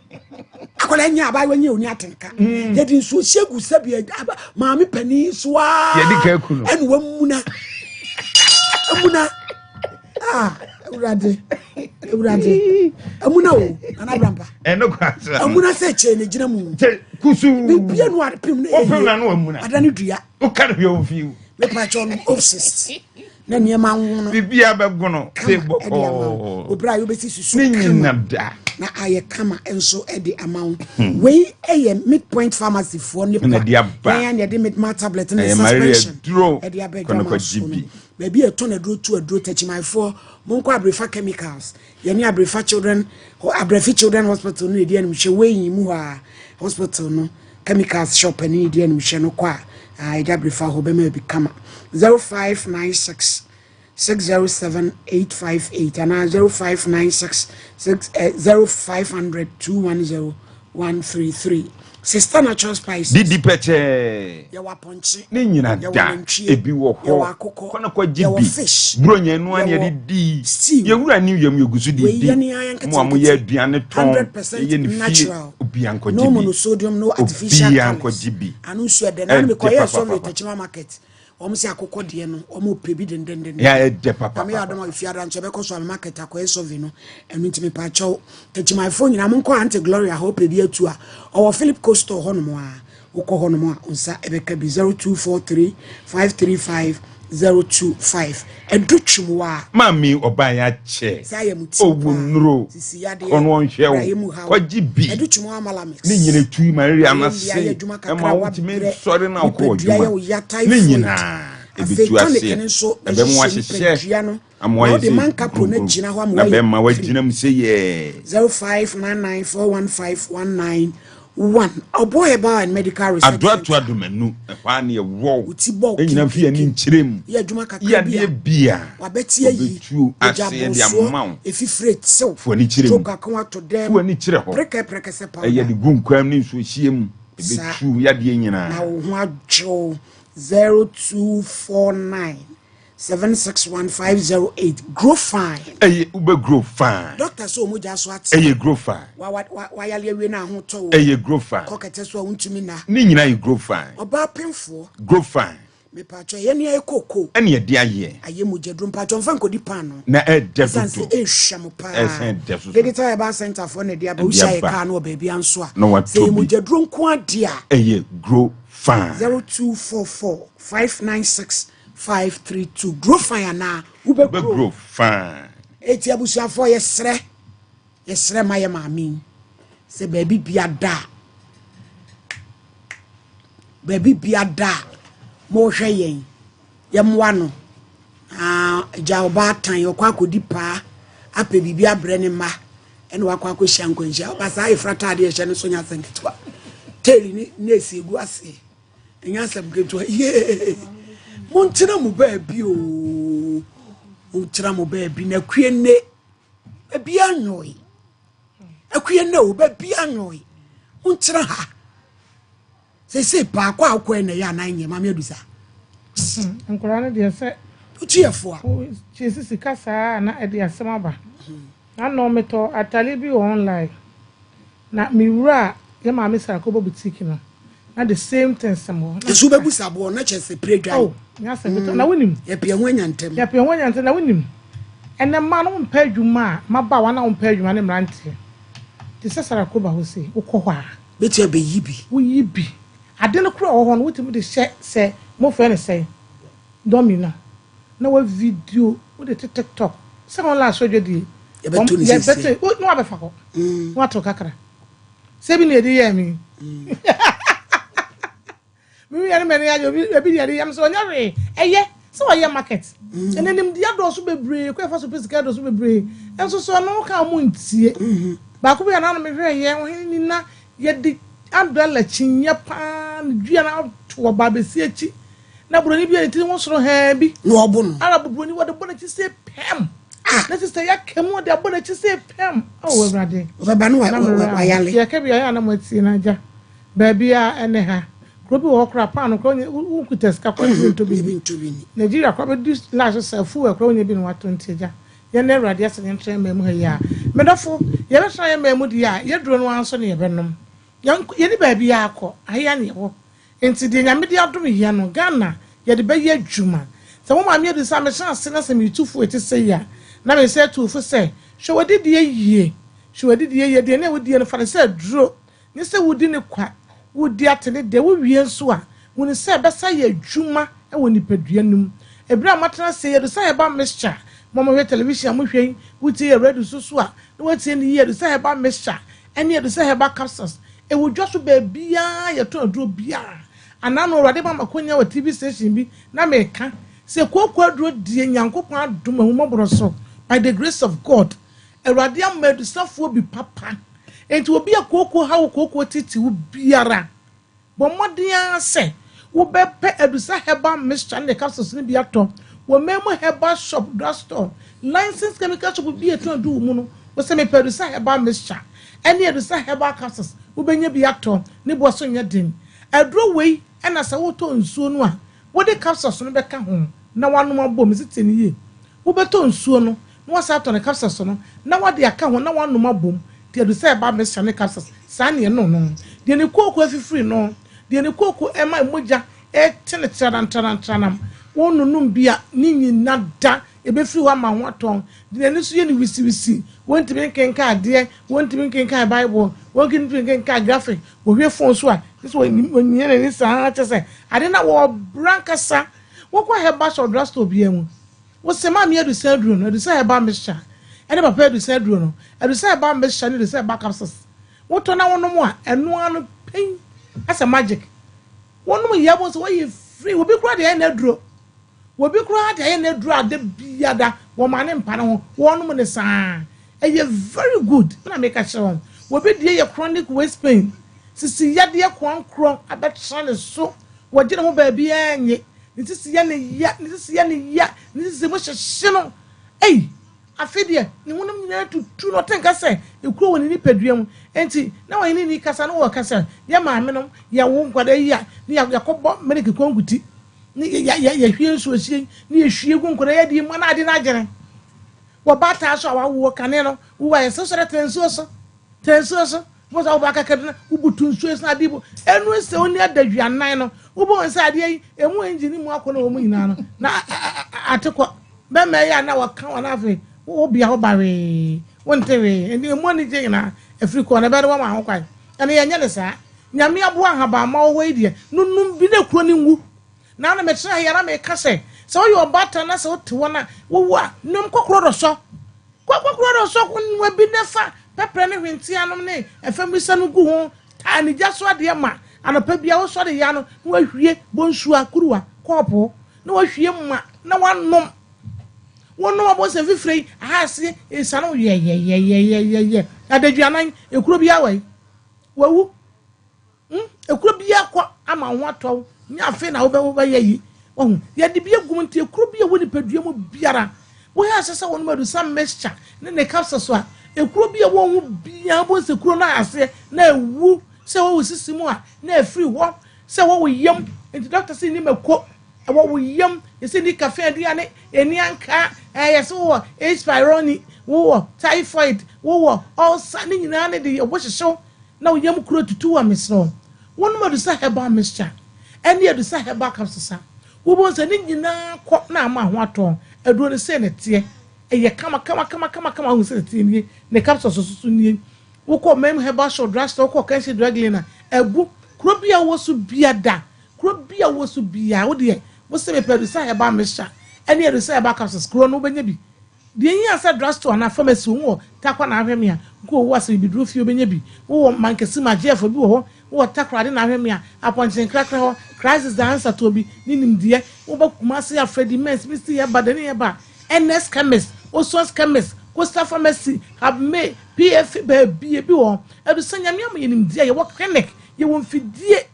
akwadaa nyɛ abaayewa nyɛ oni atenka mm. yɛde nsuo hyɛ gu sɛ bi maame panin so aa ɛna wamuna amuna ah awurade awurade amuna o nana abrampa ɛno kɔ asra amuna sɛ kyɛn ne gyina mu kusu bibia no adepem na ɛyɛ na no amuna ada ne dua woka no hwɛ wo fi wo mepa kyɛw no obsist na nneɛma nwono bibia bɛgono sɛ bɔkɔɔ obra a wobɛsi susu ne nyina da na ayɛ kama nso de ama wo hmm. wei yɛ midpoint pharmacy foɔ ne pa yɛn na yɛde midma tablet ne suspension ɛde aba adwama so no baabi a ɛtɔn aduro tu aduro takyimanfoɔ monkɔ abrefa chemicals Yɛne Abrefa Children Abrefi Children Hospital no edi animhwɛ Weiyin mu hɔ a hospital no chemicals shop panin edi animhwɛ no kɔ a ɛgya Abrefa hɔ bɛma bi kama 0596 607 858 anaa 0596 6 0500 210 133 Sister Natural Spices. Didi pɛkyɛɛ. Yɛwɔ apɔnkye. Ne nyina da. Ebi wɔ hɔ. Kɔ na kɔ gye bi. Buronya ɛno ara na yɛde di. Yɛwura ne yam yɛgu so de di. Mo a moyɛ aduane tɔn. Yɛyɛ ne fie. Obiara nkɔgye bi. No monosodium, no artificial Obiara nkɔgye bi. Ano nsuo ɛdɛ. Na mekɔyɛɛ survey Techiman market. Wɔn sɛ akokɔ deɛ no wɔn pɛ bi dendenden. Yɛ ɛdɛ papa. Nyame yɛ adom a efi ada nkyɛn bɛkɔ so ama market akɔyɛ survey no. Ɛno nti mepa kyɛw. Takyimanfoɔ nyinaa monkɔ Auntie Gloria hɔ pɛ bi atu a ɔwɔ Philip Coastal hɔ nom a wokɔ hɔ nom a wo nsa ɛbɛka bi 0243 535 025 ɛdu twem wa. Maame ɔbaa yɛ akyɛ. Saa yɛ mo ti Owu nnuro. Sisi yadeɛ. Kɔ no ɔnhwɛ Bra yɛ mu wo. haw. Kɔgye bi. Ɛdu twem wa malamix. Ne nyina tu malaria no Ayɛ ase. yɛ adwuma kakra Ɛma wotumi wabrɛ. sɔre na wokɔ Nipadua yɛ w'adwuma. wo ya Ne typhoid. nyinaa Afei ɛbɛtu tonic aseɛ. no nso Ɛbɛma bɛhyehyɛ wahyehyɛ. nipadua no. Ama Na wayɛ wode sɛ mankapo no kurukurum. agyina hɔ ama Na wayɛ bɛma kiri. wagyina mu sɛ yɛɛ. 0599415191 Ɔbɔ Herbal and Medical Research Adoato Center. Adomanu, ɛhɔ ara na yɛwɔ wo. Wo ti bɔ Ɛnyina mfi ani kinkiki. nkyerɛ mu. Yɛ adwuma kakra Yɛ bi a, adeɛ bi a, wabɛte ayi. wɔbɛtuo Mogya aseɛ de aborosoɔ, ama wo. efifire tew, Fa w'ani kyerɛ mu. stroke ako ato Fa dɛm, w'ani kyerɛ hɔ. prɛkɛ prɛkɛsɛ Ɛyɛ powder. de gu nkwan mu ne nsuohyeɛ mu. Saa Ɛbɛtu yadeɛ nyinaa. na wo ho adwo wo. 0249 761508 grow fine. Ɛyɛ wobɛ grow fine. Doctor sɛ ɔmo gya so ate. Ɛyɛ grow fine. Wa wa wa wayale awie na aho tɔ wo. Ɛyɛ grow fine. Kɔ kɛtɛ so a wontumi na. Ne nyinaa yɛ grow fine. Ɔbaa pemfoɔ. Grow fine. Mepatwɔ yɛ ne ayɛ koko. Ɛne yɛde ayɛ. Ayɛ mogya duro mpatwɔ nfa nkɔdi paano. Na ɛdɛ dodo. Ɛsan sɛ ɛhwa mo paa. Ɛsɛn dɛ soso. Digital Herbal Center foɔ na ɛde aba. Wohyia yɛ kaa no wɔ baabi anso a. Na watɔ bi. Sɛ yɛ mogya duro nko adeɛ a. Ɛyɛ grow fine. 0244 596 532 grow fine anaa wobɛ grow. Wobɛ grow fine. Eti abusuafoɔ yɛsrɛ yɛsrɛ ma yɛ maame yi sɛ baabi bia da a baabi bia da a mohwɛ yɛn yɛmmoa no na agya ɔbaatan ɔkɔ akɔdi paa apɛ biribi abrɛ ne mma ɛna wakɔ akɔhyia nkwanhyia ɔba saa ayefra ataadeɛ ɛhyɛ no so nyɛ asɛm ketewa teeli ne nɛɛsi egu aseɛ ɛnyɛ asɛm ketewa yee montena mo baabi oo montena mo baabi na akue nne baabi anwoe akue nne o baabi anwoe montena ha sese paako a wokɔɛ na ɛyɛ anan nyɛ maame adusa hmm, nkwadaa no deɛ sɛ wotu yɛ foa kyɛ sisi ka saa na ɛde asɛm aba hmm. na nɔ metɔ atale bi wɔ online Na me wura yɛ maame Sarkoba boutique no na the same thing sɛm hɔ. Nso wobɛbu saboɔ na kyerɛ sɛ pire dwan. Oh, nyɛ asɛm ketewa. Na wonim. Yɛpɛ ho anya ntɛm. Yɛpɛ ho anya ntɛm. Na wonim. Ɛnɛ mmaa no wompɛ adwuma a, mmabaawa no a wompɛ adwuma ne mmeranteɛ. Te sɛ Sarkoba hɔ sei, wokɔ hɔ a. Bɛtumi abɛyi bi. Woyi bi. Ade no koraa a ɛwɔ hɔ no, wotumi de hyɛ sɛ mofrɛ no sɛn? Dummy no. Na wa video, wode to TikTok. Sɛ wɔn last dwadie. Yɛbɛto no seesei. Yɛbɛto, na wabɛfa hɔ. Mm. Na wato kakra. Sɛ bi na yɛde yɛɛ me. Mm. Me wia no mɛne ayɛ obi ebi deɛ de yam sɛ ɔnyɛ hwee. Ɛyɛ sɛ ɔyɛ market. Mm. Ɛnɛ nimdeɛ dɔɔso bebree kɔ ɛfa so pɛ sika dɔɔso bebree. Nso so ɛno ka ɔmo ntie. Mm-hmm. Baako bi a n'ano mehwɛ yɛ ɔhene ni na yɛde umbrella kyinyɛ paa ne dua na ato ɔba abɛsi akyi. Na buroni bi a ne tiri ho soro hɛɛ bi. Na ɔbo no. Arab buroni wɔde bɔ n'akyi sɛ pɛm. Ah. Na sista yɛaka mu ɔde abɔ n'akyi sɛ pɛm. Oh Awurade. Ɔbɛba no wayale. Yɛka bi ayɛ a na mo atie na agya. Baabi a ɛne ha. Kuro bi wɔ hɔ koraa paano koraa wonkuta sika koraa ntumi ntɔ bi ni. Nigeria koraa bɛdi last sɛ fuel koraa wonya bi na watɔ nti agya. Yɛn ne Awurade asɛ yɛntra yɛn man mu ha yi a. Me dɔfo, yɛbɛtra yɛn man mu deɛ a, yɛduro no ara nso na yɛbɛnom. Yɛnni baabiara kɔ, ha yi ara na yɛwɔ. Nti deɛ Nyame de adom yɛn no, Ghana, yɛde bɛyɛ adwuma. Sɛ wo maame adu sɛ a mehyɛ ase na sɛ meretu fo ɛte sei a, na mese atu wo fo sɛ, hwɛ w'adidie yie, hwɛ w'adidie yie, aduane a wodie no fa no sɛ aduro, nyɛ sɛ wodi no kwa, wodi atene deɛ, wowie nso a, hunu sɛ ɛbɛsa ayɛ adwuma wɔ nipadua no mu. Ɛberɛ a moatena ase yi, Adusa Herbal Mixture, mo a mohwɛ television a mohwɛ yi, wotie yɛ radio so so a, na woatie no yie, Adusa Herbal Mixture ɛne Adusa Herbal Capsules, Ɛwɔ dwa so baabiara yɛtɔn aduro biara. Anaa no Awurade ma makonya wɔ TV station bi na meka sɛ kooko aduro deɛ Nyankopɔn adom ahummɔborɔ so by the grace of God Awurade ama adusafoɔ bi papa enti obi a kooko ha wo kooko tete wo biara bɔ mmɔden ara sɛ wobɛpɛ adusa herbal mixture ne capsules no bi atɔ wɔ Memo herbal shop drug store licensed chemical shop bi a ɛtɔn aduro wɔ mu no wo sɛ mepɛ adusa herbal mixture ɛne Adusa herbal capsules wobɛnya bi atɔ, ne boɔ so nyɛ den. Aduro wei na sɛ wotɔ nsuo no a, wode capsules no bɛka ho na woanom abom. Mese tie no yie. Wobɛtɔ nsuo no na woasan atɔ ne capsules no na woade aka ho na woanom abom. Nti Adusa herbal mixture ne capsules, saa ne yɛnom no. Deɛ ne kooko afifiri no, deɛ ne kooko ɛma mogya ɛtene tranamtranamtranam, wononom bi a ne nyina da Ebefiri hɔ ama ho atɔn, de n'ani so yɛ no wisiwisi, wontumi nkenkan adeɛ, wontumi nkenkan Bible, wontumi nkenkan graphic, wɔhwɛ phone so a, gye sɛ wɔnyia n'ani saa kyɛ sɛ ade na wɔbrɛ ankasa. Wokɔ herbal shop drugstore biara mu, wose maame adusa aduro no, adusa herbal mixture, ɛne papa adusa aduro no, adusa herbal mixture ne adusa herbal capsules. Wotɔ na wonom a, ɛno ara no pɛn asɛ magic. Wonom yɛ bo sɛ wɔyɛ free, obi koraa de ayɛ n'aduro. Obi koraa de ayɛ n'aduro a da biada wɔma ne mpa no ho wɔnom no saa. Ɛyɛ very good me na meka kyerɛ wɔn. Obi deɛ yɛ chronic waist pain, sisi yadeɛ koankorɔ abɛtra ne so, wɔgye ne ho baabiara nye, ne sisi yɛ ne ya, ne sisi yɛ ne ya, ne sisi mu hyehye no. Ei! Afei deɛ, ne honam nyinaa tutu na ɔte nka sɛ ekuro wɔ ne nipadua mu. Enti, na ɔne ne ni kasa na ɔka sɛ, Yɛn maamenom, yɛwo nkwadaa yi a, na yɛakɔbɔ miliki konkuti, ne yɛhwie nsuo hye, ne yɛhwie gu nkwadaa yi adeɛ mu na ade no agyene. Wɔ baatan so a wawoɔ kane no, wowɔ ayɛ sɛ sɔre tena nsuo so, tena nsuo so. Mo sɛ wobaa kakra no, wobutu nsuo so na ade bu. Ɛnu sɛ ɔni adahwianan no, Wobɛhu sɛ adeɛ yi, ɛmu engine mu akɔnɔ wɔ mu nyinaa no, na ate kɔ. Bɛmma yi a na wɔka wɔn afei, wo bea hɔ ba wee, wonte wee. Enti ɛmu anigye nyinaa afiri kɔ, na ɛbɛyɛ dɛ wɔama ho kwan. Ɛno yɛnyɛ no saa. Nyame aboa nhabamma wɔ hɔ yi deɛ, nonom bi na kuro no nwu. Na na mekyerɛ ha yi a na meka sɛ, sɛ woyɛ ɔbaatan na sɛ wote hɔ na wowu a, nom kɔkorɔ dɔsɔ. Kɔ kɔkorɔ dɔsɔ noa bi na fa pɛprɛ ne hwenteaa nom ne ɛfam bisa no gu ho, taa ne gya so adeɛ ma. Anɔpa biara wosɔre yɛ ano na wahwie bonsua kuruwa, kɔɔpo, na wahwie ma na wanom. Wonom a wobɛhu sɛ mfifire yi aha aseɛ esiane wo yɛyɛyɛyɛyɛyɛ. Adaduanan, ekuro biara wɔ yi. Wawu. Hmm, ekuro biara kɔ ama wo ho atɔ wo. Nyɛ afei na wobɛ wobɛyɛ yi. Wahu, yɛde bi agu mu nti ekuro bi a ɛwɔ nipadua mu biara, wohɛ asɛ sɛ wɔnom adusa mixture ne ne capsules a, ekuro bi a ɛwɔ ho biara, wobɛhu sɛ kuro no ayɛ aseɛ na awu. Sɛ ɛwɔ wo sisi mu a, na afiri hɔ. Sɛ ɛwɔ wo yam, nti dɔkta sɛ nni mako, ɛwɔ wo yam, yɛsɛ nni kafe aduane, ɛnni ankaa, ɛɛ yɛsɛ wowɔ H. pylori, wowɔ typhoid, wowɔ ulcer, ne nyinaa ne de yɛ wo hyehyew na wo yam kuro tutu a mesrɛ wo, wonom Adusa herbal mixture ɛne Adusa herbal capsules a, wobɛhu sɛ ne nyinaa kɔ na ama ho atɔ wo. Aduro no sei na ɛteɛ, ɛyɛ kama kama kama kama kama, wohu sɛ ɛteɛ nie, ne capsules nso so nie. Wokɔ Mem Herbal Shop, Drug Store, wokɔ Kanshi Drug Lane a, abu. Kuro bi a wowɔ so bia da. Kuro bi a wowɔ so bia, wo deɛ, wose mepɛ Adusa Herbal Mixture ɛne Adusa Herbal Capsules, kuro no wobɛnya bi. Deɛ ehia sɛ drug store anaa pharmacy, wowɔ Tarkwa na ahwɛ me a, wokɔ Owuo ase Bibiduro fie wobɛnya bi. Wowɔ Mankessim, Agyeɛfo, ebi wɔ hɔ. Wowɔ Takoradi na ahwɛ me a, Apɔnkye Nkrakra hɔ, Crisis The Answer tɔ bi, ne nimdeɛ. Woba Kumasi a, Freddie Mens, Misty Herbal, Dani Herbal, Ernest Chemist, Oson's Chemist, Coastal Pharmacy, Habmay, PFA, baabi ebi wɔ hɔ. Abisa Nyame ama yɛn nimdeɛ a yɛwɔ clinic, yɛwɔ mfidie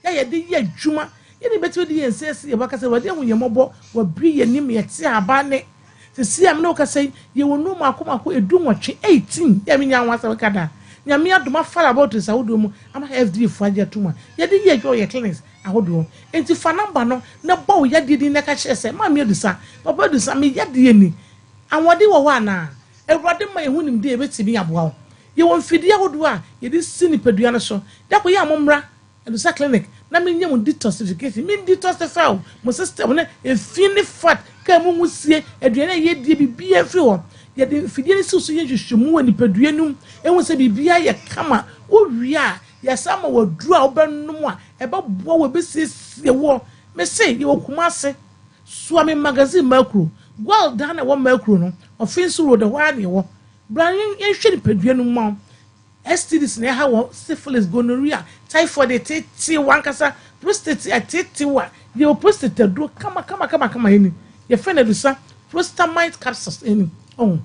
a yɛde yɛ adwuma. Yɛne bɛtumi de yɛn nsa asi yɛn bo aka sɛ Awurade ahu yɛn mmɔbɔ, wabue yɛn anim, yɛte ahaban nne. Seesei a me ne wo kasa yi, yɛwɔ nnuro mmaako mmaako edunnwɔtwe, 18, yɛ a mennya ho asɛm ka da. Nyame adom afa laboratories ahodoɔ mu ama FDA foɔ agye atom a yɛde yɛ adwuma wɔ yɛn clinics ahodoɔ. Enti fa number no na bɔ wo yadeɛ din na ka kyerɛ sɛ, Maame Adusa, Papa Adusa, me yadeɛ ni. Ahoɔden wɔ hɔ anaa? Awurade ma yɛn ho nimdeɛ a ɛbɛtumi aboa wo. Yɛwɔ mfidie ahodoɔ a yɛde si nipadua no so. Da koro yɛ a mommra Adusa clinic na menyɛ mo detoxification. Me detoxify wo, mo system no, efi ne fat, kaa mu nwusie, aduane a yɛdie, biribiara mfiri hɔ. Yɛde mfidie no si wo so yɛ nhwehwɛmu wɔ nipadua no mu, ɛhu sɛ biribiara yɛ kama. Wowie a, yɛsan ma wo aduro a wobɛnom a ɛbɛboa wo, ɛbɛsiesie woɔ. Mese, yɛwɔ Kumase, Suame Magazine Makuro, Gual dan a ɛwɔ Makuro no, Ɔfenso Road, ɛhɔ ara na yɛwɔ. Bra na yɛnhwɛ nipadua no mu ma wo. STDs na ɛha wɔn, syphilis, gonorrhea, typhoid ɛteetee wo ankasa, prostate ɛteetee wo a, yɛwɔ prostate aduro kama kama kama kama ɛni. Yɛfrɛ no adusa, prostamite capsules ɛni. Ɔho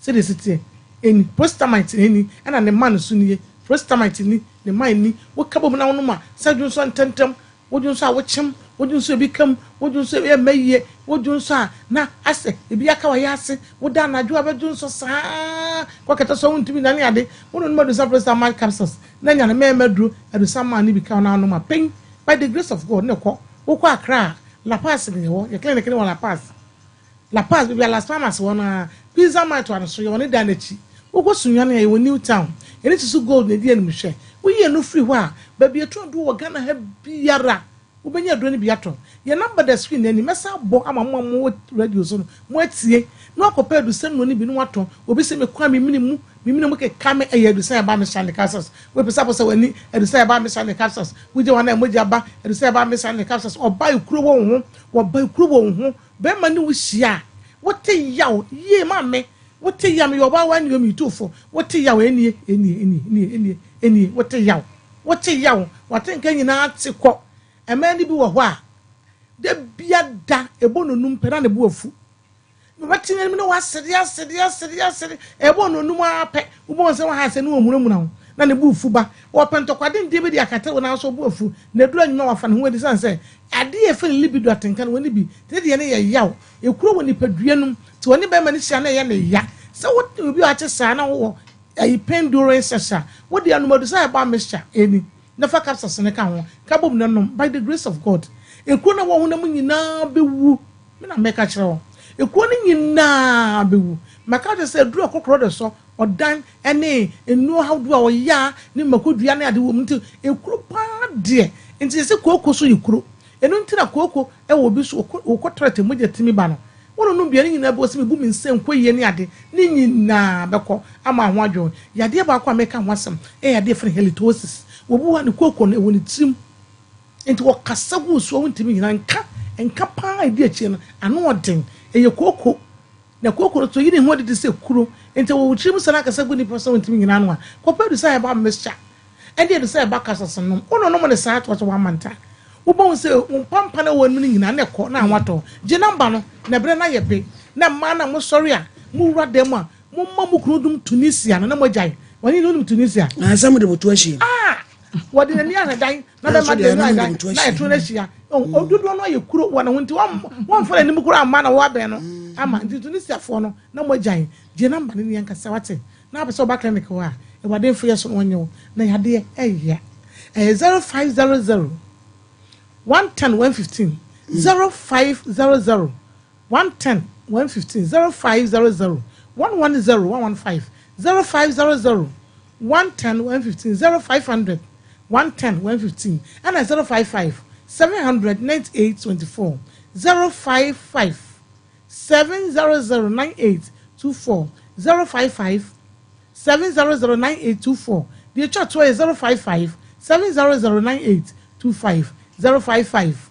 sɛdeɛ ɛsi teɛ ɛni, prostamite ɛni, ɛna ne ma no so nie, prostamite ni, ne ma ɛni. Woka bom na wonom a, sɛ dwonsɔ ntɛmntɛm, Wodwo nso a wokyem, wodwo nso a ebi ka mu, wodwo nso a ɛmma yie, wodwo nso a na asɛ ebi aka w'ayɛ ase, woda anadwo a bɛdwo nso saa kɔ kɛtɛ so a wontumi nna ne ade. Wononom Adusa Prostamide capsules na nya no mmarima aduro Adusa maa no bi ka wo na anom a pɛn by the grace of God na ɛkɔ. Wokɔ Accra a, La Paz na yɛwɔ, yɛ clinic no wɔ La Paz. La Paz, baabi a Las Palmas wɔ no ara, Pizza Mart wɔ ano so, yɛwɔ ne dan no akyi. Wokɔ Sunyani a, yɛwɔ New Town. Yɛne Susu Gold na edi animhwɛ. Woyi ɛno firi hɔ a, baabi a yɛtɔn aduro wɔ Ghana ha biara, wobɛnya aduro no bi atɔ. Yɛn namba da screen no anim. Mɛsan abɔ ama mo a mowɔ radio so no, moatie. Na woakɔpɛ adusɛm nnuro no bi na woatɔ. Obi se, Mekɔ a, me mene mu, me mene mu keka me, ɛyɛ adusɛm a ɛba me hyɛ ne capsules. Wopɛ sɛ abɔ sɛ w'ani, adusɛm a ɛba me hyɛ ne capsules. Wogye wɔn a mogya ba, adusɛm a ɛba me hyɛ ne capsules. Ɔba ekuro wɔ wo ho, wɔba ekuro wɔ wo ho. Bɛrima ne wo hyia a, wote yaw, yie maame, wote yaw, meyɛ ɔbaa wa nie, metu fo, wote yaw, enie, enie, enie, enie, enie, enie, wote yaw, wote yaw, w'atenka nyinaa te kɔ. Mmaa no bi wɔ hɔ a, da bia da, ɛbɔ nonum pɛ na ne bo afu. Wɔbɛte n'anim na wasere, asere, asere, asere, ɛbɔ nonum ara pɛ, wobɛhu sɛ waha sɛ ne wɔhunahuna wo, na ne bo refu ba. Ɔpɛ ntɔkwa denden bi de akata wo nanso ɔbo afu, na ɛduru anwummerɛ a wafa ne ho adi sane sɛ adeɛ a yɛfrɛ no libido atenka no wɔnni bi, nti ne deɛ no yɛ yaw, ekuro wɔ nipadua no mu, nti ɔne bɛrima no hyia na ɛyɛ no ya. Sɛ wo obi a ɔte saa na wowɔ ayi pain during sex a, wo deɛ nom adusa herbal mixture ɛni na fa capsules no ka ho, ka bom na nom, by the grace of God ekuro no a ɛwɔ wo honam nyinaa bɛwu, me na meka kyerɛ wo, ekuro no nyinaa bɛwu. Maka akyerɛ sɛ aduru a kɔkorɔ de sɔ Ɔdan ne nnuro ahodoɔ a ɔyaa ne mako dua ne ade wɔ mu nti ekuro paa deɛ Nti yɛse kooko so yɛ kuro. Ɛno nti na kooko wɔ obi so, wokɔ toilet a mogya tumi ba no. Wononom bi a ne nyinaa bɛwɔ sɛ mebu me nsa nkɔ yie ne ade, ne nyinaa bɛkɔ ama ho adwo wo. Yadeɛ baako a meka ho asɛm yɛ yadeɛ a yɛfrɛ no halitosis. Obi wɔ hɔ a ne kooko no ɛwɔ ne tirim. Nti wɔkasa gu wo so a wontumi nnyina. Nka, nka paa a ɛdi akyire no, ano ɔden. Ɛyɛ kooko. Na kooko no nso, yi ne ho adi te sɛ kuro. Enti ɛwɔ wo tirim sɛ na akasa gu nnipa so sɛ wontumi nnyina ano a, kɔpɛ adu sɛ ɛba mixture ɛne adu sɛ ɛba capsules nom. Wononom no saa toa so one month a, wobɛhu sɛ wo mpampan a ɛwɔ w'anim no nyinaa na ɛkɔ na ho atɔ wo. Gye number no na berɛ no ayɛ be. Na mmaa no a mosɔre a mowura dan mu a, momma mo kununom Tunisia no na moagyae. Wɔne no wonim Tunisia? Na sɛ mode mo to ahyia mu. Ah! Wɔde n'ani ahwɛ dan na bɛma de n'ani ahwɛ dan na ɛto no ahyia. Dodoɔ no ayɛ kuro wɔ ne ho nti wɔmfa n'anim koraa mma na wɔabɛn no ama. Nti Tunisiafoɔ no na moagyae. Gye number no ni ankasa wate. Na wopɛ sɛ woba clinic hɔ a, Awurade mfa yɛ so na ɔnyɛ wo. Na yadeɛ ɛya. Ɛyɛ 0500 110 115 0500 110 115 0500 110 115 0500 110 115 0500 110 115 ɛna 055 700 98 24 055 700 98 24 055 700 9824 Deɛ ɛtwa toɔ yɛ 055 700 9825 055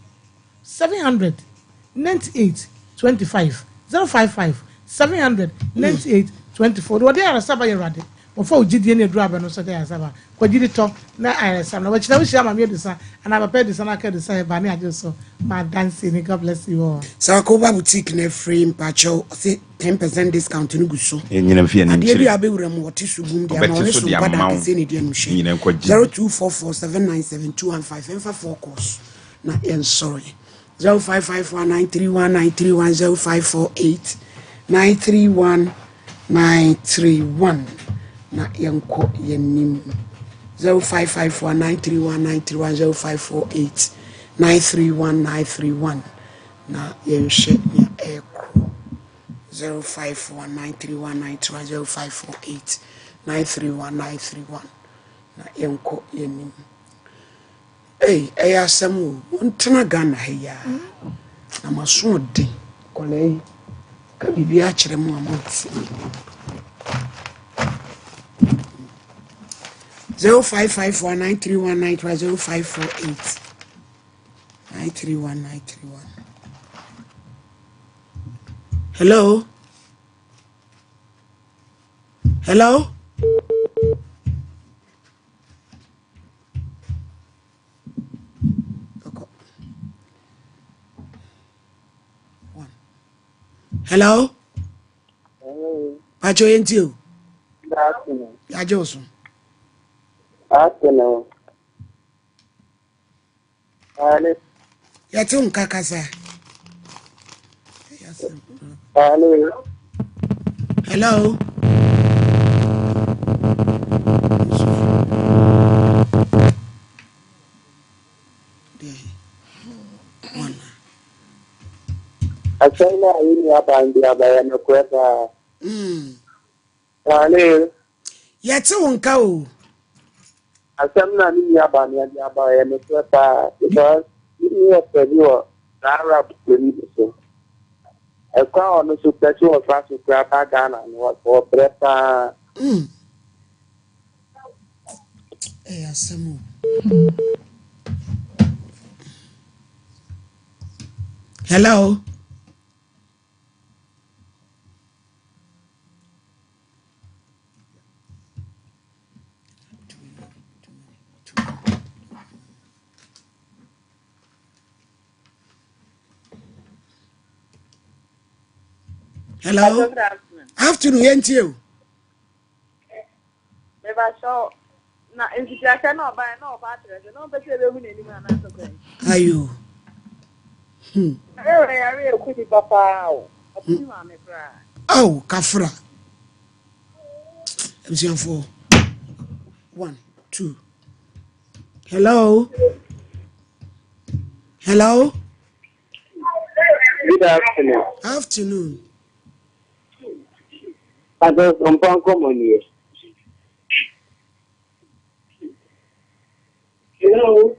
700 98 25 055 700 98 24 Deɛ ɔde ayaresa ba yɛ Awurade. Wɔfa wo gyidie ne aduru abɛ no so de ayaresa ba. Kɔ gyidi tɔ na ayaresa no. Wɔkyena wo hyia Maame Adusa anaa Papa Adusa na aka Adusa ɛba ne agye so ma adansie ni. God bless you all. Sakoba boutique na free mpakyɛw ɔse 10% discount no gu so. Yɛnyina mfi ani Adeɛ bi nkyerɛ. a abɛwura mu wɔte so gum de ama Ɔbɛte ɔne so so de nkwadaa ama wo. kɛseɛ ne di anim hyɛ. Nyina nkɔgye. 0244797215 ɛmfa 4 course na yɛnsɔre. 0554931931 0548 931 931 na yɛnkɔ yɛnim. 0554931931 0548 931 931 na yɛnhwɛ nea ɛrekɔ. 05493193 0548 931931 na yɛnkɔ yɛnim. Ei, ɛyɛ asɛm o. Montena Ghana ha yi ara na mo aso ɔden. Nkwadaa yi, ka biribi akyerɛ mo a monte. 0554931931 0548 931931. Hello? Hello? One. Hello? Hello. Pacho yɛntie o. Good afternoon. Yɛagye wo so. Afternoon. Hello. Yɛte wo nka kasa. Hello. Hello? Asɛm no a wo nua ban de aba yɛ nokorɛ paa. Hello. Yɛte wo nka o. Asɛm no a me nua ban de aba yɛ nokorɛ paa because me nua ɔpɛ bi wɔ saa Arab kuro yi bi so. Ɛkwan a ɔno nso pɛ sɛ ɔfa so koraa ba Ghana no ɔbrɛ paa. Ɛyɛ asɛm o. Hello. Hello. Afternoon, yɛntie o. Mebakyɛw, na mfitiahyɛ na ɔbaeɛ na ɔba akyerɛ sɛ na ɔmpɛ sɛ yɛbɛhu n'anim anaasɛ sɛn? Ayo. Yare yare ɛku nipa paa o. Ɔku me maame koraa. Aw, kafra. Abusuafoɔ. One, two. Hello. Hello. Good afternoon. Afternoon. Pastor Sompa nkɔmmɔ nie. Hello.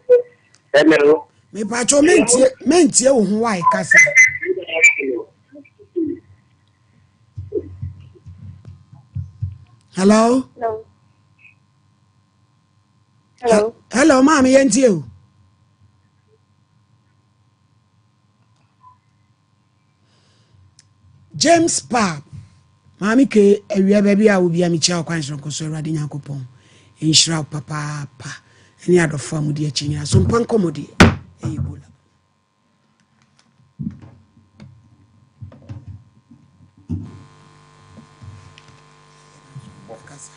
Hello. Mepatwo mentie mentie wo ho wae kasa. Hello. Hello. Hello. Hello, maame yɛntie o. James Pap Maame Kay awia baabi a wobia mekyia wo kwan soronko so Awurade Nyankopɔn nhyira wo papaapa ne adɔfo a mudi akyi nyina so mpa nkɔmmɔ deɛ ɛyɛ bola. Kasa.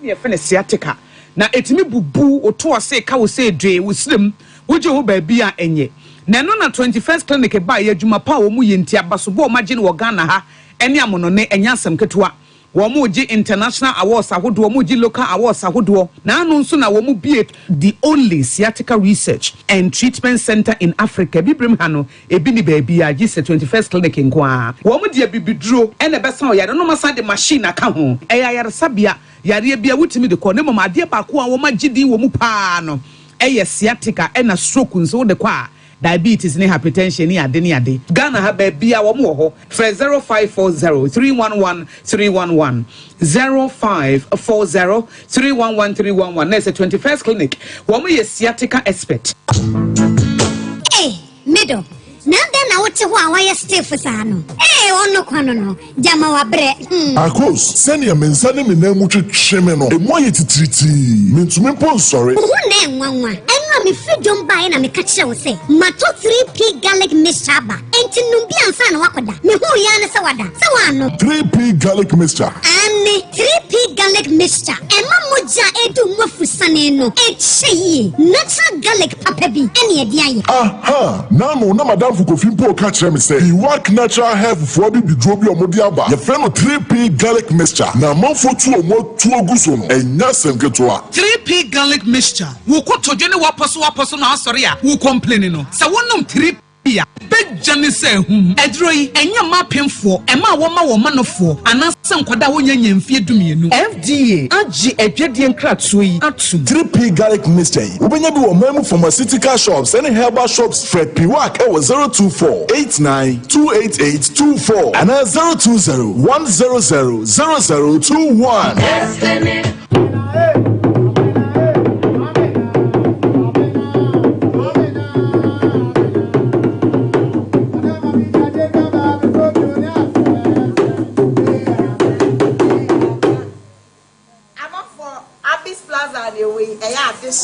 Na yɛfrɛ no sciatica, na ɛtumi bubu wo to ase ka wo sɛ dwee wo serɛ mu, wogye ho baabi a ɛnyɛ. Na ɛno na 21st Clinic baeɛ, adwuma pa a wɔn yɛ nti, abasobɔ a wɔn agye no wɔ Ghana ha ne amonone, ɛnyɛ asɛm ketewa. Wɔn regye international awards ahodoɔ, wɔn regye local awards ahodoɔ, na ano nso na wɔn bue the only sciatica research and treatment centre in Africa, Abibirem ha no, Ebi nni baabiara gye sɛ 21st Clinic nko ara. Wɔn de abibiduro na ɛbɛsa wo yareɛ na wɔasan de machine aka ho. Ɛyɛ ayaresabea, yareɛ biara wotumi de kɔ na mmom adeɛ baako a wɔagye din wɔ mu pa ara no yɛ sciatica ɛna stroke nso wode kɔ a, diabetes ne hypertension ne ade ne ade. Ghana ha baabiara wɔn wɔ hɔ. Frɛ 0540 311 311, 0540 311 311 na ɛsɛ 21st Clinic. Wɔn yɛ sciatica expert. Hey! Me dɔ, na adɛn na wote hɔ a woayɛ stiff saa no? Ee, ɔno kwa no no, gyama wabrɛ, hmm. Akos, sɛnea me nsa ne me nan mu twetwe me no, emu ayɛ titiritii. Mintumi mpo nsɔre. Wo ho na ɛnwanwa. Ɛno a mefiri dwom baeɛ na meka kyerɛɛ wo sɛ matɔ 3P garlic mixture aba. Enti nom bi ansa na woakɔda. Mehuu yi ara ne sɛ wada. Sɛ woannom. 3P garlic mixture. Aane, 3P garlic mixture. Ɛma mogya a ɛredi wo mu afusane no kyɛ yie. Natural garlic papa bi ne ɛde ayɛ. Aha! N'ano na m'adamfo Kofi mpo reka kyerɛ me sɛ Iwak Natural Health foɔ abibiduro bi a wɔde aba, yɛfrɛ no 3P Garlic Mixture, na amanfoɔ tu wɔn atuo gu so no, ɛnyɛ asɛm ketewa. 3P Garlic Mixture, Wo kotodwe ne w'apɔsowapɔso na asɔre a wo complaini no, sɛ wonom 3P a, bɛgya ne sɛ ahum. Aduro yi, ɛnyɛ mma apemfoɔ, mmaa a wɔma wɔn manofoɔ, anaasɛ nkwadaa a wɔnnya nnya mfeɛ dumienu. FDA agye adwadie nkratoɔ yi atom. 3P Garlic Mixture yi, wobɛnya bi wɔ ɔman mu pharmaceutical shops ne herbal shops. Frɛ Piwak wɔ 024 89 288 24 anaa 020 100 0021. Abɔfoɔ, Abis Plaza na ɛwɔ yi, ɛyɛ adehye.